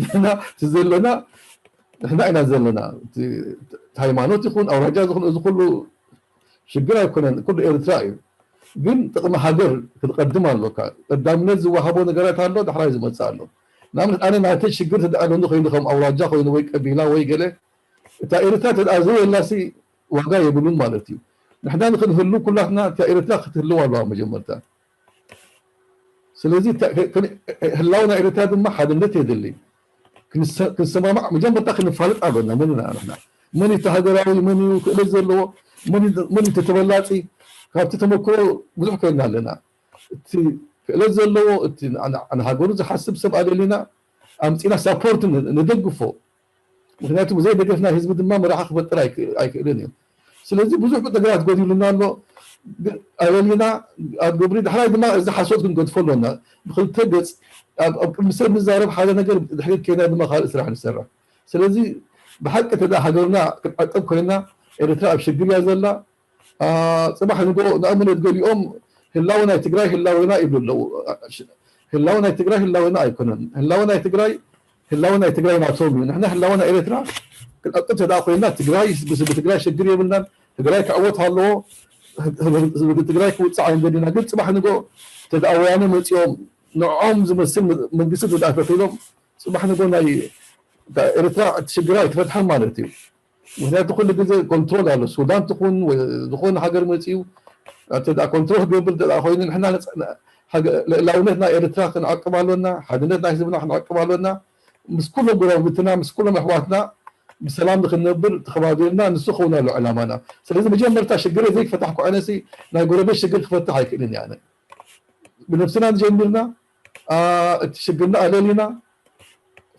ንሕና እቲ ዘለና ንሕና ኢና ዘለና። እቲ ሃይማኖት ይኹን ኣውራጃ ዝኹን እዚ ኩሉ ሽግር ኣይኮነን፣ ኩሉ ኤርትራ እዩ። ግን ጥቕሚ ሃገር ክትቐድም ኣሎካ። ቀዳምነት ዝወሃቦ ነገራት ኣሎ፣ ዳሕራይ ዝመጽእ ኣሎ። ንኣብነት ኣነ ናተይ ሽግር ተደኣለኒ ኮይኑ ከም ኣውራጃ ኮይኑ ወይ ቀቢላ ወይ ገለ እታ ኤርትራ ተደኣ ዘየላሲ ዋጋ የብሉን ማለት እዩ። ንሕና ንክንህሉ ኩላትና እታ ኤርትራ ክትህልው ኣለዋ መጀመርታ። ስለዚ ህላውና ኤርትራ ድማ ሓድነት የድሊ። ክንሰማማዕ መጀመርታ ክንፋለጥ ኣሎና። መን ኢና ንሕና? መን እቲ ሃገራዊ? መን እዩ ክእለት ዘለዎ? መን እዩ ተበላፂ? ካብቲ ተመክሮ ብዙሕ ኮይና ኣለና። እቲ ክእለት ዘለዎ እቲ ንሃገሩ ዝሓስብ ሰብ ኣደሊና ኣምፂና ሳፖርት ንደግፎ። ምክንያቱ ብዘይ ደገፍ ናይ ህዝቢ ድማ መራሒ ክፈጥር ኣይክእልን እዩ። ስለዚ ብዙሕ ነገራት ጎዲሉና ኣሎ። ኣበሊና ኣብ ግብሪ ዳሕራይ ድማ እዚ ሓሶት ክንገድፎ ኣሎና። ብክልተ ገፅ ኣብ ቅድሚ ሰብ ንዛረብ ሓደ ነገር ድሕሪት ከይና ድማ ካልእ ስራሕ ንሰርሕ። ስለዚ ብሓቂ ተዳ ሃገርና ክትዓቀብ ኮይና ኤርትራ ኣብ ሽግር እያ ዘላ። ፅባሕ ንጎ ንኣብነት ገሊኦም ህላወ ናይ ትግራይ ህላወና ይብሉ ኣለዉ። ህላወ ናይ ትግራይ ህላወና ኣይኮነን። ህላወ ናይ ትግራይ ህላወ ናይ ትግራይ ናቶም እዩ። ንሕና ህላወና ኤርትራ ክንዕቅብ ተዳ ኮይና ትግራይ ብትግራይ ሽግር የብልናን። ትግራይ ክዕወት ኣለዎ። ህዝቢ ትግራይ ክውፅዕ ኣይንደሊና። ግን ፅባሕ ንጎ ተዳ ወያነ መፂኦም ንዖም ዝመስል መንግስቲ ተዳ ተኺሎም ፅባሕ ንጎ ናይ ኤርትራ እቲ ሽግራ ኣይትፈትሓን ማለት እዩ። ምክንያቱ ኩሉ ግዜ ኮንትሮል ኣሎ። ሱዳን ትኹን ወይ ዝኾነ ሃገር መፂኡ እንተ ኮንትሮል ክገብር እንተ ኮይኑ ንሕና ልእላውነት ናይ ኤርትራ ክንዓቅብ ኣሎና፣ ሓድነት ናይ ህዝብና ክንዓቅብ ኣሎና። ምስ ኩሎም ጎረባብትና ምስ ኩሎም ኣሕዋትና ብሰላም ንክንነብር ተኸባቢርና ንሱ ክኸውን ኣሎ ዕላማና። ስለዚ መጀመርታ ሽግረ ዘይክፈታሕ ኮዕነሲ ናይ ጎረቤት ሽግር ክፈትሕ ኣይክእልን እየ ኣነ። ብነብስና ጀሚርና እቲ ሽግርና ኣለሊና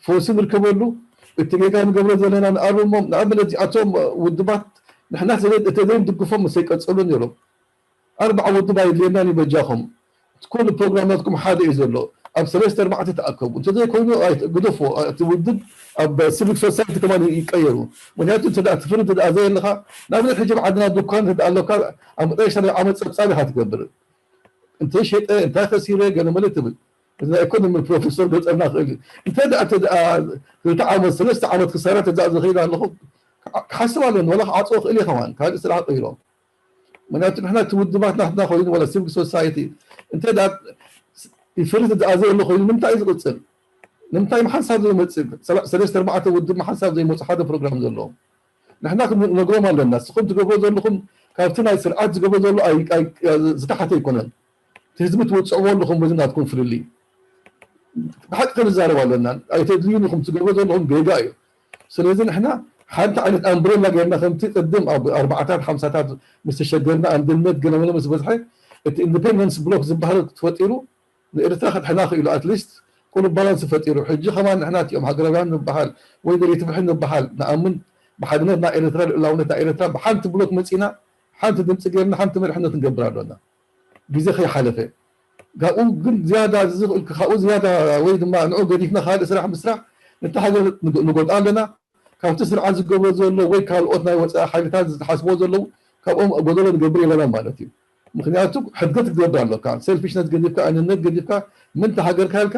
ፈውሲ ንርከበሉ እቲ ጌጋ ንገብሮ ዘለና ንኣርሞም። ንኣብነት እዚኣቶም ውድባት ንሕና እተዘይንድግፎም ምስ ይቀፅሉ ነይሮም። ኣርባዓ ውድብ ኣይድልየናን እዩ በጃኹም። ኩሉ ፕሮግራማትኩም ሓደ እዩ ዘሎ። ኣብ ሰለስተ ኣርባዕተ ተኣከቡ። እንተዘይኮይኑ ግደፎ። እቲ ውድብ ኣብ ሲቪክ ሶሳይቲ ከማን ይቀየሩ። ምክንያቱ እንተ ትፍሪ እንተ ዘየለካ ንኣብነት ሕጂ ኣብ ዓድና ዱኳን እንተ ኣለካ ኣብ መጠረሽታ ናይ ዓመት ፀብፃብ ኢካ ትገብር። እንታይ ሸጠ እንታይ ከሲረ ገለ መለ ትብል። እዚ ናይ ኢኮኖሚ ፕሮፌሰር ገፀና ክእል እዩ። እንተ ደኣ እንተ ደኣ ክልተ ዓመት ሰለስተ ዓመት ክሳራ ተዛእ ዝኽእል ኣለኹ ክሓስብ ኣለኒ ወላ ክዓፅዎ ክእል እየ ከማን ካልእ ስራሕ ቀይሮም። ምክንያቱ ንሕና እቲ ውድባት ናትና ኮይኑ ወላ ሲቪክ ሶሳይቲ እንተ ደኣ ይፍርድ ደኣ ዘሎ ኮይኑ ንምንታይ እዩ ዝቕፅል? ንምንታይ ሓንሳብ ዘይመፅእ ሰለስተ ኣርባዕተ ውድብ ሓንሳብ ዘይመፁ ሓደ ፕሮግራም ዘለዎም ንሕና ክንነግሮም ኣለና። ንስኹም ትገብሮ ዘለኹም ካብቲ ናይ ስርዓት ዝገብሮ ዘሎ ኣይ- ኣይ- ዝተሓተ ኣይኮነን። እቲ ህዝቢ ትውፅዕዎ ኣለኹም በዚ ናትኩም ፍልልይ። ብሓቂ ክንዛረብ ኣለና። ኣይተድልዩን ኢኹም ትገብሮ ዘለኹም ጌጋ እዩ። ስለዚ ንሕና ሓንቲ ዓይነት ኣምብሬላ ጌርና ከምቲ ቅድም ኣብ ኣርባዓታት ሓምሳታት ምስ ተሸገርና ኣንድነት ገለመለ ምስ በዝሐ እቲ ኢንዲፔንደንስ ብሎክ ዝበሃል ተፈጢሩ ንኤርትራ ከድሕና ክኢሉ ኣትሊስት ቁሩብ ባላንስ ፈጢሩ ሕጂ ከማን ንሕና እቲኦም ሃገራውያን ንበሃል ወይ ደለይቲ ፍትሒ ንበሃል ንኣምን ብሓድነት ናይ ኤርትራ ልኡላውነት ናይ ኤርትራ ብሓንቲ ብሎክ መፂና ሓንቲ ድምፂ ጌርና ሓንቲ መሪሕነት ንገብር ኣሎና ግዜ ከይሓለፈ ካብኡ ግን ዝያዳ ዝኽእል ካብኡ ዝያዳ ወይ ድማ ንዑ ገዲፍና ካልእ ስራሕ ምስራሕ ነቲ ሃገር ንጎድኣ ኣለና ካብቲ ስርዓት ዝገብሮ ዘሎ ወይ ካልኦት ናይ ወፃኢ ሓይልታት ዝሓስቦ ዘለዉ ካብኦም ጎደሎ ንገብር የለና ማለት እዩ ምክንያቱ ሕድገት ክትገብር ኣለካ ሰልፊሽነት ገዲፍካ ኣነነት ገዲፍካ ምንታ ሃገርካ ኢልካ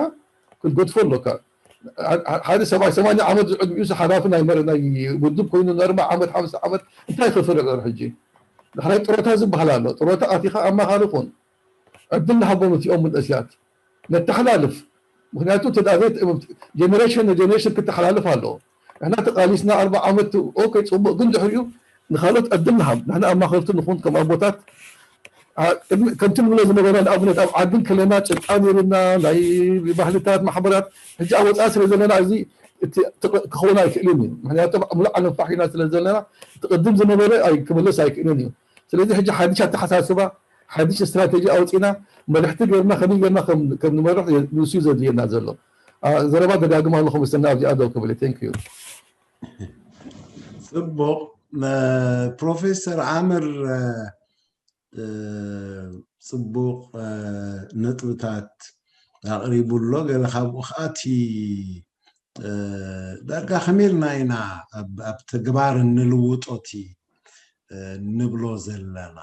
ክትገድፎ ኣለካ ሓደ ሰብኣይ ሰማንያ ዓመት ዝዕድሚኡ ሓላፊ ናይ መረ ናይ ውድብ ኮይኑ ንኣርባ ዓመት ሓምሳ ዓመት እንታይ ክፍርዕ ሕጂ ድሕራይ ጥሮታ ዝበሃል ኣሎ ጥሮታ ኣቲኻ ኣማኻሪ ኩን ዕድል ንሃቦም እቲኦም መንእስያት ነተሓላልፍ ምክንያቱ ጀነሬሽን ንጀነሬሽን ክተሓላልፍ ኣለዎ ንሕና ተቃሊስና ኣርባ ዓመት ኦኬ ፅቡቅ ግን ድሕሪኡ ንካልኦት ዕድል ንሃብ ንሕና ኣማኸርቲ ንኹን ከም ኣቦታት ከምቲ ንብሎ ዝነበረ ንኣብነት ኣብ ዓዲ ከለና ጭቃ ነይሩና ናይ ባህልታት ማሕበራት ሕጂ ኣብ ወፃኢ ስለ ዘለና እዚ ክኸውን ኣይክእልን እዩ ምክንያቱ ሙሉእ ዓለም ፋሒና ስለ ዘለና እቲ ቅድም ዝነበረ ክምለስ ኣይክእልን እዩ ስለዚ ሕጂ ሓድሽ ኣተሓሳስባ ሓድሽ ስትራቴጂ ኣውፂና መርሕቲ ገርና ከመይ ገርና ከም ንመርሕ ንሱ ዘድልየና ዘሎ ዘረባ ደጋግም ኣለኹ ምስና ኣብዚኣ ደው ክብል thank you ፅቡቕ ፕሮፌሰር ዓምር ፅቡቕ ነጥብታት ኣቕሪቡ ኣሎ ገለ ካብኡ ከዓ እቲ ዳርጋ ከመይ ኢልና ኢና ኣብ ተግባር እንልውጦ እቲ ንብሎ ዘለና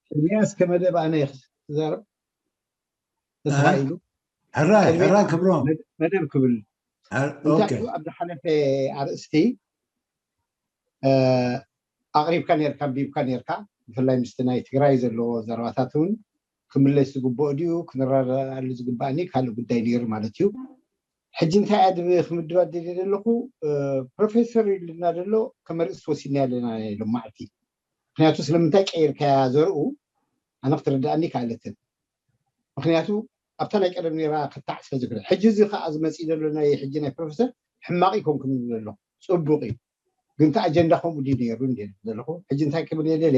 ቅድሚያ እስከ መደብ ኣነ ክዛረብ ተሳኢሉ ሕራይ ሕራይ ክብሮም መደብ ክብል እንታይ ኣብ ዝሓለፈ ኣርእስቲ ኣቕሪብካ ነርካ ኣንቢብካ ነርካ ብፍላይ ምስቲ ናይ ትግራይ ዘለዎ ዘረባታት እውን ክምለስ ዝግብኦ ድዩ ክንረዳኣሉ ዝግባእኒ ካልእ ጉዳይ ነይሩ ማለት እዩ ሕጂ እንታይ ኣድብ ክምድባ ደልየ ዘለኹ ፕሮፌሰር ኢሉና ዘሎ ከም ኣርእስቲ ወሲድና ኣለና ሎማዕልቲ ምክንያቱ ስለምንታይ ቀይርካያ ዘርኡ ኣነ ክትርዳእኒ ይከኣለትን ምክንያቱ ኣብታ ናይ ቀደም ነራ ክታዕ ስለ ዝክእል ሕጂ እዚ ከዓ ዝመፅእ ዘሎ ናይ ሕጂ ናይ ፕሮፌሰር ሕማቅ ይኮን ክብል ዘለኹ ፅቡቅ እዩ ግን እቲ ኣጀንዳ ከምኡ ድዩ ነይሩ እንደ ዘለኹ ሕጂ እንታይ ክብል የደለ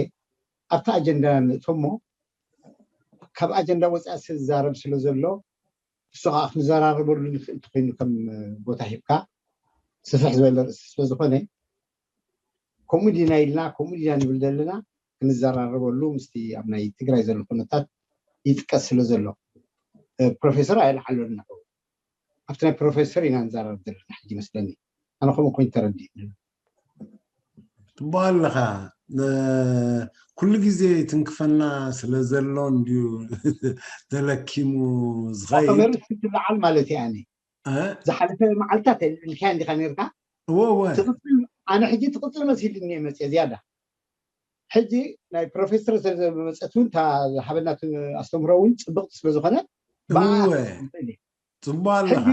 ኣብቲ ኣጀንዳ ንእቶሞ ካብ ኣጀንዳ ወፃኢ ዝዛረብ ስለ ዘሎ እሱ ከዓ ክንዘራረበሉ ንክእል ተኮይኑ ከም ቦታ ሂብካ ስፍሕ ዝበለ ርእሲ ስለዝኮነ ከምኡ ዲና ኢልና ከምኡ ዲና ንብል ዘለና ክንዘራረበሉ ምስቲ ኣብ ናይ ትግራይ ዘሎ ኩነታት ይጥቀስ ስለ ዘሎ ፕሮፌሰር ኣይልዓሎን ንዑ ኣብቲ ናይ ፕሮፌሰር ኢና ንዘራረብ ዘለና ሕጂ ይመስለኒ ኣነ ከምኡ ኮይኑ ተረዲእ ትቦ ኣለኻ ኩሉ ግዜ ትንክፈና ስለ ዘሎ እንድዩ ተለኪሙ ዝኸይድ ትለዓል ማለት እያ ኣነ ዝሓለፈ መዓልታት ኢልካያ እንዲኻ ነርካ እወ እወ ኣነ ሕጂ ትቕፅል መሲልኒ መፅአ ዝያዳ ሕጂ ናይ ፕሮፌሰር ስለዝመፀት እውን እታ ዝሃበና ኣስተምህሮ እውን ፅብቕቲ ስለዝኾነ እወ ፅቡቅ ኣለኻ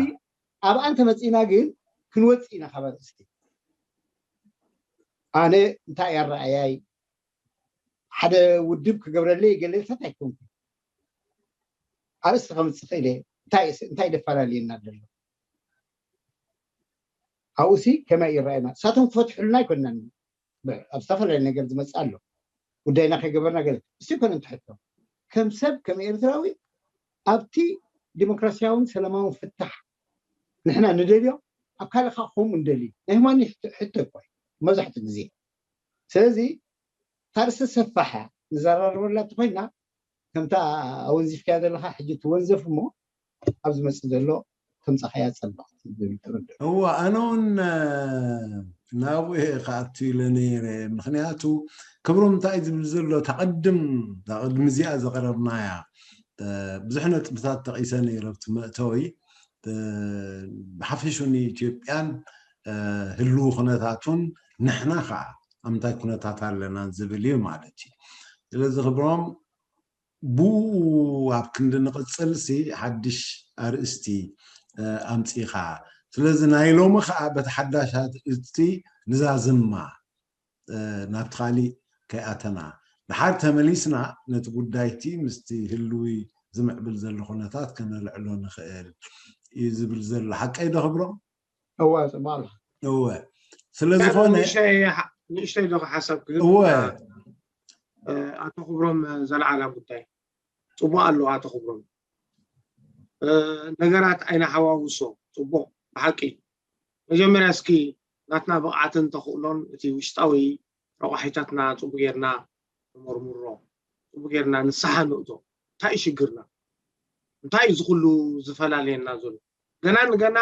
ኣብኣ እንተመፂእና ግን ክንወፅእ ኢና ካብ ኣርእስቲ ኣነ እንታይ ኣረኣያይ ሓደ ውድብ ክገብረለይ ገለልታት ኣይኮንኩ ኣርእስቲ ከምፅእ ክእለ እንታይ ደፈላለየና ዘሎ ኣብኡሲ ከመይ ይረኣየና እሳቶም ክፈትሑልና ኣይኮንናን ኣብ ዝተፈላለዩ ነገር ዝመፅእ ኣሎ ጉዳይና ከይገበርና ገለ እሱ ይኮነ እንትሕቶ ከም ሰብ ከም ኤርትራዊ ኣብቲ ዲሞክራሲያውን ሰላማውን ፍታሕ ንሕና ንደልዮ ኣብ ካልእ ከዓ ከምኡ ንደሊ ናይ ህማኒ ሕቶ እኮ መብዛሕትኡ ግዜ ስለዚ ታርእስቲ ሰፋሕ እያ ንዘራርበላ እንተኮይና ከምታ ኣወንዚፍካያ ዘለካ ሕጂ ትወንዘፍ እሞ ኣብ ዝመፅእ ዘሎ ከምፃኻያ ፀብቕ ዝብል ትርድእ እወ ኣነ እውን ናብኡ እየ ክኣቱ ኢለ ነይረ ምክንያቱ ክብሮም እንታይ ዝብል ዘሎ ተቐድም ቅድሚ እዚኣ ዘቕረብናያ ብዙሕ ነጥብታት ጠቒሰ ነይረ ኣብቲ መእተዊ ብሓፈሹ ንኢትዮጵያን ህልው ኩነታቱን ንሕና ከዓ ኣብ ምንታይ ኩነታት ኣለና ዝብል እዩ ማለት እዩ ስለዚ ክብሮም ብኡ ኣብ ክንዲ ንቕፅል ሲ ሓድሽ ኣርእስቲ ኣምፂኻ ስለዚ ናይ ሎሚ ከዓ በቲ ሓዳሽ ኣርእስቲ ንዛዝማ እ፣ ናብቲ ካሊእ ከይኣተና፣ ድሓር ተመሊስና ነቲ ጉዳይቲ ምስቲ ህልዊ ዝምዕብል ዘሎ ኩነታት ከነልዕሎ ንኽእል እዩ ዝብል ዘሎ። ሓቀይ ዶ ክብሮም? እወ፣ ጽቡቕ ኣሎ። እወ። ስለ ዝኾነ ንእሽተይ ሓ- ንእሽተይ ዶ ሓሳብ ክህብ? እወ። እ፣ ኣቶ ክብሮም ዘልዓላ ጉዳይ ጽቡቕ ኣሎ። ኣቶ ክብሮም እ፣ ነገራት ኣይናሓዋውሶ። ጽቡቕ፣ ብሓቂ። መጀመርያ እስኪ ናትና ብቕዓትን ተኽእሎን እቲ ውሽጣዊ ረቋሒታትና ጽቡቕ ጌርና ንመርምሮ፣ ጽቡቕ ጌርና ንስሓ ንእቶ። እንታይ እዩ ሽግርና? እንታይ እዩ እዚ ኩሉ ዝፈላለየና ዘሎ? ገና ንገና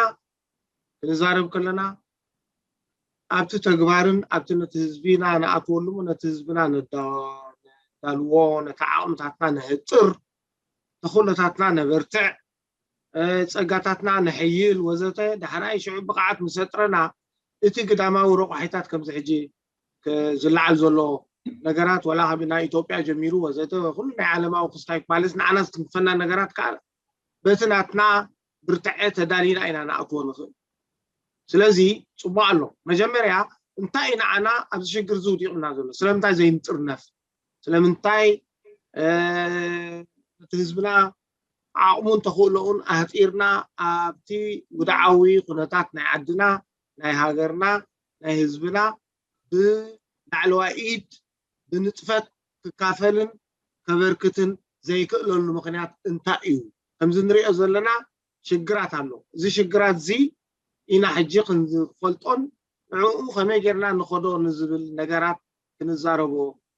ክንዛረብ ከለና ኣብቲ ተግባርን ኣብቲ ነቲ ህዝቢና ንኣትወሉ፣ ነቲ ህዝብና ነዳ- ነዳልዎ፣ ነቲ ዓቕምታትና ነህጥር፣ ተኽእሎታትና ነበርትዕ፣ እ፣ ጸጋታትና ነሐይል ወዘተ። ዳሕራይ ሽዑ ብቕዓት ምስ ኣጥረና እቲ ግዳማዊ ረቋሒታት ከምዚ ሕጂ ክ- ዝለዓል ዘሎ ነገራት፣ ወላ ካብ ናይ ኢትዮጵያ ጀሚሩ ወዘተ፣ ኩሉ ናይ ዓለማዊ ክስታይ ማለስ ንዓና ዝትንክፈና ነገራት ከዓ በቲ ናትና ብርትዐ ተዳሊና ኢና ንኣትዎ ንኽእል። ስለዚ ጽቡቕ ኣሎ። መጀመርያ እንታይ እዩ ንዓና ኣብዚ ሽግር እዚ ውዲቑና ዘሎ? ስለምንታይ ዘይንጥርነፍ? ስለምንታይ እ፣ እቲ ህዝብና ዓቕሙን ተኽእሎኡን ኣህጢርና ኣብቲ ውድዓዊ ኩነታት ናይ ዓድና፣ ናይ ሃገርና፣ ናይ ህዝብና ብላዕለዋይ ኢድ ብንጥፈት ክካፈልን ከበርክትን ዘይክእለሉ ምኽንያት እንታይ እዩ? ከምዚ ንሪኦ ዘለና ሽግራት ኣሎ። እዚ ሽግራት እዚ ኢና ሕጂ ክንፈልጦን ንዕኡ ከመይ ጌርና ንኸዶ ንዝብል ነገራት ክንዛረቦ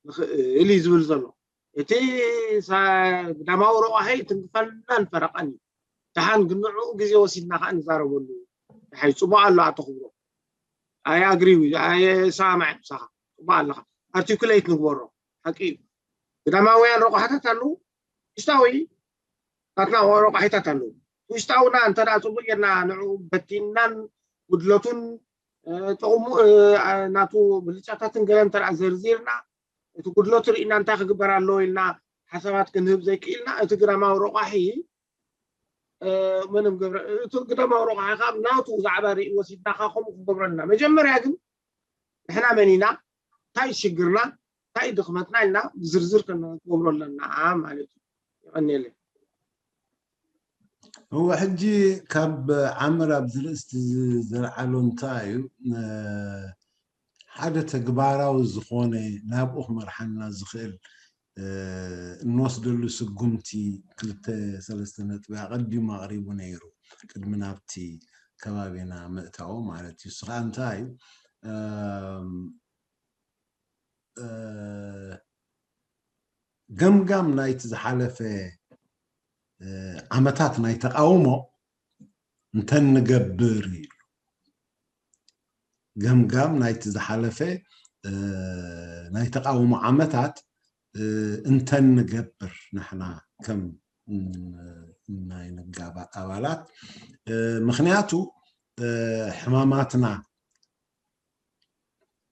ንኽእል እዩ ዝብል ዘሎ። እቲ ሳ- ግዳማዊ ረቋሒ ትንክፈናን ፈረቐን እዩ። ደሓን ግን ንዕኡ ግዜ ወሲድና ከዓ ንዛረበሉ። ደሓይ ጽቡቕ ኣሎ ኣቶ ክብሮ። ኣይ ኣግሪ ኣይ ሰማማዕ ምሳኻ። ጽቡቕ ኣለኻ። ኣርቲኩሌት ንግበሮ። ሓቂ እዩ። ግዳማውያን ረቋሕታት ኣለዉ። ውሽጣዊ ናትና ረቋሒታት ኣለዉ። ውሽጣውና እንተ ደኣ ጽቡቕ ጌርና ንዕኡ በቲንናን ጉድለቱን እ፣ ጥቕሙ እ፣ ናቱ ብልጫታትን ገለ እንተ ደኣ ዘርዚርና እቲ ጉድለቱ ርኢና እንታይ ክግበር ኣለዎ ኢልና ሓሳባት ክንህብ ዘይክኢልና እቲ ግዳማዊ ረቋሒ እ፣ ምንም ገብረ እቲ ግዳማዊ ረቋሒ ካብ ናቱ ዛዕባ ርኢ ወሲድና ካብ ከምኡ ክንገብረልና መጀመርያ ግን ንሕና መን ኢና እንታይ ሽግርና እንታይ ድኽመትና ኢልና ብዝርዝር ክንገብሮ ኣለና ማለት እዩ። ይቐንየለይ። እወ ሕጂ ካብ ዓምር ኣብዚ ርእስቲ ዝ- ዘልዓሎ እንታይ እዩ እ፣ ሓደ ተግባራዊ ዝኾነ ናብኡ ክመርሓና ዝኽእል እ፣ እንወስደሉ ስጉምቲ ክልተ ሰለስተ ነጥቢ ኣቐዲሙ ኣቕሪቡ ነይሩ ቅድሚ ናብቲ ከባቢና ምእታው ማለት እዩ። እሱ ከዓ እንታይ እዩ እም፣ እ፣ ገምጋም ናይቲ ዝሓለፈ እ፣ ዓመታት ናይ ተቃውሞ እንተንገብር ኢሉ ገምጋም ናይቲ ዝሓለፈ እ፣ ናይ ተቃውሞ ዓመታት እ፣ እንተንገብር ንሕና ከም እ፣ ናይ ንጋባእ ኣባላት እ፣ ምክንያቱ እ፣ ሕማማትና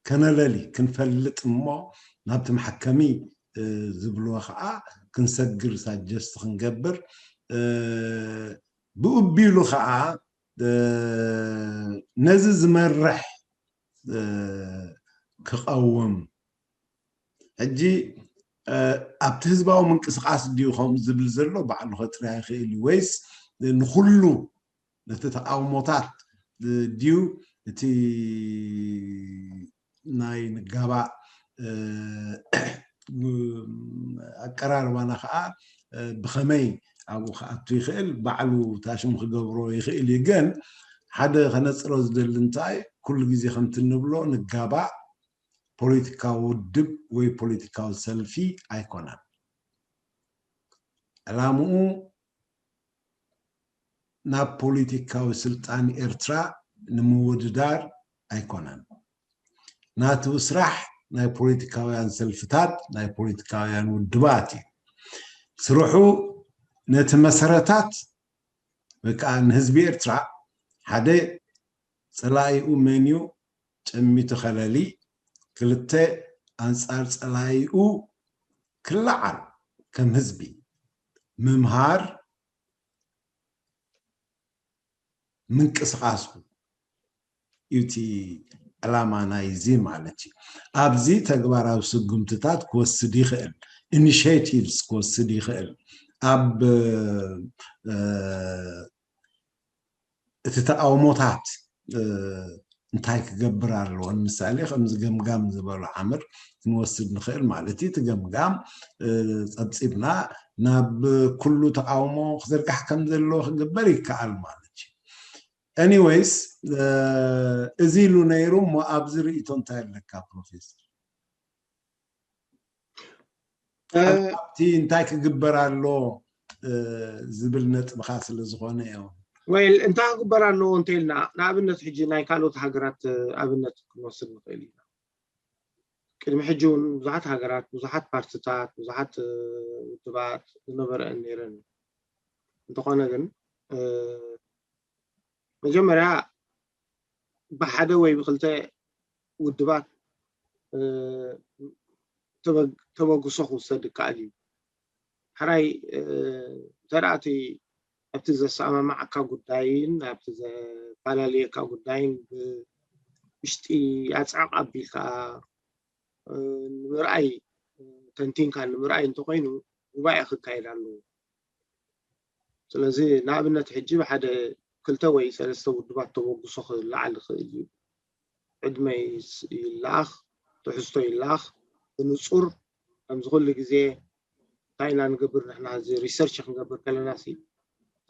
ከነለሊ ክንፈልጥ እሞ ናብቲ መሓከሚ እ፣ ዝብልዎ ከዓ ክንሰግር ሳጀስት ክንገብር እ፣ ብኡ ቢሉ ከዓ እ፣ ነዚ ዝመርሕ እ፣ ክቐውም ሕጂ እ፣ ኣብቲ ህዝባዊ ምንቅስቃስ ድዩ ከምኡ ዝብል ዘሎ ባዕሉ ከጥርያ ይኽእል እዩ ወይስ ንኩሉ ነቲ ተቃውሞታት ድዩ እቲ ናይ ንጋባእ እ፣ ኣቀራርባና ከዓ እ፣ ብኸመይ ኣብኡ ክኣቱ ይኽእል ባዕሉ ታሽሙ ክገብሮ ይኽእል እዩ። ግን ሓደ ከነፅሮ ዝደሊ እንታይ ኩሉ ግዜ ከምቲ እንብሎ ንጋባእ ፖለቲካዊ ውድብ ወይ ፖለቲካዊ ሰልፊ ኣይኮነን። ዕላምኡ ናብ ፖለቲካዊ ስልጣን ኤርትራ ንምውድዳር ኣይኮነን። ናቱ ስራሕ ናይ ፖለቲካውያን ሰልፍታት ናይ ፖለቲካውያን ውድባት እዩ። ስርሑ ነቲ መሰረታት ወይ ከዓ ንህዝቢ ኤርትራ ሓደ ጸላኢኡ መን እዩ ጨሚቱ ከለሊ፣ ክልተ ኣንጻር ጸላኢኡ ክለዓል ከም ህዝቢ ምምሃር ምንቅስቃሱ እዩ እቲ ዕላማ ናይዚ ማለት እዩ። ኣብዚ ተግባራዊ ስጉምትታት ክወስድ ይኽእል፣ ኢኒሽቲቭስ ክወስድ ይኽእል፣ ኣብ እቲ ተቃውሞታት እንታይ ክገብር ኣለዎ? ንምሳሌ ከምዚ ገምጋም ዝበሎ ዓምር ክንወስድ ንኽእል ማለት እዩ። እቲ ገምጋም ጸብፂብና ናብ ኩሉ ተቃውሞ ክዝርጋሕ ከም ዘለዎ ክግበር ይከኣል ማለት እዩ። ኤኒወይስ፣ እዚ ኢሉ ነይሩ እሞ ኣብዚ ርእይቶ እንታይ ኣለካ ፕሮፌሰር? ኣብቲ እንታይ ክግበር ኣሎ ዝብል ነጥብኻ ስለ ዝኾነ እዮም። ወይ እንታይ ክግበር ኣለዎ እንተኢልና፣ ንኣብነት ሕጂ ናይ ካልኦት ሃገራት ኣብነት ክንወስድ ንኽእል ኢና። ቅድሚ ሕጂ እውን ብዙሓት ሃገራት፣ ብዙሓት ፓርትታት፣ ብዙሓት ውድባት ዝነበረአን ነይረን። እንተኾነ ግን መጀመርያ ብሓደ ወይ ብክልተ ውድባት ተበግሶ ክውሰድ ይከኣል እዩ። ሕራይ እንተ ደኣ እቲ ኣብቲ ዘሰማማዓካ ጉዳይን ኣብቲ ዘፈላለየካ ጉዳይን ብውሽጢ ኣፅዕቕ ኣቢልካ ንምርኣይ ተንቲንካ ንምርኣይ እንተኮይኑ ጉባኤ ክካየድ ኣለዎ። ስለዚ ንኣብነት ሕጂ ብሓደ ክልተ ወይ ሰለስተ ውድባት ተበግሶ ክለዓል ይኽእል እዩ። ዕድመ ይለኣኽ፣ ትሕዝቶ ይለኣኽ፣ ብንፁር ከምዚ ኩሉ ግዜ እንታይ ኢና ንገብር ንሕና እዚ ሪሰርች ክንገብር ከለና ሲ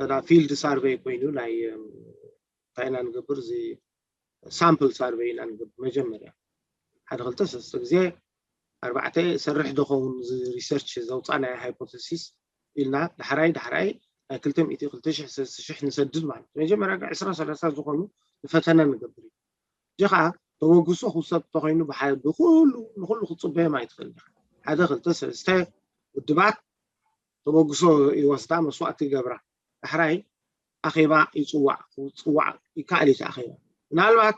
ተዳ ፊልድ ሳርቨይ ኮይኑ ናይ እንታይ ኢና ንገብር እዚ ሳምፕል ሳርቨይ ኢና ንገብር መጀመርያ ሓደ ክልተ ሰለስተ ግዜ ኣርባዕተ ሰርሕ ዶ ኸውን እዚ ሪሰርች ዘውፃእናዮ ሃይፖተሲስ ኢልና ዳሕራይ ዳሕራይ ናይ ክልተ ሚእቲ ክልተ ሽሕ ሰለስተ ሽሕ ንሰድድ ማለት እዩ። መጀመርያ ግን ዕስራ ሰላሳ ዝኾኑ ንፈተነ ንገብር እዩ። ሕጂ ከዓ ተበግሶ ክውሰድ እንተኮይኑ ብሓ- ብኩሉ ንኩሉ ክትፅበዮም ኣይትኽእል ኢኻ። ሓደ ክልተ ሰለስተ ውድባት ተበግሶ ይወስዳ፣ መስዋእቲ ይገብራ። ዳሕራይ ኣኼባ ይፅዋዕ፣ ክፅዋዕ ይከኣል እዩ እቲ ኣኼባ። ምናልባት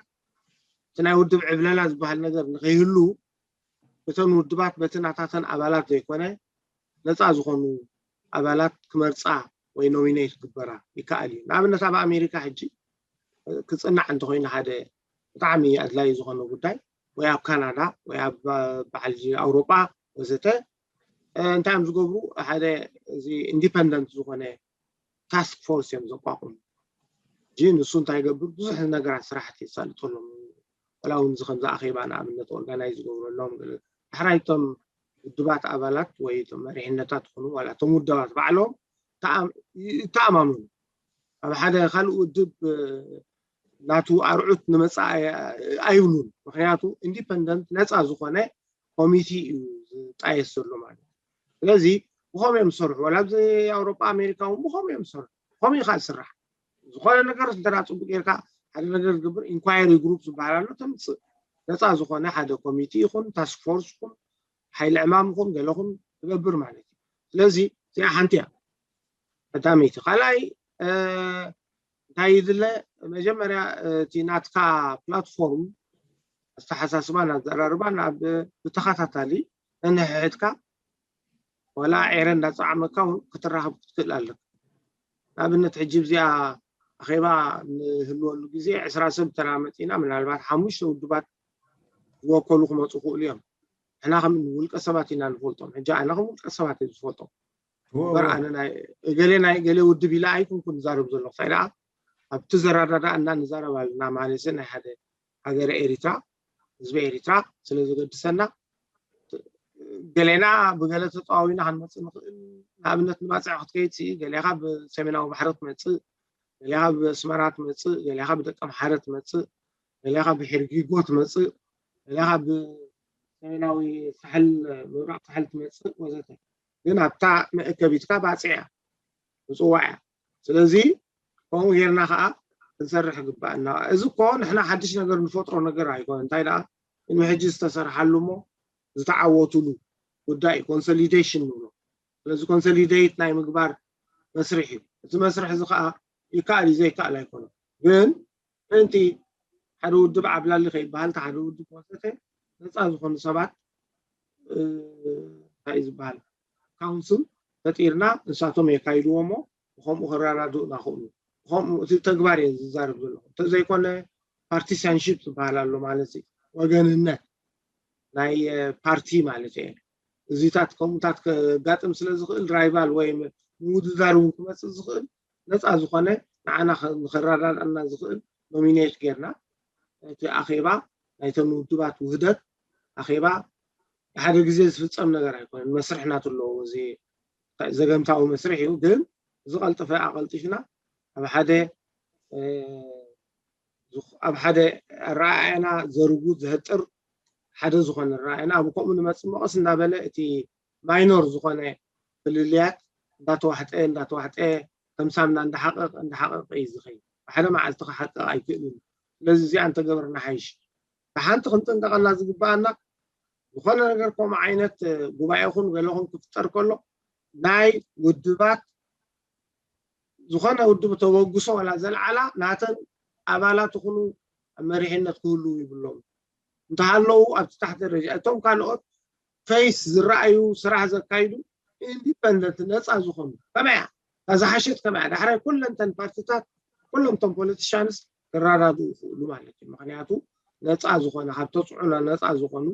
እቲ ናይ ውድብ ዕብለላ ዝበሃል ነገር ንከይህሉ እተን ውድባት በቲ ናታተን ኣባላት ዘይኮነ ነፃ ዝኾኑ ኣባላት ክመርፃ ወይ ኖሚኔት ክግበራ ይከኣል እዩ። ንኣብነት ኣብ ኣሜሪካ ሕጂ ክፅናዕ እንተኮይኑ ሓደ ብጣዕሚ ኣድላዪ ዝኾነ ጉዳይ ወይ ኣብ ካናዳ ወይ ኣብ በዓል ኣውሮጳ ወዘተ እንታይ እዮም ዝገብሩ? ሓደ እዚ ኢንዲፐንደንት ዝኾነ ታስክ ፎርስ እዮም ዘቋቁሙ። ሕጂ ንሱ እንታይ ይገብር? ብዙሕ ነገራት ስራሕቲ የሳልጠሎም። ወላ እውን እዚ ከምዚ ኣኼባ ንኣብነት ኦርጋናይዝ ዝገብረሎም ገለ ዳሕራይ እቶም ውድባት ኣባላት ወይ እቶም መሪሕነታት ይኹኑ ዋላ እቶም ውድባት ባዕሎም ተኣም- ይተኣማመኑ። ኣብ ሓደ ካልእ ውድብ ናቱ ኣርዑት ንመፃ ኣይብሉን። ምክንያቱ ኢንዲፐንደንት ነፃ ዝኾነ ኮሚቲ እዩ ዝጣየስ ዘሎ ማለት እዩ። ስለዚ ብኸምኡ እዮም ዝሰርሑ። ዋላ ኣብዚ ኣውሮጳ ኣሜሪካ እውን ብኸምኡ እዮም ዝሰርሑ። ብኸምኡ እዩ ከዓ ዝስራሕ። ዝኾነ ነገር እንተ ደኣ ፅቡቅ ጌርካ ሓደ ነገር ዝገብር ኢንኳየሪ ግሩፕ ዝበሃል ኣሎ። ተምፅእ ነፃ ዝኾነ ሓደ ኮሚቲ ይኹን ታስክ ፎርስ ይኹን ሓይሊ ዕማም ይኹን ገለኹም ትገብር ማለት እዩ። ስለዚ እዚኣ ሓንቲ እያ ቀዳመይቲ። ካልኣይ እንታይ ይድለ መጀመርያ እቲ ናትካ ፕላትፎርም ኣተሓሳስባን ኣዘራርባን ኣብ ብተኸታታሊ ነንሕድሕድካ ዋላ ዒረ እንዳፀዓመካ እውን ክትራኸብ ክትክእል ኣለካ። ንኣብነት ሕጂ እዚኣ ኣኼባ ንህልወሉ ግዜ ዕስራ ሰብ ተራመፂና ምናልባት ሓሙሽተ ውድባት ዝወከሉ ክመፁ ክእሉ እዮም። ንሕና ከም ውልቀ ሰባት ኢና ንፈልጦም። ሕጂ ኣነ ከም ውልቀ ሰባት እየ ዝፈልጦም። እምበር ኣነ ናይ እገሌ ናይ እገሌ ውድብ ኢለ ኣይኮንኩን ዝዛረብ ዘለኹ። እንታይ ደኣ ኣብቲ ዘረዳድኣና ንዛረብ ኣለና ማለት ናይ ሓደ ሃገረ ኤሪትራ ህዝቢ ኤሪትራ ስለ ዘገድሰና ገሌና ብገለ ተጠዋዊና ክንመፅእ ንኽእል። ንኣብነት ንባፅዕ ክትከይድ ሲ ገሌኻ ብሰሜናዊ ባሕሪ ትመፅእ፣ ገሌኻ ብኣስመራ ትመፅእ፣ ገሌኻ ብደቀምሓረ ትመፅእ፣ ገሌኻ ብሒርጊጎ ትመፅእ፣ ገሌኻ ብሰሜናዊ ሳሕል ምብራቕ ሳሕል ትመፅእ ወዘተ። ግን ኣብታ መእከቢትካ ባፅዕ እያ ምፅዋዕ እያ። ስለዚ ከምኡ ጌርና ከዓ ክንሰርሕ ይግባእና። እዚ እኮ ንሕና ሓድሽ ነገር ንፈጥሮ ነገር ኣይኮነ። እንታይ ደኣ ቅድሚ ሕጂ ዝተሰርሓሉ እሞ ዝተዓወቱሉ ጉዳይ ኮንሶሊዴሽን ንብሎ። ስለዚ ኮንሶሊዴት ናይ ምግባር መስርሕ እዩ። እቲ መስርሕ እዚ ከዓ ይከኣል እዩ ዘይከኣል ኣይኮነ። ግን ምእንቲ ሓደ ውድብ ዓብላሊ ከይበሃል እቲ ሓደ ውድብ ወዘተ ነፃ ዝኾኑ ሰባት እንታይ እዩ ዝበሃል ካውንስል ፈጢርና ንሳቶም የካይድዎ እሞ ብከምኡ ክረዳድኡና ክእሉ ብከምኡ እቲ ተግባር እየ ዝዛረብ ዘለኹ እንተዘይኮነ ፓርቲሳንሽፕ ዝበሃል ኣሎ ማለት እዩ። ወገንነት ናይ ፓርቲ ማለት እዩ። እዚታት ከምኡታት ከጋጥም ስለ ዝኽእል ራይቫል ወይ ምውድዳር እውን ክመፅእ ዝኽእል ነፃ ዝኾነ ንዓና ንኸረዳድኣና ዝኽእል ኖሚኔት ጌርና እቲ ኣኼባ ናይተን ውድባት ውህደት ኣኼባ ብሓደ ግዜ ዝፍፀም ነገር ኣይኮነን። መስርሕ ናቱ ኣለዎ። እዚ ዘገምታዊ መስርሕ እዩ፣ ግን ዝቐልጠፈ ኣቐልጢፍና ኣብ ሓደ ኣብ ሓደ ኣረኣእያና ዘርጉድ ዘህጥር ሓደ ዝኾነ ኣረኣእያና ኣብ ከምኡ ንመፅእ መቐስ እንዳበለ እቲ ማይኖር ዝኾነ ፍልልያት እንዳተዋሕጠ እንዳተዋሕጠ ከም ሳምና እንዳሓቐቕ እንዳሓቐቕ እዩ ዝኸይድ። ብሓደ መዓልቲ ክሓቅቕ ኣይክእልን። ስለዚ እዚኣ እንተገበርና ሓይሽ። ብሓንቲ ክንጥንቀቐላ ዝግበኣና ዝኾነ ነገር ከምኡ ዓይነት ጉባኤ ኹን ገለ ኹን ክፍጠር ከሎ ናይ ውድባት ዝኾነ ውድብ ተበግሶ ዋላ ዘልዓላ ናተን ኣባላት ይኹኑ ኣብ መሪሕነት ክህልዉ ይብሎም እንተሃለዉ ኣብቲ ታሕቲ ደረጃ እቶም ካልኦት ፌስ ዝረኣዩ ስራሕ ዘካይዱ ኢንዲፐንደንት ነፃ ዝኾኑ ከመያ እታ ዝሓሸት ከመያ ዳሕራይ ኩለንተን ፓርቲታት ኩሎም እቶም ፖለቲሻንስ ክረዳድኡ ይኽእሉ ማለት እዩ። ምክንያቱ ነፃ ዝኾነ ካብ ተፅዕኖ ነፃ ዝኾኑ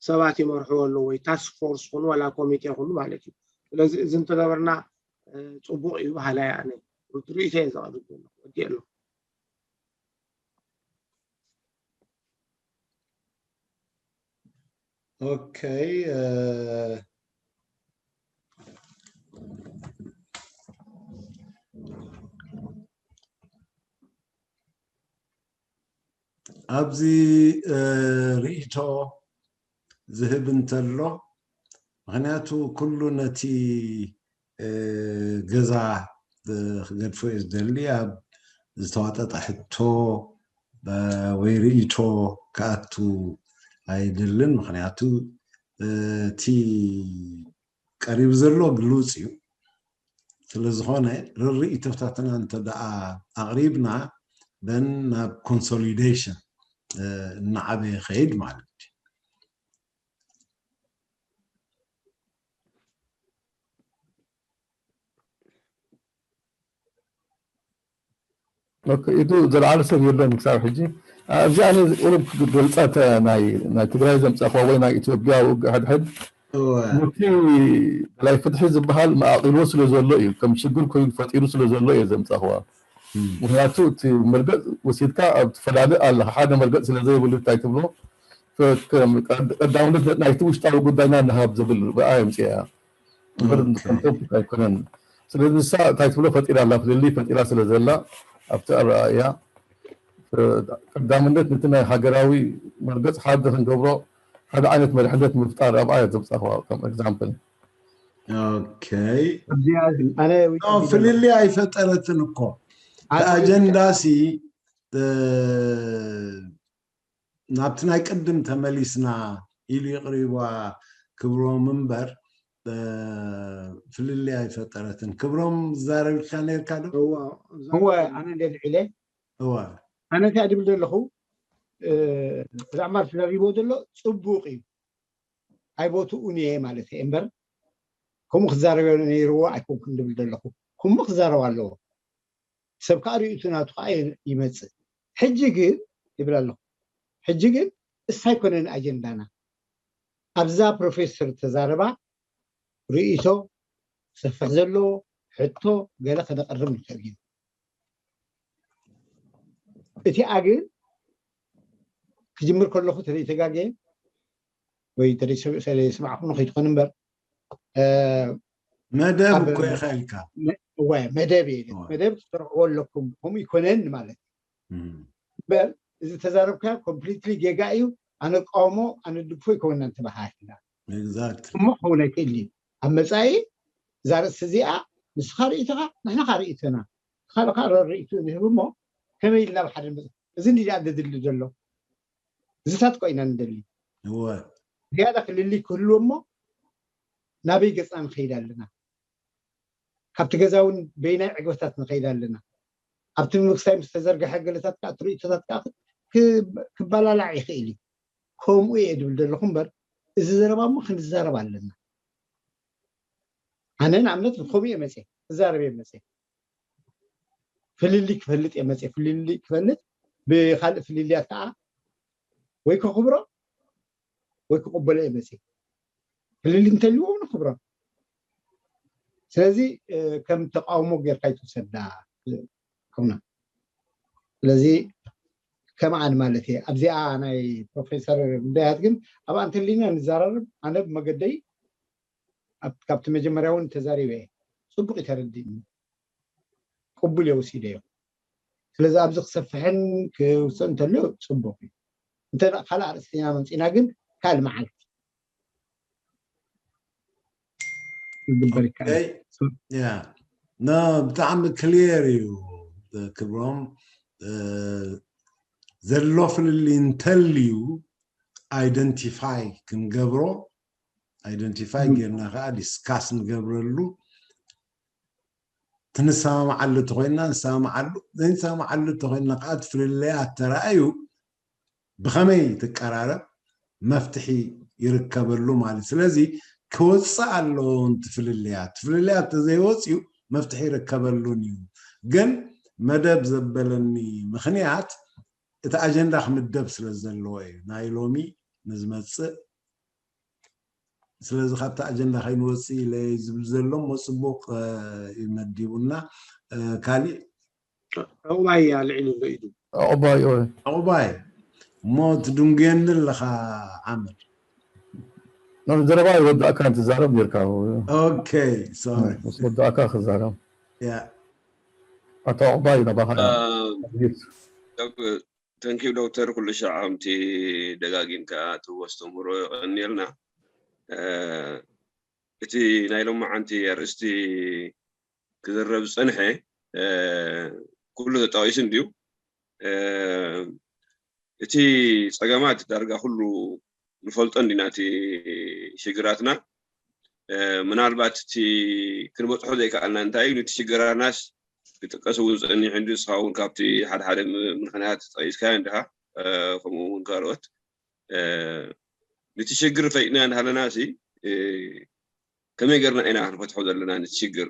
ሰባት ይመርሕዎ ኣለዉ ወይ ታስክ ፎርስ ኹኑ ዋላ ኮሚቴ ኹኑ ማለት እዩ። ስለዚ እዚ እንተገበርና ፅቡቕ እዩ በሃላይ ኣነ ርኢቶ እየ ዘቕርብ ዘለኹ። ወዲእ ኣለኹ። Okay. ኣብዚ ርእይቶ ዝህብ እንተሎ፣ ምኽንያቱ ኩሉ ነቲ ገዛ ክገድፎ እየ ዝደሊ። ኣብ ዝተዋጠጠ ሕቶ ወይ ርእይቶ ክኣቱ ኣይደልን። ምኽንያቱ እቲ ቀሪቡ ዘሎ ግሉጽ እዩ። ስለ ዝኾነ ርርኢቶታትና እንተ ደኣ ኣቕሪብና በን ናብ ኮንሶሊዴሽን እናዓበየ ኸይድ ማለት እዩ። ኢዱ ዘልዓለ ሰብ የለን ክሳብ ሕጂ። ኣብዚ ኣነ ቁሩብ ክገልፃ ናይ ትግራይ ዘምፃእኳ ወይ ናይ ኢትዮጵያ ውግእ ሕድሕድ ነቲ ደላይ ፍትሒ ዝበሃል መኣቂልዎ ስለ ዘሎ እዩ። ከም ሽግር ኮይኑ ፈጢሩ ስለ ዘሎ እየ ዘምፃእኳ። ምክንያቱ እቲ መርገፅ ወሲድካ ኣብ ትፈላልእ ኣለካ። ሓደ መርገፅ ስለ ዘይብሉ እንታይ ትብሎ ቀዳምነት ናይቲ ውሽጣዊ ጉዳይና ንሃብ ዝብል ርኣ የምፅያ እምበር ከም ቶፒክ ኣይኮነን። ስለዚ ንሳ እንታይ ትብሎ ፈጢራ ኣላ፣ ፍልልይ ፈጢራ ስለ ዘላ ኣብቲ ኣረኣእያ ቀዳምነት ነቲ ናይ ሃገራዊ መርገፅ ሓደ ክንገብሮ ሓደ ዓይነት መሪሕነት ምፍጣር ኣብኣ እየ ዘምፃእዋ ከም ኤግዛምፕል። ኦኬ። ፍልልይ ኣይፈጠረትን እኮ ኣጀንዳሲ ናብቲ ናይ ቅድም ተመሊስና ኢሉ የቕሪብዋ ክብሮም እምበር ፍልልይ ኣይፈጠረትን። ክብሮም ዝዛረብ ኢልካ ነርካ ዶ? እወ ኣነ እንደ ልዒለ እወ ኣነ እንታይ ድብል ዘለኹ ብዛዕባ ተዛሪቦ ዘሎ ፅቡቕ እዩ ኣይቦትኡን እየ ማለት እየ እምበር ከምኡ ክዛረብ ነይርዎ ኣይኮንኩን ድብል ዘለኹ ኩሙ ክዛረብ ኣለዎ ሰብ ከዓ ርእይቱ ናቱ ከዓ ይመፅእ። ሕጂ ግን ይብል ኣለኹ። ሕጂ ግን እሳ ኣይኮነን ኣጀንዳና። ኣብዛ ፕሮፌሰር ተዛረባ ርእይቶ ሰፍሕ ዘለዎ ሕቶ ገለ ከነቕርብ ንኽእል ኢና። እቲኣ ግን ክጅምር ከለኹ ተዘይተጋገየ ወይ ተዘይሰማዕኹ ንኸይትኾን እምበር መደብ እኮ ኢኻ ኢልካ እወ መደብ እየ መደብ ትሰርሕዎ ኣለኩም ከምኡ ይኮነን ማለት እዩ እምበር እዚ ተዛረብካ ኮምፕሊትሊ ጌጋ እዩ ኣነ ቃውሞ ኣነ ድግፎ ይከውና እንተበሃልና እሞ ክኸውን ኣይክእል እዩ ኣብ መፃኢ እዛ ርእሲ እዚኣ ንስኻ ርእይቶኻ ንሕና ካ ርእይቶና ካልእ ካ ርእይቶ ንህብ እሞ ከመይ ኢልና ብሓደ እዚ እንዲ ደኣ ዘድሊ ዘሎ እዚታት ኮይና ንደሊ እወ ዝያዳ ፍልልይ ክህልዎ እሞ ናበይ ገፅና ንኸይድ ኣለና ካብቲ ገዛ እውን በይናይ ዕግበታት ንኸይድ ኣለና ኣብቲ ምምክሳይ ምስ ተዘርግሐ ገለታት ከዓ ትርኢቶታት ከዓ ክበላላዕ ይኽእል እዩ ከምኡ እየ ድብል ዘለኹ እምበር እዚ ዘረባ እሞ ክንዛረብ ኣለና ኣነ ንኣብነት ከምኡ እየ መፅየ ክዛረብ እየ መፅየ ፍልልይ ክፈልጥ እየ መፅየ ፍልልይ ክፈልጥ ብካልእ ፍልልያት ከዓ ወይ ከኽብሮ ወይ ክቕበሎ እየ መፅእ። ፍልልይ እንተልዎም ንኽብሮ። ስለዚ ከም ተቃውሞ ጌርካ ይትውሰዳ። ከምና ስለዚ ከምኣን ማለት እየ ኣብዚኣ ናይ ፕሮፌሰር ጉዳያት ግን ኣብኣ እንተሊና ንዘራረብ ኣነ ብመገደይ ካብቲ መጀመርያ እውን ተዛሪበ እየ። ፅቡቅ እዩ ተረዲእኒ፣ ቅቡል እየ ወሲደዮ። ስለዚ ኣብዚ ክሰፍሕን ክውፅእ እንተሎ ፅቡቅ እዩ። እንተ ካልእ ኣርእስትና መምፂና ግን ካልእ መዓልቲ ክግበር ይከኣል። ያ ኖ ብጣዕሚ ክሊየር እዩ። ክብሮም ዘሎ ፍልልይ እንተልዩ ኣይደንቲፋይ ክንገብሮ፣ ኣይደንቲፋይ ጌርና ከዓ ዲስካስ ንገብረሉ። ትንሰማማዓሉ ተኮይንና ንሰማማዓሉ፣ ዘይንሰማማዓሉ ተኮይንና ከዓ ትፍልለያ ተረኣዩ ብከመይ ትቀራረብ መፍትሒ ይርከበሉ ማለት። ስለዚ ክወፅእ ኣለዎ። ትፍልለያ ትፍልለያ ተዘይወፅዩ መፍትሒ ይርከበሉን እዩ። ግን መደብ ዘበለኒ ምክንያት እቲ ኣጀንዳ ክምደብ ስለ ዘለዎ እዩ። ናይ ሎሚ ንዝመፅእ ስለዚ ካብቲ ኣጀንዳ ከይንወፅእ ኢለ ዝብል ዘሎ እሞ ፅቡቅ እዩ መዲቡና። ካሊእ ዕቁባይ ኣልዒሉ ኣሎ ኢዱ። ዕቁባይ ዕቁባይ እሞ ትድንጉየኒ ኣለኻ ዓምር። ዘረባ ይወዳእካ ትዛረብ ጌርካ ኦኬ ሶሪ ምስ ወዳእካ ክዛረብ ያ ኣቶ ዕቁባይ ናባኻ ተንኪው ዶክተር ኩሉ ሻዕ ከምቲ ደጋጊምካ ትህቦ ኣስተምህሮ የቐንየልና። እቲ ናይ ሎማዓንቲ ኣርእስቲ ክዝረብ ዝፀንሐ ኩሉ ተጣቂሱ እንድዩ። እቲ ፀገማት ዳርጋ ኩሉ ንፈልጦ እንዲና እቲ ሽግራትና። ምናልባት እቲ ክንበፅሖ ዘይከኣልና እንታይ እዩ ነቲ ሽግራናስ ክጥቀስ እውን ዝፀኒሑ እንዲ ንስኻ እውን ካብቲ ሓደ ሓደ ምክንያት ጠቂስካዮ እንዲኻ። ከምኡ እውን ካልኦት ነቲ ሽግር ፈሊጥና እንዳሃለና ሲ ከመይ ገርና ኢና ክንፈትሖ ዘለና ነቲ ሽግር?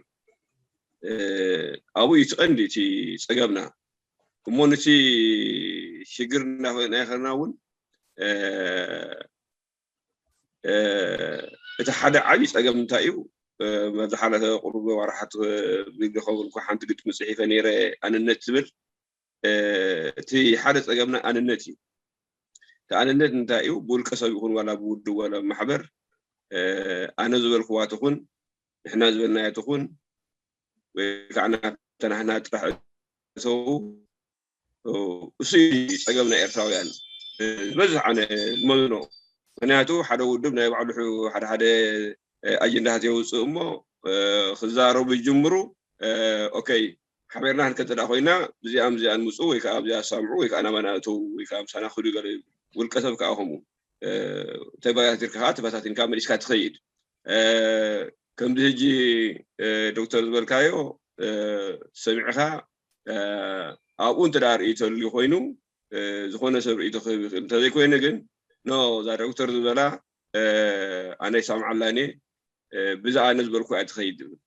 ኣብኡ እዩ እቲ ቀንዲ እቲ ፀገምና። እሞ ነቲ ሽግር እናፈለጥናዮ ከለና እውን እቲ ሓደ ዓብዪ ፀገም እንታይ እዩ? መብዝሓለፈ ቁሩብ ወራሓት ብዝኸውን እኳ ሓንቲ ግጥሚ ፅሒፈ ነይረ ኣንነት ትብል። እቲ ሓደ ፀገምና ኣንነት እዩ። እቲ ኣንነት እንታይ እዩ? ብውልቀ ሰብ ይኹን ዋላ ብውድብ ዋላ ብማሕበር ኣነ ዝበልክዋ ትኹን ንሕና ዝበልናዮ ትኹን ወይ ከዓ ናተናህና ጥራሕ እተው እሱ እዩ ፀገም ናይ ኤርትራውያን ዝበዝሕ ኣነ ዝመዝኖ። ምክንያቱ ሓደ ውድብ ናይ ባዕሉ ሓደ ሓደ ኣጀንዳታት የውፅእ እሞ ክዛረቡ ይጅምሩ። ኦኬ ሓቢርና ክንከተዳ ኮይና ብዚኣም ዚኣን ምፁ ወይ ከዓ ኣብዚኣ ሳምዑ ወይ ከዓ ናባና እተው ወይ ከዓ ምሳና ክዱ ገለ ውልቀ ሰብ ከዓ ከምኡ ተበታቲርካ ከዓ ተበታቲንካ መሊስካ ትኸይድ። ከምዚ ሕጂ ዶክተር ዝበልካዮ ሰሚዕኻ ኣብኡ እንተ ደኣ ርእዩ ተልዩ ኮይኑ ዝኾነ ሰብ ርእይቶ ክህብ ይኽእል። እንተዘይኮይነ ግን ኖ እዛ ዶክተር ዝበላ ኣነ ይሰምዓላን እየ ብዛ ኣነ ዝበልኩ እያ ትኸይድ ዝብል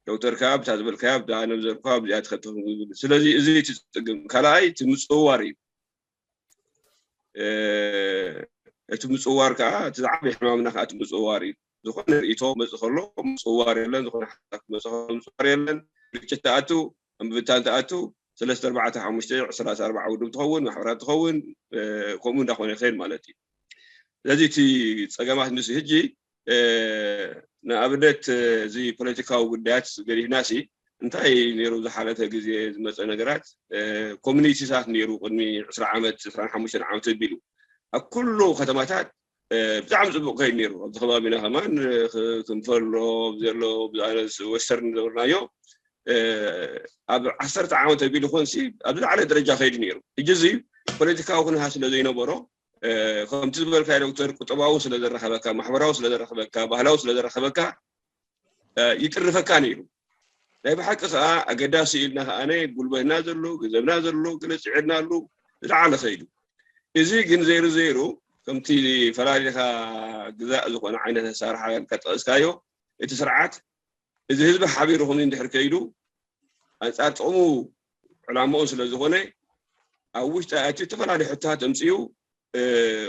ዶክተር ከኣ ብታ ዝበልካያ ብዛ ኣነ ዝበልኩ ኣብዚኣ ትኸድ ትኸውን ዝብል። ስለዚ እዚ እቲ ዝጽግም። ካልኣይ እቲ ምጽውዋር እዩ። እቲ ምፅዋር ከዓ እቲ ዝዓበየ ሕማምና ከዓ እቲ ምፅዋር እዩ። ዝኾነ ርእቶ መፅእ ከሎ ምፅዋር የለን፣ ዝኾነ ሓሳብ ክመፅእ ከሎ ምፅዋር የለን። ግጭት ተኣቱ፣ ምብታን ተኣቱ፣ ሰለስተ ኣርባዕተ ሓሙሽተ ዕስራ ኣርባዓ ውድብ ትኸውን ማሕበራት ትኸውን ከምኡ እንዳኾነ ይኸይድ ማለት እዩ። ስለዚ እቲ ፀገማት ምስ ህጂ ንኣብነት እዚ ፖለቲካዊ ጉዳያት ገዲፍና ሲ እንታይ ነይሩ ዝሓለፈ ግዜ ዝመፀ ነገራት ኮሚኒቲታት ነይሩ ቅድሚ ዕስራ ዓመት ዕስራን ሓሙሽተን ዓመት ኣቢሉ ኣብ ኩሉ ከተማታት ብጣዕሚ ፅቡቅ ከይድ ነይሩ ኣብዚ ከባቢና ከማን ክንፈሎ ዘሎ ብዛዕባ ወስተርን ዝነበርናዮ ኣብ ዓሰርተ ዓመት ኣቢሉ ኮንሲ ኣብ ዝለዓለ ደረጃ ከይዱ ነይሩ ሕጂ እዚ ፖለቲካዊ ኩነታት ስለ ዘይነበሮ ከምቲ ዝበልካ ዶክተር ቁጠባዊ ስለ ዘረከበካ ማሕበራዊ ስለ ዘረከበካ ባህላዊ ስለ ዘረከበካ ይጥርፈካ ነይሩ ናይ ብሓቂ ከዓ ኣገዳሲ ኢልና ከዓነ ጉልበትና ዘሎ ገንዘብና ዘሎ ገለ ፅዒርናሉ ዝለዓለ ከይዱ እዚ ግን ዘይሩ ዘይሩ ከምቲ ፈላሊኻ ግዛእ ዝኾነ ዓይነት ኣሰራርሓ ከጠቐስካዮ እቲ ስርዓት እዚ ህዝቢ ሓቢሩ ከምዚ እንድሕር ከይዱ ኣንፃር ጥቕሙ ዕላምኡ ስለ ዝኾነ ኣብ ውሽጢ ኣትዩ ዝተፈላለዩ ሕቶታት ኣምፅኡ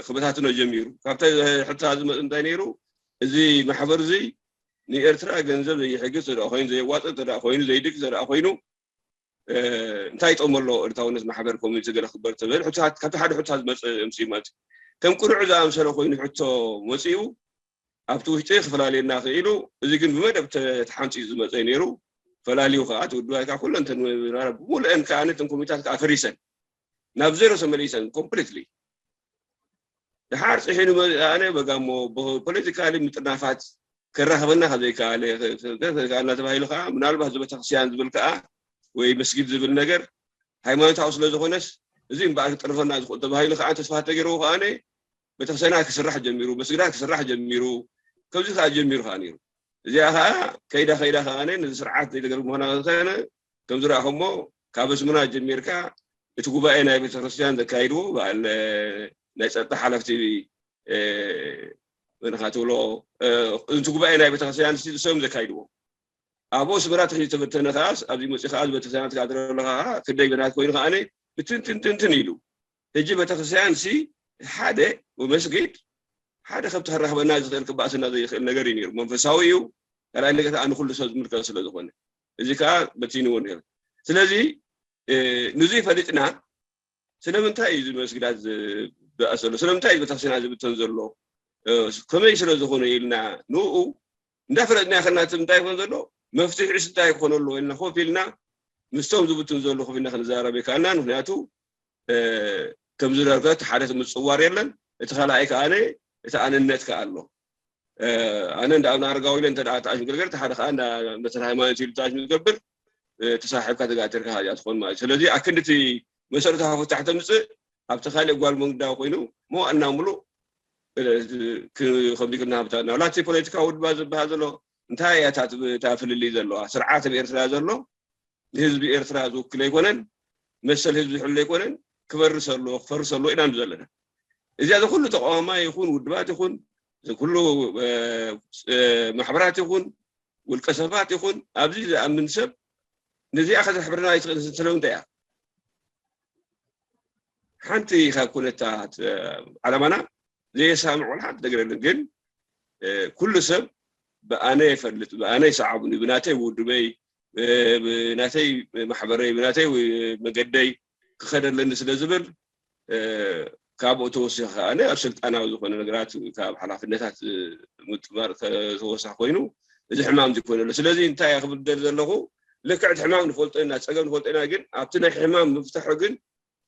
ክበታትኖ ጀሚሩ። ካብታ ሕቶታት ዝመፅ እንታይ ነይሩ? እዚ ማሕበር እዚ ንኤርትራ ገንዘብ ዘይሕግዝ ተደኣ ኮይኑ፣ ዘየዋፅእ ተደኣ ኮይኑ፣ ዘይድግ ተደኣ ኮይኑ እንታይ ጠሞ ኣሎ ኤርትራውነት ማሕበር ኮሚኒቲ ገለ ክበር ትብል ሕቶታት፣ ካብቲ ሓደ ሕቶታት ዝመፀ ኣምፅኡ ማለት እዩ። ከም ቅኑዕ ዝኣምሰለ ኮይኑ ሕቶ መፂኡ ኣብቲ ውሽጢ ክፈላለየና ክኢሉ። እዚ ግን ብመደብ ተሓንፂ ዝመፀ ነይሩ። ፈላልዩ ከዓ እቲ ውድባይ ከዓ ኩለን ተን ብሙሉአን ከዓ ነተን ኮሚታት ከዓ ፈሪሰን ናብ ዜሮ ተመሊሰን ኮምፕሊትሊ። ድሓር ፅሒኑ ኣነ በጋሞ ፖለቲካሊ ምጥናፋት ከራኸበና ከዘይከኣለ ከኣልና ተባሂሉ ከዓ ምናልባት እዚ ቤተክርስትያን ዝብል ከዓ ወይ መስጊድ ዝብል ነገር ሃይማኖታዊ ስለ ዝኾነስ እዚ እምበኣር ክጥርፈና ዝኽእል ተባሂሉ ከዓ ተስፋ ተገይርዎ ከዓ ቤተክርስትያናት ክስራሕ ጀሚሩ፣ መስጊዳት ክስራሕ ጀሚሩ። ከምዚ ከዓ ጀሚሩ ከዓ ነይሩ። እዚኣ ከዓ ከይዳ ከይዳ ከዓ ነዚ ስርዓት ዘይተገርብ ምዃና ከነ ከም ዝረኣኹሞ ካብ ኣስመራ ጀሚርካ እቲ ጉባኤ ናይ ቤተክርስትያን ዘካይድዎ በዓል ናይ ፀጥታ ሓለፍቲ መንኻ ትብሎ እቲ ጉባኤ ናይ ቤተክርስትያን ንሶም ዘካይድዎ ኣብኡ ኣስመራ ተሒዙ ተበተነ ከዓስ ኣብዚ መፅኡ ከዓ ቤተክርስትያን ትጋድረ ኣለካ ከዓ ክንደይ በናት ኮይኑ ከዓ ብትንትንትንትን ኢሉ። ሕጂ ቤተክርስትያን ሲ ሓደ መስጊድ ሓደ ከብቲ ከራኽበና ዝኽእል ክባእስና ዘይኽእል ነገር እዩ ነይሩ። መንፈሳዊ እዩ። ካልኣይ ነገር ከዓ ንኩሉ ሰብ ዝምልከት ስለ ዝኾነ እዚ ከዓ በቲንዎ ነይሩ። ስለዚ ንዙይ ፈሊጥና ስለምንታይ እዩ እዚ መስጊዳት ዝበኣስ ዘሎ? ስለምንታይ እዩ ቤተክርስትያናት ዝብተን ዘሎ? ከመይ ስለ ዝኾነ ኢልና ንኡ እንዳፈለጥና ከናት እንታይ ይኾን ዘሎ? መፍትሒ እንታይ ይኾን ኣሎ ኢልና ኮፍ ኢልና ምስቶም ዝብትን ዘሎ ኮፍ ኢልና ክንዛረብ ይከኣልና። ምክንያቱ ከም ዝደርገት ሓደ ምጽዋር የለን። እቲ ካልኣይ ከኣ እቲ ኣንነት ከኣ ኣሎ። ኣነ እንዳ ኣብነ ኣረጋዊ ኢለ እንተ ደኣ ተኣሽ ምግርገር፣ እቲ ሓደ ከኣ እንዳ መሰል ሃይማኖት ኢሉ ተኣሽ ዝገብር ተሳሒብካ ተጋቲርካ እያ ትኾን ማለት እዩ። ስለዚ ኣክንዲ እቲ መሰረታዊ ፍታሕ ተምፅእ ኣብቲ ካልእ ጓል መንግዳዊ ኮይኑ መዋእልና ሙሉእ ከምዚ ክልና ሃብታ ናብላቲ ፖለቲካ ውድባ ዝበሃል ዘሎ እንታይ እያ እታ ፍልልይ ዘለዋ? ስርዓት ኣብ ኤርትራ ዘሎ ንህዝቢ ኤርትራ ዝውክል ኣይኮነን፣ መሰል ህዝቢ ዝሕሉ ኣይኮነን፣ ክበርስ ኣለዎ፣ ክፈርስ ኣለዎ ኢና ንብል ዘለና። እዚኣ እዚ ኩሉ ተቃዋማይ ይኹን ውድባት ይኹን እዚ ኩሉ ማሕበራት ይኹን ውልቀ ሰባት ይኹን ኣብዚ ዝኣምን ሰብ ነዚኣ ከተሕብረና ኣይትኽእል ስለምንታይ እያ? ሓንቲ ካብ ኩነታት ዓለማና ዘየሳምዕ ዋላ ሓንቲ ነገር የለን። ግን ኩሉ ሰብ ብኣነ ይፈልጥ፣ ብኣነ ይሰዓቡኒ፣ ብናተይ ውድበይ፣ ብናተይ ማሕበረይ፣ ብናተይ መገደይ ክኸደለኒ ስለ ዝብል ካብኡ ተወሲኸ ከኣ ኣብ ስልጣናዊ ዝኾነ ነገራት ካብ ሓላፍነታት ምጥባር ተወሳኺ ኮይኑ እዚ ሕማም እዚ ኮይኑ ኣሎ። ስለዚ እንታይ እየ ክብል ደሊ ዘለኹ ልክዕ እቲ ሕማም ንፈልጦ ኢና፣ ፀገም ንፈልጦ ኢና፣ ግን ኣብቲ ናይ ሕማም ምፍታሑ ግን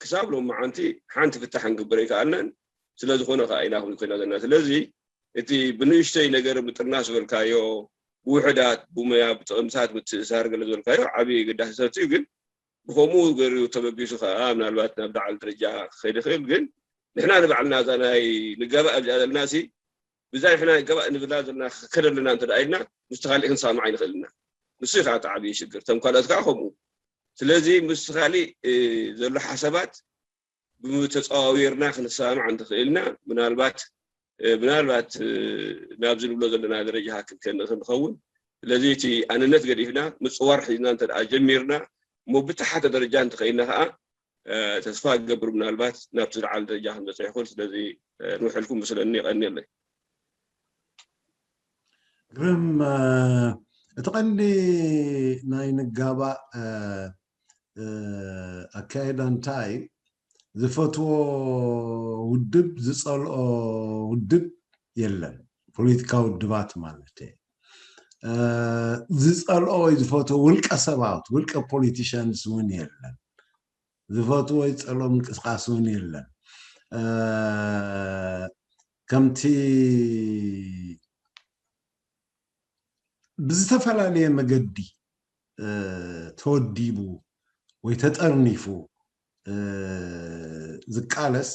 ክሳብ ሎመዓንቲ ሓንቲ ፍታሕ ክንግበር ኣይከኣልናን። ስለ ዝኾነ ከዓ ኢና ክንኮይና ዘለና። ስለዚ እቲ ብንእሽተይ ነገር ምጥርናፍ ዝበልካዮ ብውሕዳት ብሙያ ብጥቕምታት ምትእሳር ገለ ዝበልካዮ ዓብዪ ግዳሴ ሰርቲ እዩ። ግን ብከምኡ ገይሩ ተበጊሱ ከዓ ምናልባት ናብ ላዕሊ ደረጃ ክኸይድ ይኽእል። ግን ንሕና ንባዕልና እዛ ናይ ንጋባእ ኣብዚኣ ዘለና ሲ ብዛ ንሕና ንጋባእ ንብላ ዘለና ክከደልና እንተ ደኣ ኢልና ምስቲ ካሊእ ክንሰማማዕ ኣይንኽእል ኢና። ንሱ እዩ ከዓ እቲ ዓብዪ ሽግር። እቶም ካልኦት ከዓ ከምኡ። ስለዚ ምስቲ ካሊእ ዘሎ ሓሳባት ብተፀዋዊርና ክንሰማማዕ እንተኽእልና ምናልባት ምናልባት ናብዚ ንብሎ ዘለና ደረጃ ክንከን ንኽእል ንኸውን። ስለዚ እቲ ኣንነት ገዲፍና ምፅዋር ሒዝና እንተ ደኣ ጀሚርና እሞ ብተሓተ ደረጃ እንተኸይድና ከዓ ተስፋ እገብር ምናልባት ናብቲ ዝለዓለ ደረጃ ክንበፅሕ ይኽእል። ስለዚ ንውሕልኩም መስለኒ። የቐንየለይ። ግርም። እቲ ቀንዲ ናይ ንጋባእ ኣካይዳ እንታይ ዝፈትዎ ውድብ ዝፀልኦ ውድብ የለን። ፖለቲካ ውድባት ማለት ዝፀልኦ ወይ ዝፈትዎ ውልቀ ሰባት ውልቀ ፖለቲሽንስ እውን የለን። ዝፈትዎ ወይ ዝፀልኦ ምንቅስቃስ እውን የለን። ከምቲ ብዝተፈላለየ መገዲ ተወዲቡ ወይ ተጠርኒፉ ዝቃለስ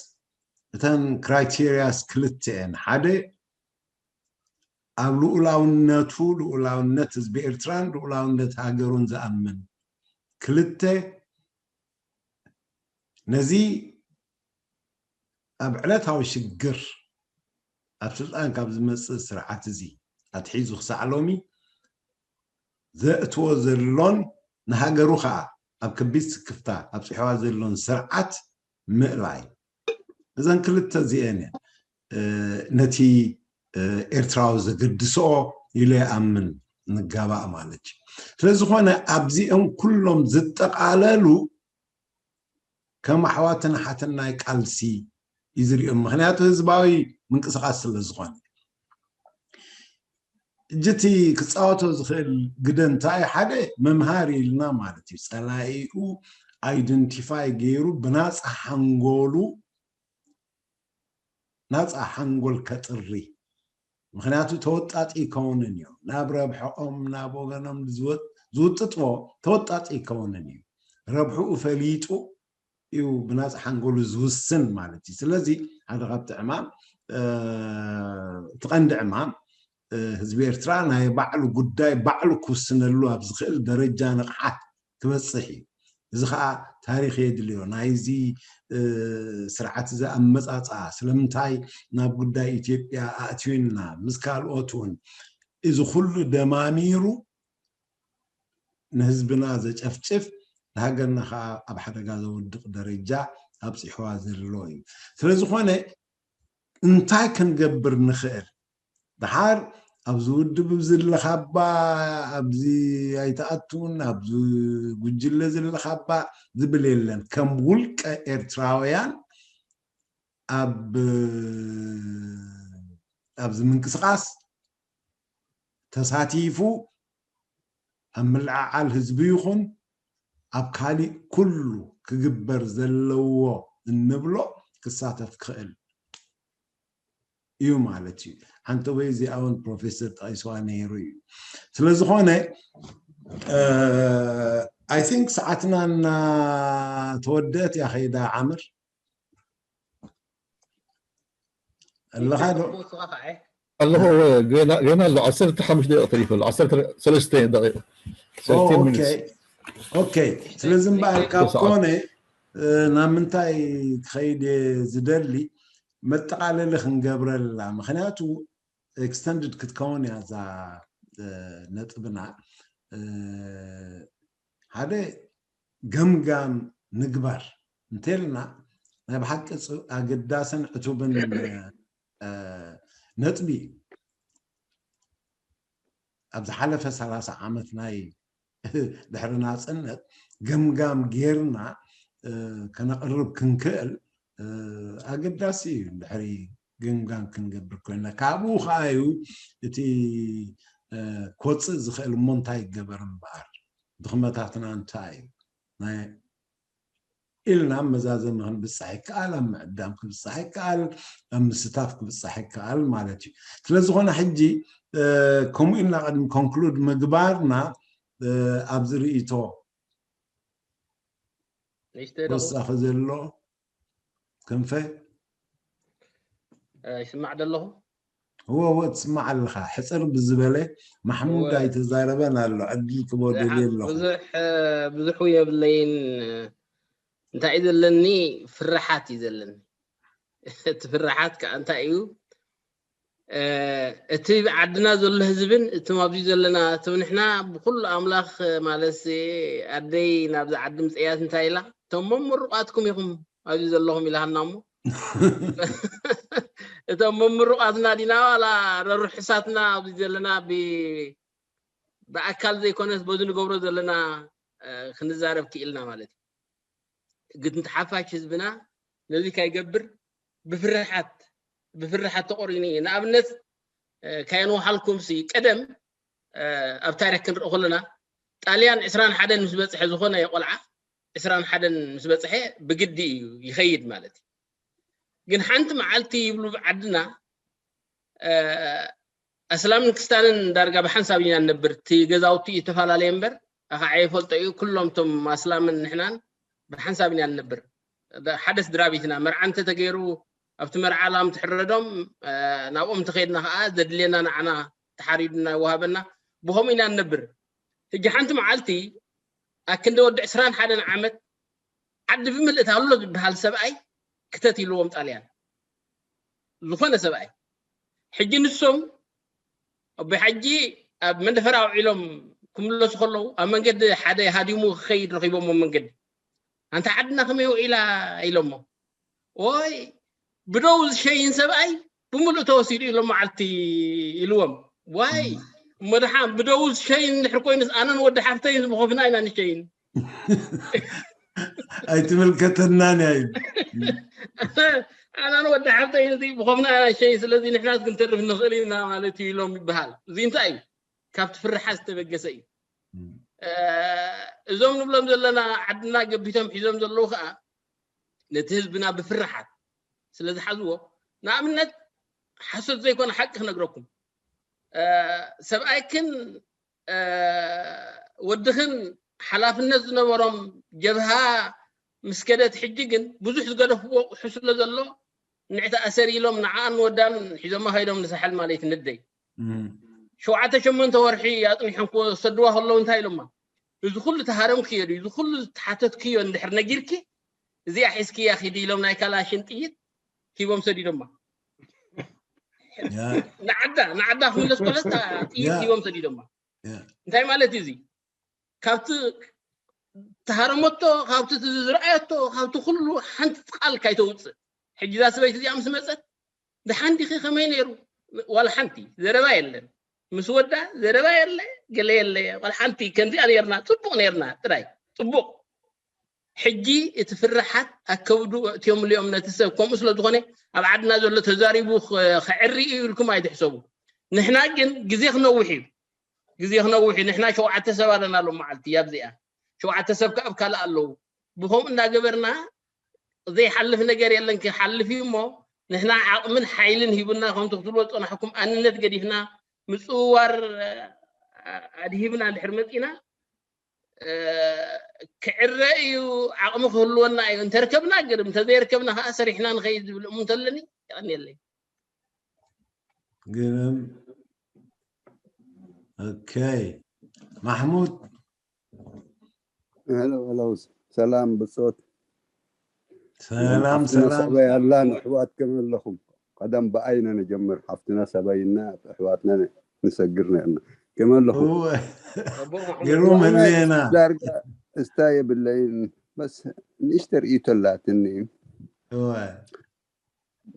እተን ክራይቴሪያስ ክልተ እየን። ሓደ ኣብ ልኡላውነቱ ልኡላውነት ህዝቢ ኤርትራን ልኡላውነት ሃገሩን ዝኣምን፣ ክልተ ነዚ ኣብ ዕለታዊ ሽግር ኣብ ስልጣን ካብ ዝመፅእ ስርዓት እዚ ኣትሒዙ ክሳዕ ሎሚ ዘእትዎ ዘሎን ንሃገሩ ከዓ ኣብ ከቢድ ስክፍታ ኣብፅሕዋ ዘሎን ስርዓት ምእላይ። እዘን ክልተ እዚአን እየን ነቲ ኤርትራዊ ዘገድስኦ ኢለ ይኣምን። ንጋባእ ማለት እዩ። ስለዝኾነ ኣብዚኦም ኩሎም ዝጠቓለሉ ከም ኣሕዋትን ኣሓትን ናይ ቃልሲ እዩ ዝሪኦም። ምክንያቱ ህዝባዊ ምንቅስቃስ ስለ ዝኾነ። እጅ እቲ ክፃወቶ ዝኽእል ግደ እንታይ ሓደ መምሃሪ ኢልና ማለት እዩ። ፀላኢኡ ኣይደንቲፋይ ገይሩ ብናፃ ሓንጎሉ ናፃ ሓንጎል ከጥሪ። ምክንያቱ ተወጣጢ ይከውንን እዩ። ናብ ረብሐኦም ናብ ወገኖም ዝውጥጥዎ ተወጣጢ ይከውንን እዩ። ረብሕኡ ፈሊጡ እዩ ብናፃ ሓንጎሉ ዝውስን ማለት እዩ። ስለዚ ሓደ ካብቲ ዕማም እቲ ቀንዲ ዕማም ህዝቢ ኤርትራ ናይ ባዕሉ ጉዳይ ባዕሉ ክውስነሉ ኣብ ዝኽእል ደረጃ ንቕሓት ክበፅሕ እዩ። እዚ ከዓ ታሪክ የድልዮ። ናይዚ ስርዓት እዚ ኣመፃፅኣ ስለምንታይ ናብ ጉዳይ ኢትዮጵያ ኣእትዩና ምስ ካልኦት እውን እዚ ኩሉ ደማሚሩ ንህዝብና ዘጨፍጭፍ ንሃገርና ከዓ ኣብ ሓደጋ ዘወድቕ ደረጃ ኣብፂሕዋ ዘሎ እዩ። ስለዝኾነ እንታይ ክንገብር ንኽእል? ደሓር ኣብዚ ውድብ እዚ ኣለኻባ፣ ኣብዚ ኣይትኣቱን፣ ኣብዚ ጉጅለ እዚ ኣለኻባ ዝብል የለን። ከም ውልቀ ኤርትራውያን ኣብ ኣብዚ ምንቅስቃስ ተሳቲፉ ኣብ ምልዕዓል ህዝቢ ይኹን ኣብ ካሊእ ኩሉ ክግበር ዘለዎ እንብሎ ክሳተፍ ክኽእል እዩ ማለት እዩ። ሓንተቦይ እዚኣ እውን ፕሮፌሰር ጠቒስዋ ነይሩ እዩ። ስለዝኾነ I think ሰዓትና እናተወደአት እያ ከይዳ። ዓምር ኣለኻ ዶ? ኣለኹ። ገና ገና ኣሎ። ዓሰርተ ሓሙሽተ ደቂቕ ተሪፉ ኣሎ። ዓሰርተ ሰለስተ ደቂቕ። ኦ፣ ኦኬ። ኦኬ። ስለዚ እምበኣር ካብ ኮነ ናብ ምንታይ ክኸይድ እየ ዝደሊ፣ መጠቓለሊ ክንገብረላ። ምክንያቱ ኤክስተንድድ ክትከውን እያ እዛ ነጥብና። ሓደ ገምጋም ንግበር እንተልና ናይ ብሓቂ ኣገዳስን ዕቱብን ነጥቢ ኣብ ዝሓለፈ ሰላሳ ዓመት ናይ ድሕሪ ናፅነት ገምጋም ጌርና ከነቕርብ ክንክእል ኣገዳሲ እዩ። ድሕሪ ገምጋም ክንገብር ኮይና ካብኡ ከዓ እዩ እቲ ክወፅእ ዝኽእል እሞ እንታይ ይገበር እምበኣር ድኽመታትና እንታይ እዩ ኢልና መዛዘሚ ክንብፃሕ ይከኣል፣ ኣብ ምዕዳም ክብፃሕ ይከኣል፣ ኣብ ምስታፍ ክብፃሕ ይከኣል ማለት እዩ። ስለዝኾነ ሕጂ ከምኡ ኢልና ቅድሚ ኮንክሉድ ምግባርና ኣብዚ ርእይቶ ወሳኺ ዘሎ ክንፈ ይስማዕ ደለኹ። እወ እወ ትስማዕ ኣለኻ። ሕፅር ብዝበለ ማሕሙድ ኣይተዛረበን ኣሎ ዕድል ክቦ ደልየ ኣለኹ። ብዙሕ ብዙሕ የብለይን። እንታይ እዩ ዘለኒ ፍርሓት እዩ ዘለኒ። እቲ ፍርሓት ከዓ እንታይ እዩ? እቲ ዓድና ዘሎ ህዝብን እቶም ኣብዚ ዘለና እቶም ንሕና ብኩሉ ኣምላኽ ማለት ኣደይ ናብዚ ዓዲ ምፅእያት እንታይ ኢላ እቶም መምርቋትኩም ኢኹም ኣብዚ ዘለኹም ኢላሃና እሞ እቶም መምርቋትና ዲና ዋላ ረሩሕሳትና ኣብዚ ዘለና ብኣካል ዘይኮነስ በዚ ንገብሮ ዘለና ክንዛረብ ክኢልና ማለት እዩ። ግን ተሓፋሽ ህዝብና ነዚ ካይገብር ብፍርሓት ብፍርሓት ተቆሪኑ እዩ። ንኣብነት ካየንውሓልኩም ሲ ቀደም ኣብ ታሪክ ክንርኢ ከለና ጣልያን ዕስራን ሓደን ምስ በፅሐ ዝኾነ ቆልዓ ዕስራን ሓደን ምስ በፅሐ ብግዲ እዩ ይኸይድ ማለት እዩ። ግን ሓንቲ መዓልቲ ይብሉ ብዓድና ኣስላምን ክስታንን ዳርጋ ብሓንሳብ ኢና ንነብር። እቲ ገዛውቲ እዩ ተፈላለየ እምበር ኣኻዓ ይፈልጦ እዩ። ኩሎም እቶም ኣስላምን ንሕናን ብሓንሳብ ኢና ንነብር። ሓደ ስድራ ቤት ኢና። መርዓ እንተተገይሩ ኣብቲ መርዓ ላም ትሕረዶም ናብኦም እንተኸይድና ከዓ ዘድልየና ንዓና ተሓሪዱና ይወሃበና። ብኸምኡ ኢና ንነብር። ሕጂ ሓንቲ መዓልቲ ኣክንዲ ወዲ ዕስራን ሓደን ዓመት ዓዲ ብምልእት ኣሎ ዝበሃል ሰብኣይ ክተት ኢልዎም ጣልያን ዝኾነ ሰብኣይ ሕጂ ንሶም ኣቦይ ሓጂ ኣብ መንደፈራ ውዒሎም ክምለሱ ከለዉ ኣብ መንገዲ ሓደ ሃዲሙ ክኸይድ ረኺቦሞ መንገዲ ኣንታ ዓድና ከመይ ውዒላ ኢሎሞ ወይ ብደው ዝሸይን ሰብኣይ ብምሉእ ተወሲዱ ኢሎም መዓልቲ ኢልዎም። ዋይ እሞ ደሓን ብደው ዝሸይን እንድሕር ኮይኑስ ኣነን ወዲ ሓፍተይን ብኾፍና ኢና ንሸይን። ኣይትምልከተናን እያ ኢሉ። ኣናን ወዲ ሓፍተይን እዚ ብኾፍና ኢና ንሸይን፣ ስለዚ ንሕናስ ክንተርፍ ንኽእል ኢና ማለት እዩ ኢሎም ይበሃል። እዚ እንታይ እዩ? ካብቲ ፍርሓት ዝተበገሰ እዩ። እዞም ንብሎም ዘለና ዓድና ገቢቶም ሒዞም ዘለዉ ከዓ ነቲ ህዝብና ብፍርሓት ስለ ዝሓዝዎ፣ ንኣብነት ሓሶት ዘይኮነ ሓቂ ክነግረኩም፣ ሰብኣይክን ወድኽን ሓላፍነት ዝነበሮም ጀብሃ ምስ ከደት፣ ሕጂ ግን ብዙሕ ዝገደፍዎ ቁሑ ስለ ዘሎ ንዕቲ ኣሰር ኢሎም ንዓኣን ወዳን ሒዞማ ከይዶም ንሳሕል ማለት ንደይ ሸውዓተ ሸሞንተ ወርሒ ኣፅኒሖም ክወሰድዋ ከለዉ እንታይ ኢሎማ? እዚ ኩሉ ተሃረምክዮ ድዩ? እዚ ኩሉ ዝተሓተትክዮ እንድሕር ነጊርኪ እዚኣ ሒዝክያ ኪዲ ኢሎም ናይ ካላሽን ጥይት ሂቦም ሰዲዶማ። ንዓዳ ንዓዳ ክምለስ ኮለስ ጥይት ሂቦም ሰዲዶማ። እንታይ ማለት እዩ እዚ? ካብቲ ተሃረመቶ፣ ካብቲ ዝረኣየቶ፣ ካብቲ ኩሉ ሓንቲ ቃል ካይተውፅእ። ሕጂ እዛ ሰበይቲ እዚኣ ምስ መፀት ደሓን ዲኺ ከመይ ነይሩ? ዋላ ሓንቲ ዘረባ የለን። ምስ ወዳ ዘረባ የለ፣ ገለ የለ። ዋላ ሓንቲ ከምዚኣ ነይርና፣ ፅቡቕ ነይርና ጥራይ። ፅቡቕ። ሕጂ እቲ ፍርሓት ኣከብዱ እትዮም ልዮም ነቲ ሰብ ከምኡ ስለ ዝኾነ ኣብ ዓድና ዘሎ ተዛሪቡ ከዕሪ እዩ ኢልኩም ኣይትሕሰቡ። ንሕና ግን ግዜ ክነውሕ እዩ። ግዜ ክነውሕ እዩ። ንሕና ሸውዓተ ሰብ ኣለና ሎም መዓልቲ ኣብዚኣ። ሸውዓተ ሰብ ከኣ ኣብ ካልእ ኣለዉ። ብኸምኡ እናገበርና ዘይሓልፍ ነገር የለን፣ ክሓልፍ እዩ እሞ ንሕና ዓቕምን ሓይልን ሂቡና ከምቲ ክትብልዎ ዝጸናሕኩም ኣንነት ገዲፍና ምጽውዋር ኣድሂብና እንድሕር መጺና ክዕረ እዩ፣ ዓቕሚ ክህልወና እዩ። እንተርከብና ግርም፣ እንተዘይርከብና ከዓ ሰሪሕና ንኸይድ ዝብል እሙንተ ኣለኒ። የቐንየለይ። ግርም። ኦኬ ማሕሙድ። ሄሎ ሄሎ፣ ሰላም ብጾት። ሰላም ሰላም። ሰበይ ኣላን ኣሕዋት ከመይ ኣለኹም? ቀደም ብኣይነ ንጀምር፣ ሓፍትና ሰበይና ኣሕዋትና ንሰግር ነርና። ከመይ ኣለኹም? ግሩም ህሌና። ዳርጋ እስታ የብለይን፣ በስ ንእሽተ ርእይቶ ኣላትኒ።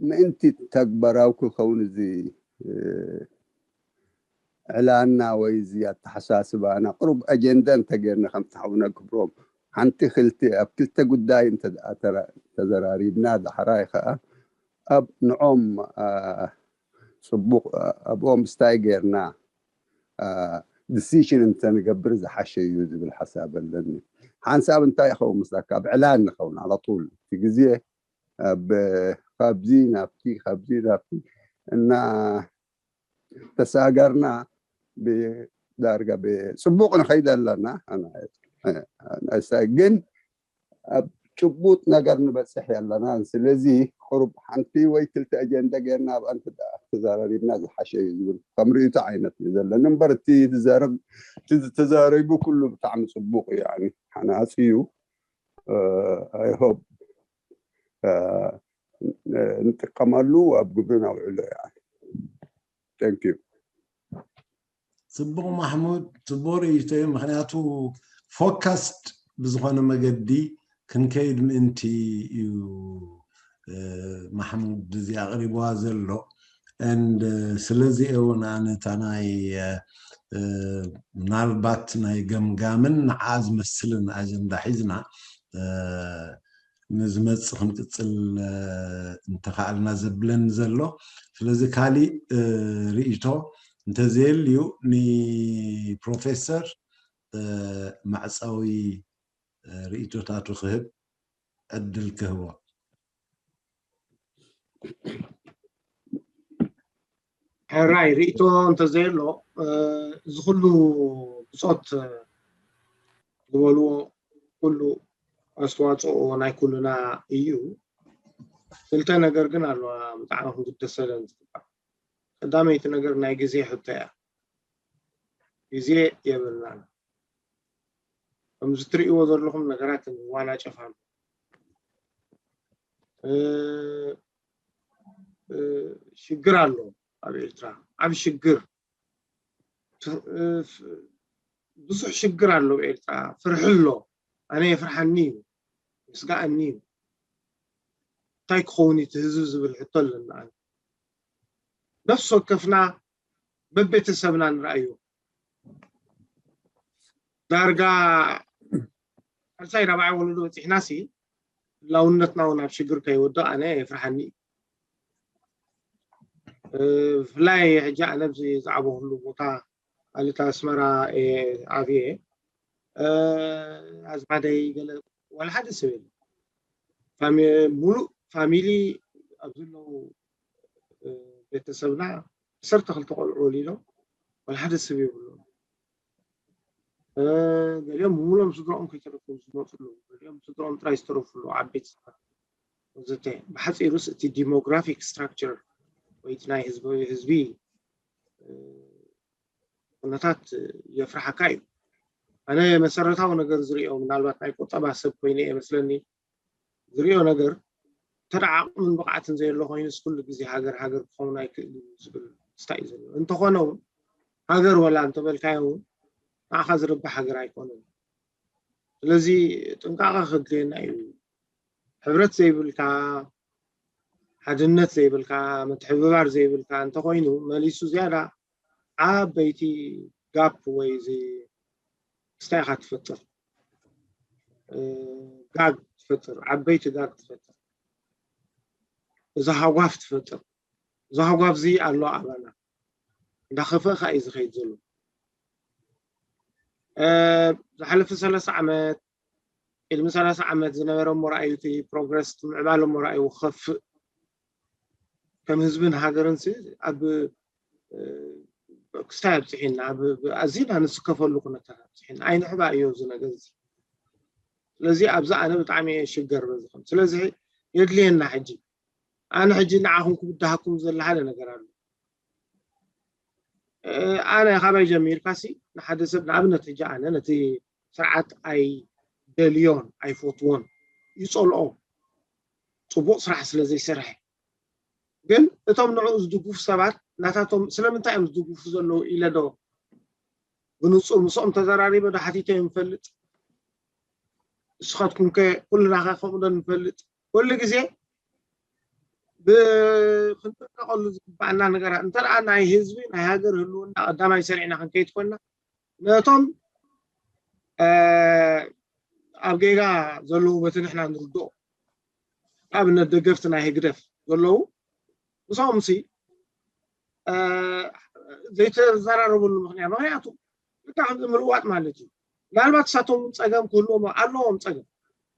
ምእንቲ ተግባራዊ ክኸውን እዚ ዕላና ወይ እዚ ኣተሓሳስባና ቅሩብ ኣጀንዳ እንተጌርና ከምቲ ሓውና ክብሮም ሓንቲ ክልተ ኣብ ክልተ ጉዳይ ተዘራሪብና ዳሕራይ ከዓ ኣብ ንዖም ፅቡቅ ኣብኦም ስታይ ጌርና ዲሲሽን እንተንገብር ዝሓሸ እዩ ዝብል ሓሳብ ኣለኒ። ሓንሳብ እንታይ ይኸውን ምስላካ ኣብ ዕላል ንኸውን ኣለጡል እቲ ግዜ ኣብ ካብዚ ናብቲ ካብዚ ናብቲ እና ተሳገርና ብዳርጋ ብፅቡቅ ንኸይድ ኣለና። ግን ኣብ ጭቡጥ ነገር ንበፅሕ ኣለና። ስለዚ ቅሩብ ሓንቲ ወይ ክልተ ኣጀንዳ ጌርና ኣብኣን ተዘራሪብና ዝሓሸ እዩ ዝብል ከም ርእይቶ ዓይነት እዩ ዘለኒ እምበር እቲ ዝተዛረቡ ኩሉ ብጣዕሚ ፅቡቅ እዩ፣ ሓናፂ እዩ። ኣይሆብ ንጥቀመሉ ኣብ ግብሪ ነውዕሎ እያ። Thank you። ፅቡቕ ማሕሙድ፣ ፅቡቕ ርእይቶ እዩ። ምክንያቱ ፎካስድ ብዝኾነ መገዲ ክንከይድ ምእንቲ እዩ ማሕሙድ እዚ ኣቕሪብዋ ዘሎ። And ስለዚ እውን ኣነ እታ ናይ ምናልባት ናይ ገምጋምን ንዓ ዝመስልን ኣጀንዳ ሒዝና ንዝመፅእ ክንቅፅል እንተኸኣልና ዘብለኒ ዘሎ። ስለዚ ካሊእ ርእይቶ እንተዘየልዩ ንፕሮፌሰር መዕፀዊ ርእይቶታቱ ክህብ ዕድል ክህቦ። ሕራይ ርእይቶ እንተዘየሎ እዚ ኩሉ ብፆት ዝበልዎ ኩሉ ኣስተዋፅኦ ናይ ኩሉና እዩ። ክልተ ነገር ግን ኣለዋ ብጣዕሚ ክግደሰለን ዝግባእ። ቀዳመይቲ ነገር ናይ ግዜ ሕቶ እያ። ግዜ የብልናን። ከምዚ ትርእይዎ ዘለኹም ነገራት ይዋናጨፍ ኣሎ። ሽግር ኣሎ ኣብ ኤርትራ፣ ዓብ ሽግር፣ ብዙሕ ሽግር ኣሎ ኣብ ኤርትራ። ፍርሒ ኣሎ። ኣነ የፍርሓኒ እዩ፣ የስጋኣኒ እዩ። እንታይ ክኸውን እቲ ህዝቢ ዝብል ሕቶ ኣለና። ነፍሲ ወከፍና በቤተሰብና ንርኣዮ። ዳርጋ ሳልሳይ ራብዓይ ወለዶ በፂሕና ሲ ህላውነትና እውን ኣብ ሽግር ከይወድቕ ኣነ የፍርሓኒ። ብፍላይ ሕጂ ኣነ ኣብዚ ዝዓበኹሉ ቦታ ኣልታ ኣስመራ ዓብየ ኣዝማደይ ገለ ዋላ ሓደ ሰብ የለ። ሙሉእ ፋሚሊ ኣብ ዘለዉ ቤተሰብና ዓሰርተ ክልተ ቆልዑ ወሊዶም ዋላ ሓደ ሰብ የብሎም። ገሊኦም ሙሉኦም ስድራኦም ከይተረፉ ዝመፁ ኣለዉ። ገሊኦም ስድራኦም ጥራይ ዝተረፉ ኣለዉ። ዓበይቲ ሰባት ወዘተ። ብሓፂሩስ እቲ ዲሞግራፊክ ስትራክቸር ወይ እቲ ናይ ህዝቢ ህዝቢ ኩነታት የፍርሓካ እዩ። ኣነ መሰረታዊ ነገር ዝሪኦ ምናልባት ናይ ቁጠባ ሰብ ኮይነ እየ መስለኒ ዝሪኦ ነገር ተደዓቕምን ብቕዓትን ዘየሎ ኮይኑስ ኩሉ ግዜ ሃገር ሃገር ክኸውን ኣይክእል እዩ ዝብል ስታ እዩ ዘሎ። እንተኾነ እውን ሃገር ወላ እንተበልካዮ እውን ንዓኻ ዝርብሕ ሃገር ኣይኮነን። ስለዚ ጥንቃቐ ከድልየና እዩ። ሕብረት ዘይብልካ፣ ሓድነት ዘይብልካ፣ ምትሕብባር ዘይብልካ እንተኾይኑ መሊሱ ዝያዳ ዓበይቲ ጋፕ ወይ እዚ ክስታይ ኢኻ ትፈጥር። ጋግ ትፈጥር፣ ዓበይቲ ጋግ ትፈጥር። እዚ ሃጓፍ ትፈጥር። እዚ ሃጓፍ እዚ ኣሎ ኣባና እንዳኸፈእካ እዩ ዝኸይድ ዘሎ። ዝሓለፈ ሰላሳ ዓመት ቅድሚ ሰላሳ ዓመት ዝነበረ እሞ ረኣዩ እቲ ፕሮግረስ ምዕባለ እሞ ረኣዩ ክኸፍእ ከም ህዝብን ሃገርን ኣብ ክስታይ ኣብፅሒና ኣዝና ንስከፈሉ ኩነታት ኣብፅሒና ኣይንሕባ እዮ እዚ ነገር እዚ። ስለዚ ኣብዚ ኣነ ብጣዕሚ እየ ሽገር በዚ ከም ስለዚ የድልየና ሕጂ ኣነ ሕጂ ንዓኹም ክብድሃኩም ዘለ ሓደ ነገር ኣሎ። ኣነ ካባይ ጀሚርካ ሲ ንሓደ ሰብ ንኣብነት ሕጂ ኣነ ነቲ ስርዓት ኣይደልዮን ኣይፈትዎን ይፀልኦ ፅቡቕ ስራሕ ስለ ዘይሰርሐ ግን እቶም ንዕኡ ዝድግፉ ሰባት ናታቶም ስለምንታይ እዮም ዝድግፉ ዘለዉ ኢለ ዶ ብንፁር ምስኦም ተዘራሪበ ዶ ሓቲተ እዮም ፈልጥ ንስኻትኩም ከ ኩልና ከ ከምኡ ዶ ንፈልጥ ኩሉ ግዜ ብክንጥቀቀሉ ዝግባኣና ነገራት እንተ ናይ ህዝቢ ናይ ሃገር ህልውና ቀዳማይ ሰሪዕና ክንከይድ ኮይና ነቶም ኣብ ጌጋ ዘለዉ በቲ ንሕና ንርድኦ ኣብነት ደገፍቲ ናይ ህግደፍ ዘለዉ ምስኦም ሲ ዘይተዘራረበሉ ምክንያት ምክንያቱ ልካ ከምዚ ምልዋጥ ማለት እዩ ምናልባት እሳቶም እውን ፀገም ክህልዎም ኣለዎም ፀገም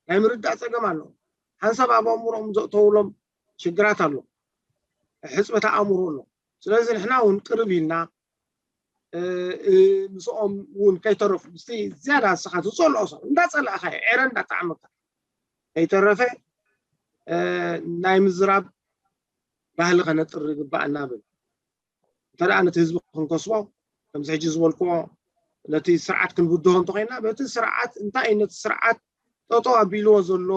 ናይ ምርዳእ ፀገም ኣለዎም ሓንሳብ ኣብ ኣእምሮኦም ዘእተውሎም ሽግራት ኣሎ ሕፅበት ኣእምሮ ኣሎ ስለዚ ንሕና እውን ቅርብ ኢልና ምስኦም እውን ከይተረፉ ምስቲ ዝያዳ ንስኻ ትፀልኦ ሰብ እንዳፀላእካ ዕረ እንዳጣዕመካ ከይተረፈ ናይ ምዝራብ ባህሊ ከነጥሪ ይግባኣና ብል እንተ ደኣ ነቲ ህዝቢ ክንከስቦ ከምዚ ሕጂ ዝበልክዎ ነቲ ስርዓት ክንብድሆ እንተኮይና በቲ ስርዓት እንታይ እዩ ነቲ ስርዓት ጠጠው ኣቢልዎ ዘሎ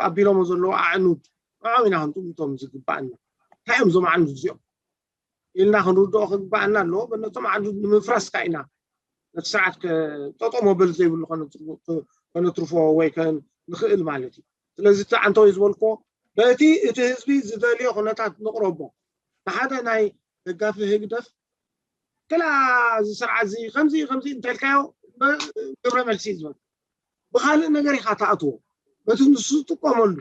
ኣቢሎሞ ዘለዉ ኣዕኑድ ንዖም ኢና ክንጥምቶም ዝግባኣና እንታይ እዮም እዞም ኣዕኑድ እዚኦም ኢልና ክንርድኦ ክግባኣና ኣለዎ በነቶም ኣዕኑድ ንምፍራስ ካ ኢና ነቲ ስርዓት ጠጠው መበል ዘይብሉ ከነትርፎ ወይ ንኽእል ማለት እዩ ስለዚ እቲ ዓንተወይ ዝበልክዎ በቲ እቲ ህዝቢ ዝደልዮ ኩነታት ንቕረቦ ንሓደ ናይ ደጋፊ ህግደፍ ክላ እዚ ስርዓት እዚ ከምዚ ከምዚ እንተልካዮ ግብረ መልሲ እዩ ዝበል ብካልእ ነገር ኢካ ተኣትዎ በቲ ንሱ ዝጥቀመሉ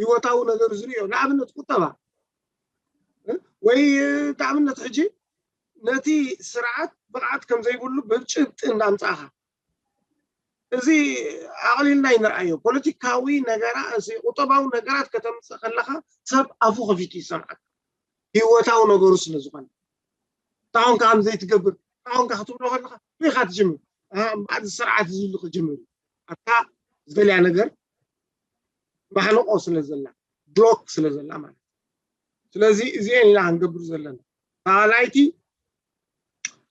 ህይወታዊ ነገር ዝርዮ ንኣብነት ቁጠባ ወይ ንኣብነት ሕጂ ነቲ ስርዓት ብቕዓት ከም ዘይብሉ ብጭብጢ እንዳምፃእኻ እዚ ኣቕሊልና ይንርኣዮ ፖለቲካዊ ነገራ ቁጠባዊ ነገራት ከተምፅእ ከለካ ሰብ ኣፉ ከፊቱ ይሰምዓካ ህይወታዊ ነገሩ ስለ ዝኾነ ታሁንካ ከም ዘይትገብር ታሁንካ ክትብሎ ከለካ ብኢካ ትጅምር እምበኣር ስርዓት ዝብሉ ክጅምር ኣታ ዝደልያ ነገር ማሕንቆ ስለ ዘላ ብሎክ ስለ ዘላ ማለት ስለዚ እዚአን ኢና ክንገብር ዘለና ካልኣይቲ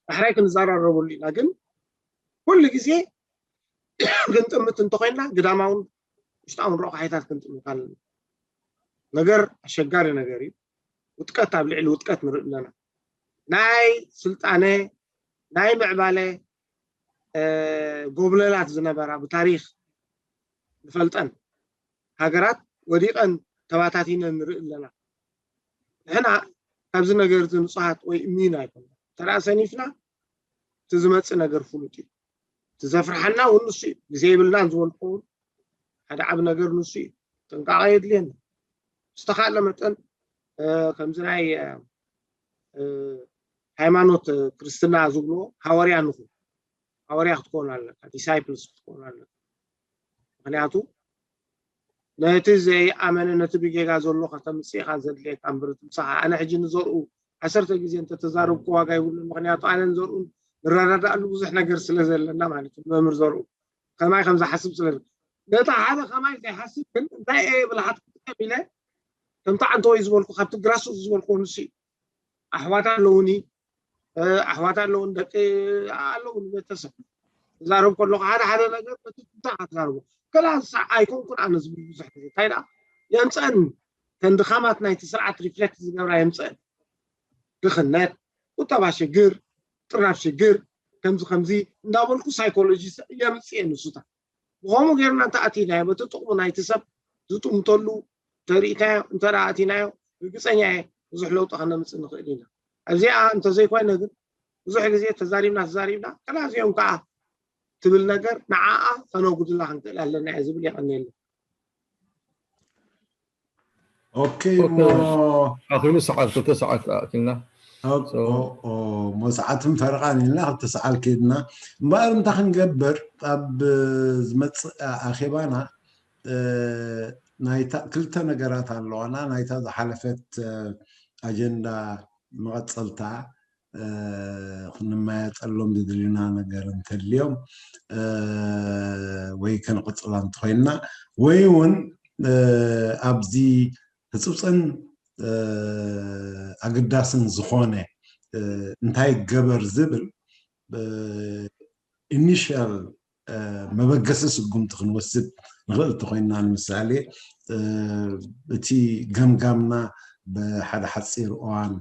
ዳሕራይ ክንዘራረበሉ ኢና ግን ኩሉ ግዜ ክንጥምት እንተኮይንና ግዳማውን ውሽጣውን ረቑሓይታት ክንጥምት ኣለና ነገር ኣሸጋሪ ነገር እዩ ውጥቀት ኣብ ልዕሊ ውጥቀት ንርኢ ኣለና ናይ ስልጣነ ናይ ምዕባለ ጎብለላት ዝነበራ ብታሪክ ንፈልጠን ሃገራት ወዲቀን ተባታቲነ ንርኢ ኣለና። ንሕና ካብዚ ነገር እዚ ንጹሃት ወይ እሚን ኣይኮና። ተራ ሰኒፍና እቲ ዝመጽእ ነገር ፍሉጥ እዩ። እቲ ዘፍርሓና እውን ንሱ እዩ። ግዜ የብልናን ዝበልኩ እውን ሓደ ዓብ ነገር ንሱ እዩ። ጥንቃቐ የድልየና። ዝተኻለ መጠን ከምዚ ናይ ሃይማኖት ክርስትና ዝብልዎ ሃወርያ ንኹን። ሃወርያ ክትኮን ኣለካ፣ ዲሳይፕልስ ክትኮን ኣለካ። ምክንያቱ ነቲ ዘይኣመነ ነቲ ብጌጋ ዘሎ ከተምፅእኻ ዘድልየካ እምበር ትምሳኻ ኣነ ሕጂ ንዘርኡ ዓሰርተ ግዜ እንተተዛረብኩ ዋጋ ይብሉ። ምክንያቱ ኣነን ዘርኡን ንረዳዳእሉ ብዙሕ ነገር ስለ ዘለና ማለት እዩ። መምህር ዘርኡ ከማይ ከም ዝሓስብ ስለ ነታ ሓደ ከማይ ዘይሓስብ ግን እንታይ እየ ብልሓት ክጥቀም ኢለ ከምቲ ዓንተወይ ዝበልኩ ካብቲ ግራስ ዝበልኩ ንሱ ኣሕዋት ኣለውኒ ኣሕዋት ኣለውን ደቂ ኣለውን ቤተሰብ ዛረብ ከለኩ ሓደ ሓደ ነገር በቲ ትዛረቦ ከላ ሳዕ ኣይኮንኩን ኣነ ዝብል ብዙሕ ግዜ እንታይ ደኣ የምፀአኒ ተን ድኻማት ናይቲ ስርዓት ሪፍሌክት ዝገብራ የምፀአኒ ድኽነት ቁጠባ ሽግር ጥርናፍ ሽግር ከምዚ ከምዚ እንዳበልኩ ሳይኮሎጂ የምፅእ ንሱታት ብኸምኡ ጌርና እንተ ኣቲናዮ በቲ ጥቕሙ ናይቲ ሰብ ዝጥምተሉ ተርእታዮ እንተ ኣቲናዮ ርግፀኛ እየ ብዙሕ ለውጢ ከነምፅእ ንኽእል ኢና። ኣብዚኣ እንተዘይኮይነ ግን ብዙሕ ግዜ ተዛሪብና ተዛሪብና ከላ እዚኦም ከዓ ትብል ነገር ንዓኣ ከነጉድላ ክንክእል ኣለና እየ ዝብል የቐንየሉ። ኦኬ እሞ ኣኺሉ ሰዓት ክልተ ሰዓት ኣእኪልና ሞሰዓትን ፈረቓን ኢልና ክልተ ሰዓት ከይድና እምበኣር እንታይ ክንገብር ኣብ ዝመፅእ ኣኼባና ናይታ ክልተ ነገራት ኣለዋና ናይታ ዝሓለፈት ኣጀንዳ መቐፀልታ ክንመያየጠሎም ዝድልና ነገር እንተልዮም ወይ ከነቐፅላ እንተኮይንና ወይ እውን ኣብዚ ህፁፅን ኣገዳስን ዝኾነ እንታይ ገበር ዝብል ኢኒሽያል መበገሲ ስጉምቲ ክንወስድ ንኽእል እንተኮይንና ንምሳሌ እቲ ገምጋምና ብሓደ ሓፂር እዋን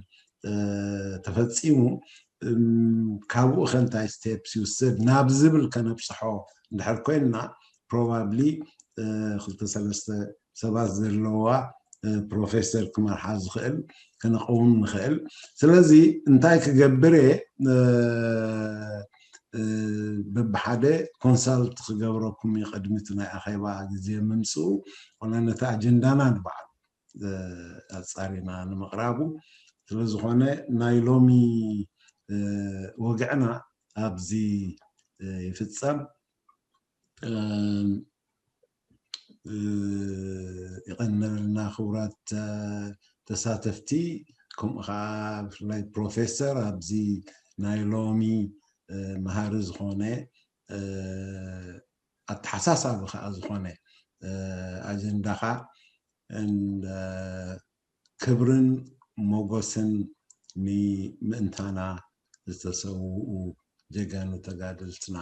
ተፈፂሙ ካብኡ ከ እንታይ ስቴፕስ ይውሰድ ናብ ዝብል ከነብፅሖ እንድሕር ኮይንና ፕሮባብሊ ክልተ ሰለስተ ሰባት ዘለዋ ፕሮፌሰር ክመርሓ ዝኽእል ከነቐውም ንኽእል ስለዚ እንታይ ክገብር እየ በብሓደ ኮንሳልት ክገብረኩም እዩ ቅድሚ እቲ ናይ ኣኼባ ግዜ ምምፅኡ ኮነ ነቲ ኣጀንዳና ንባዕሉ ኣፃሪና ንምቕራቡ ስለዝኾነ ናይ ሎሚ ወግዕና ኣብዚ ይፍፀም ይቐነልና ክቡራት ተሳተፍቲ ከምኡ ከዓ ብፍላይ ፕሮፌሰር ኣብዚ ናይ ሎሚ መሃሪ ዝኾነ ኣተሓሳሳቢ ከዓ ዝኾነ ኣጀንዳኻ ክብርን ሞጎስን ንምእንታና ዝተሰውኡ ጀጋኑ ተጋደልትና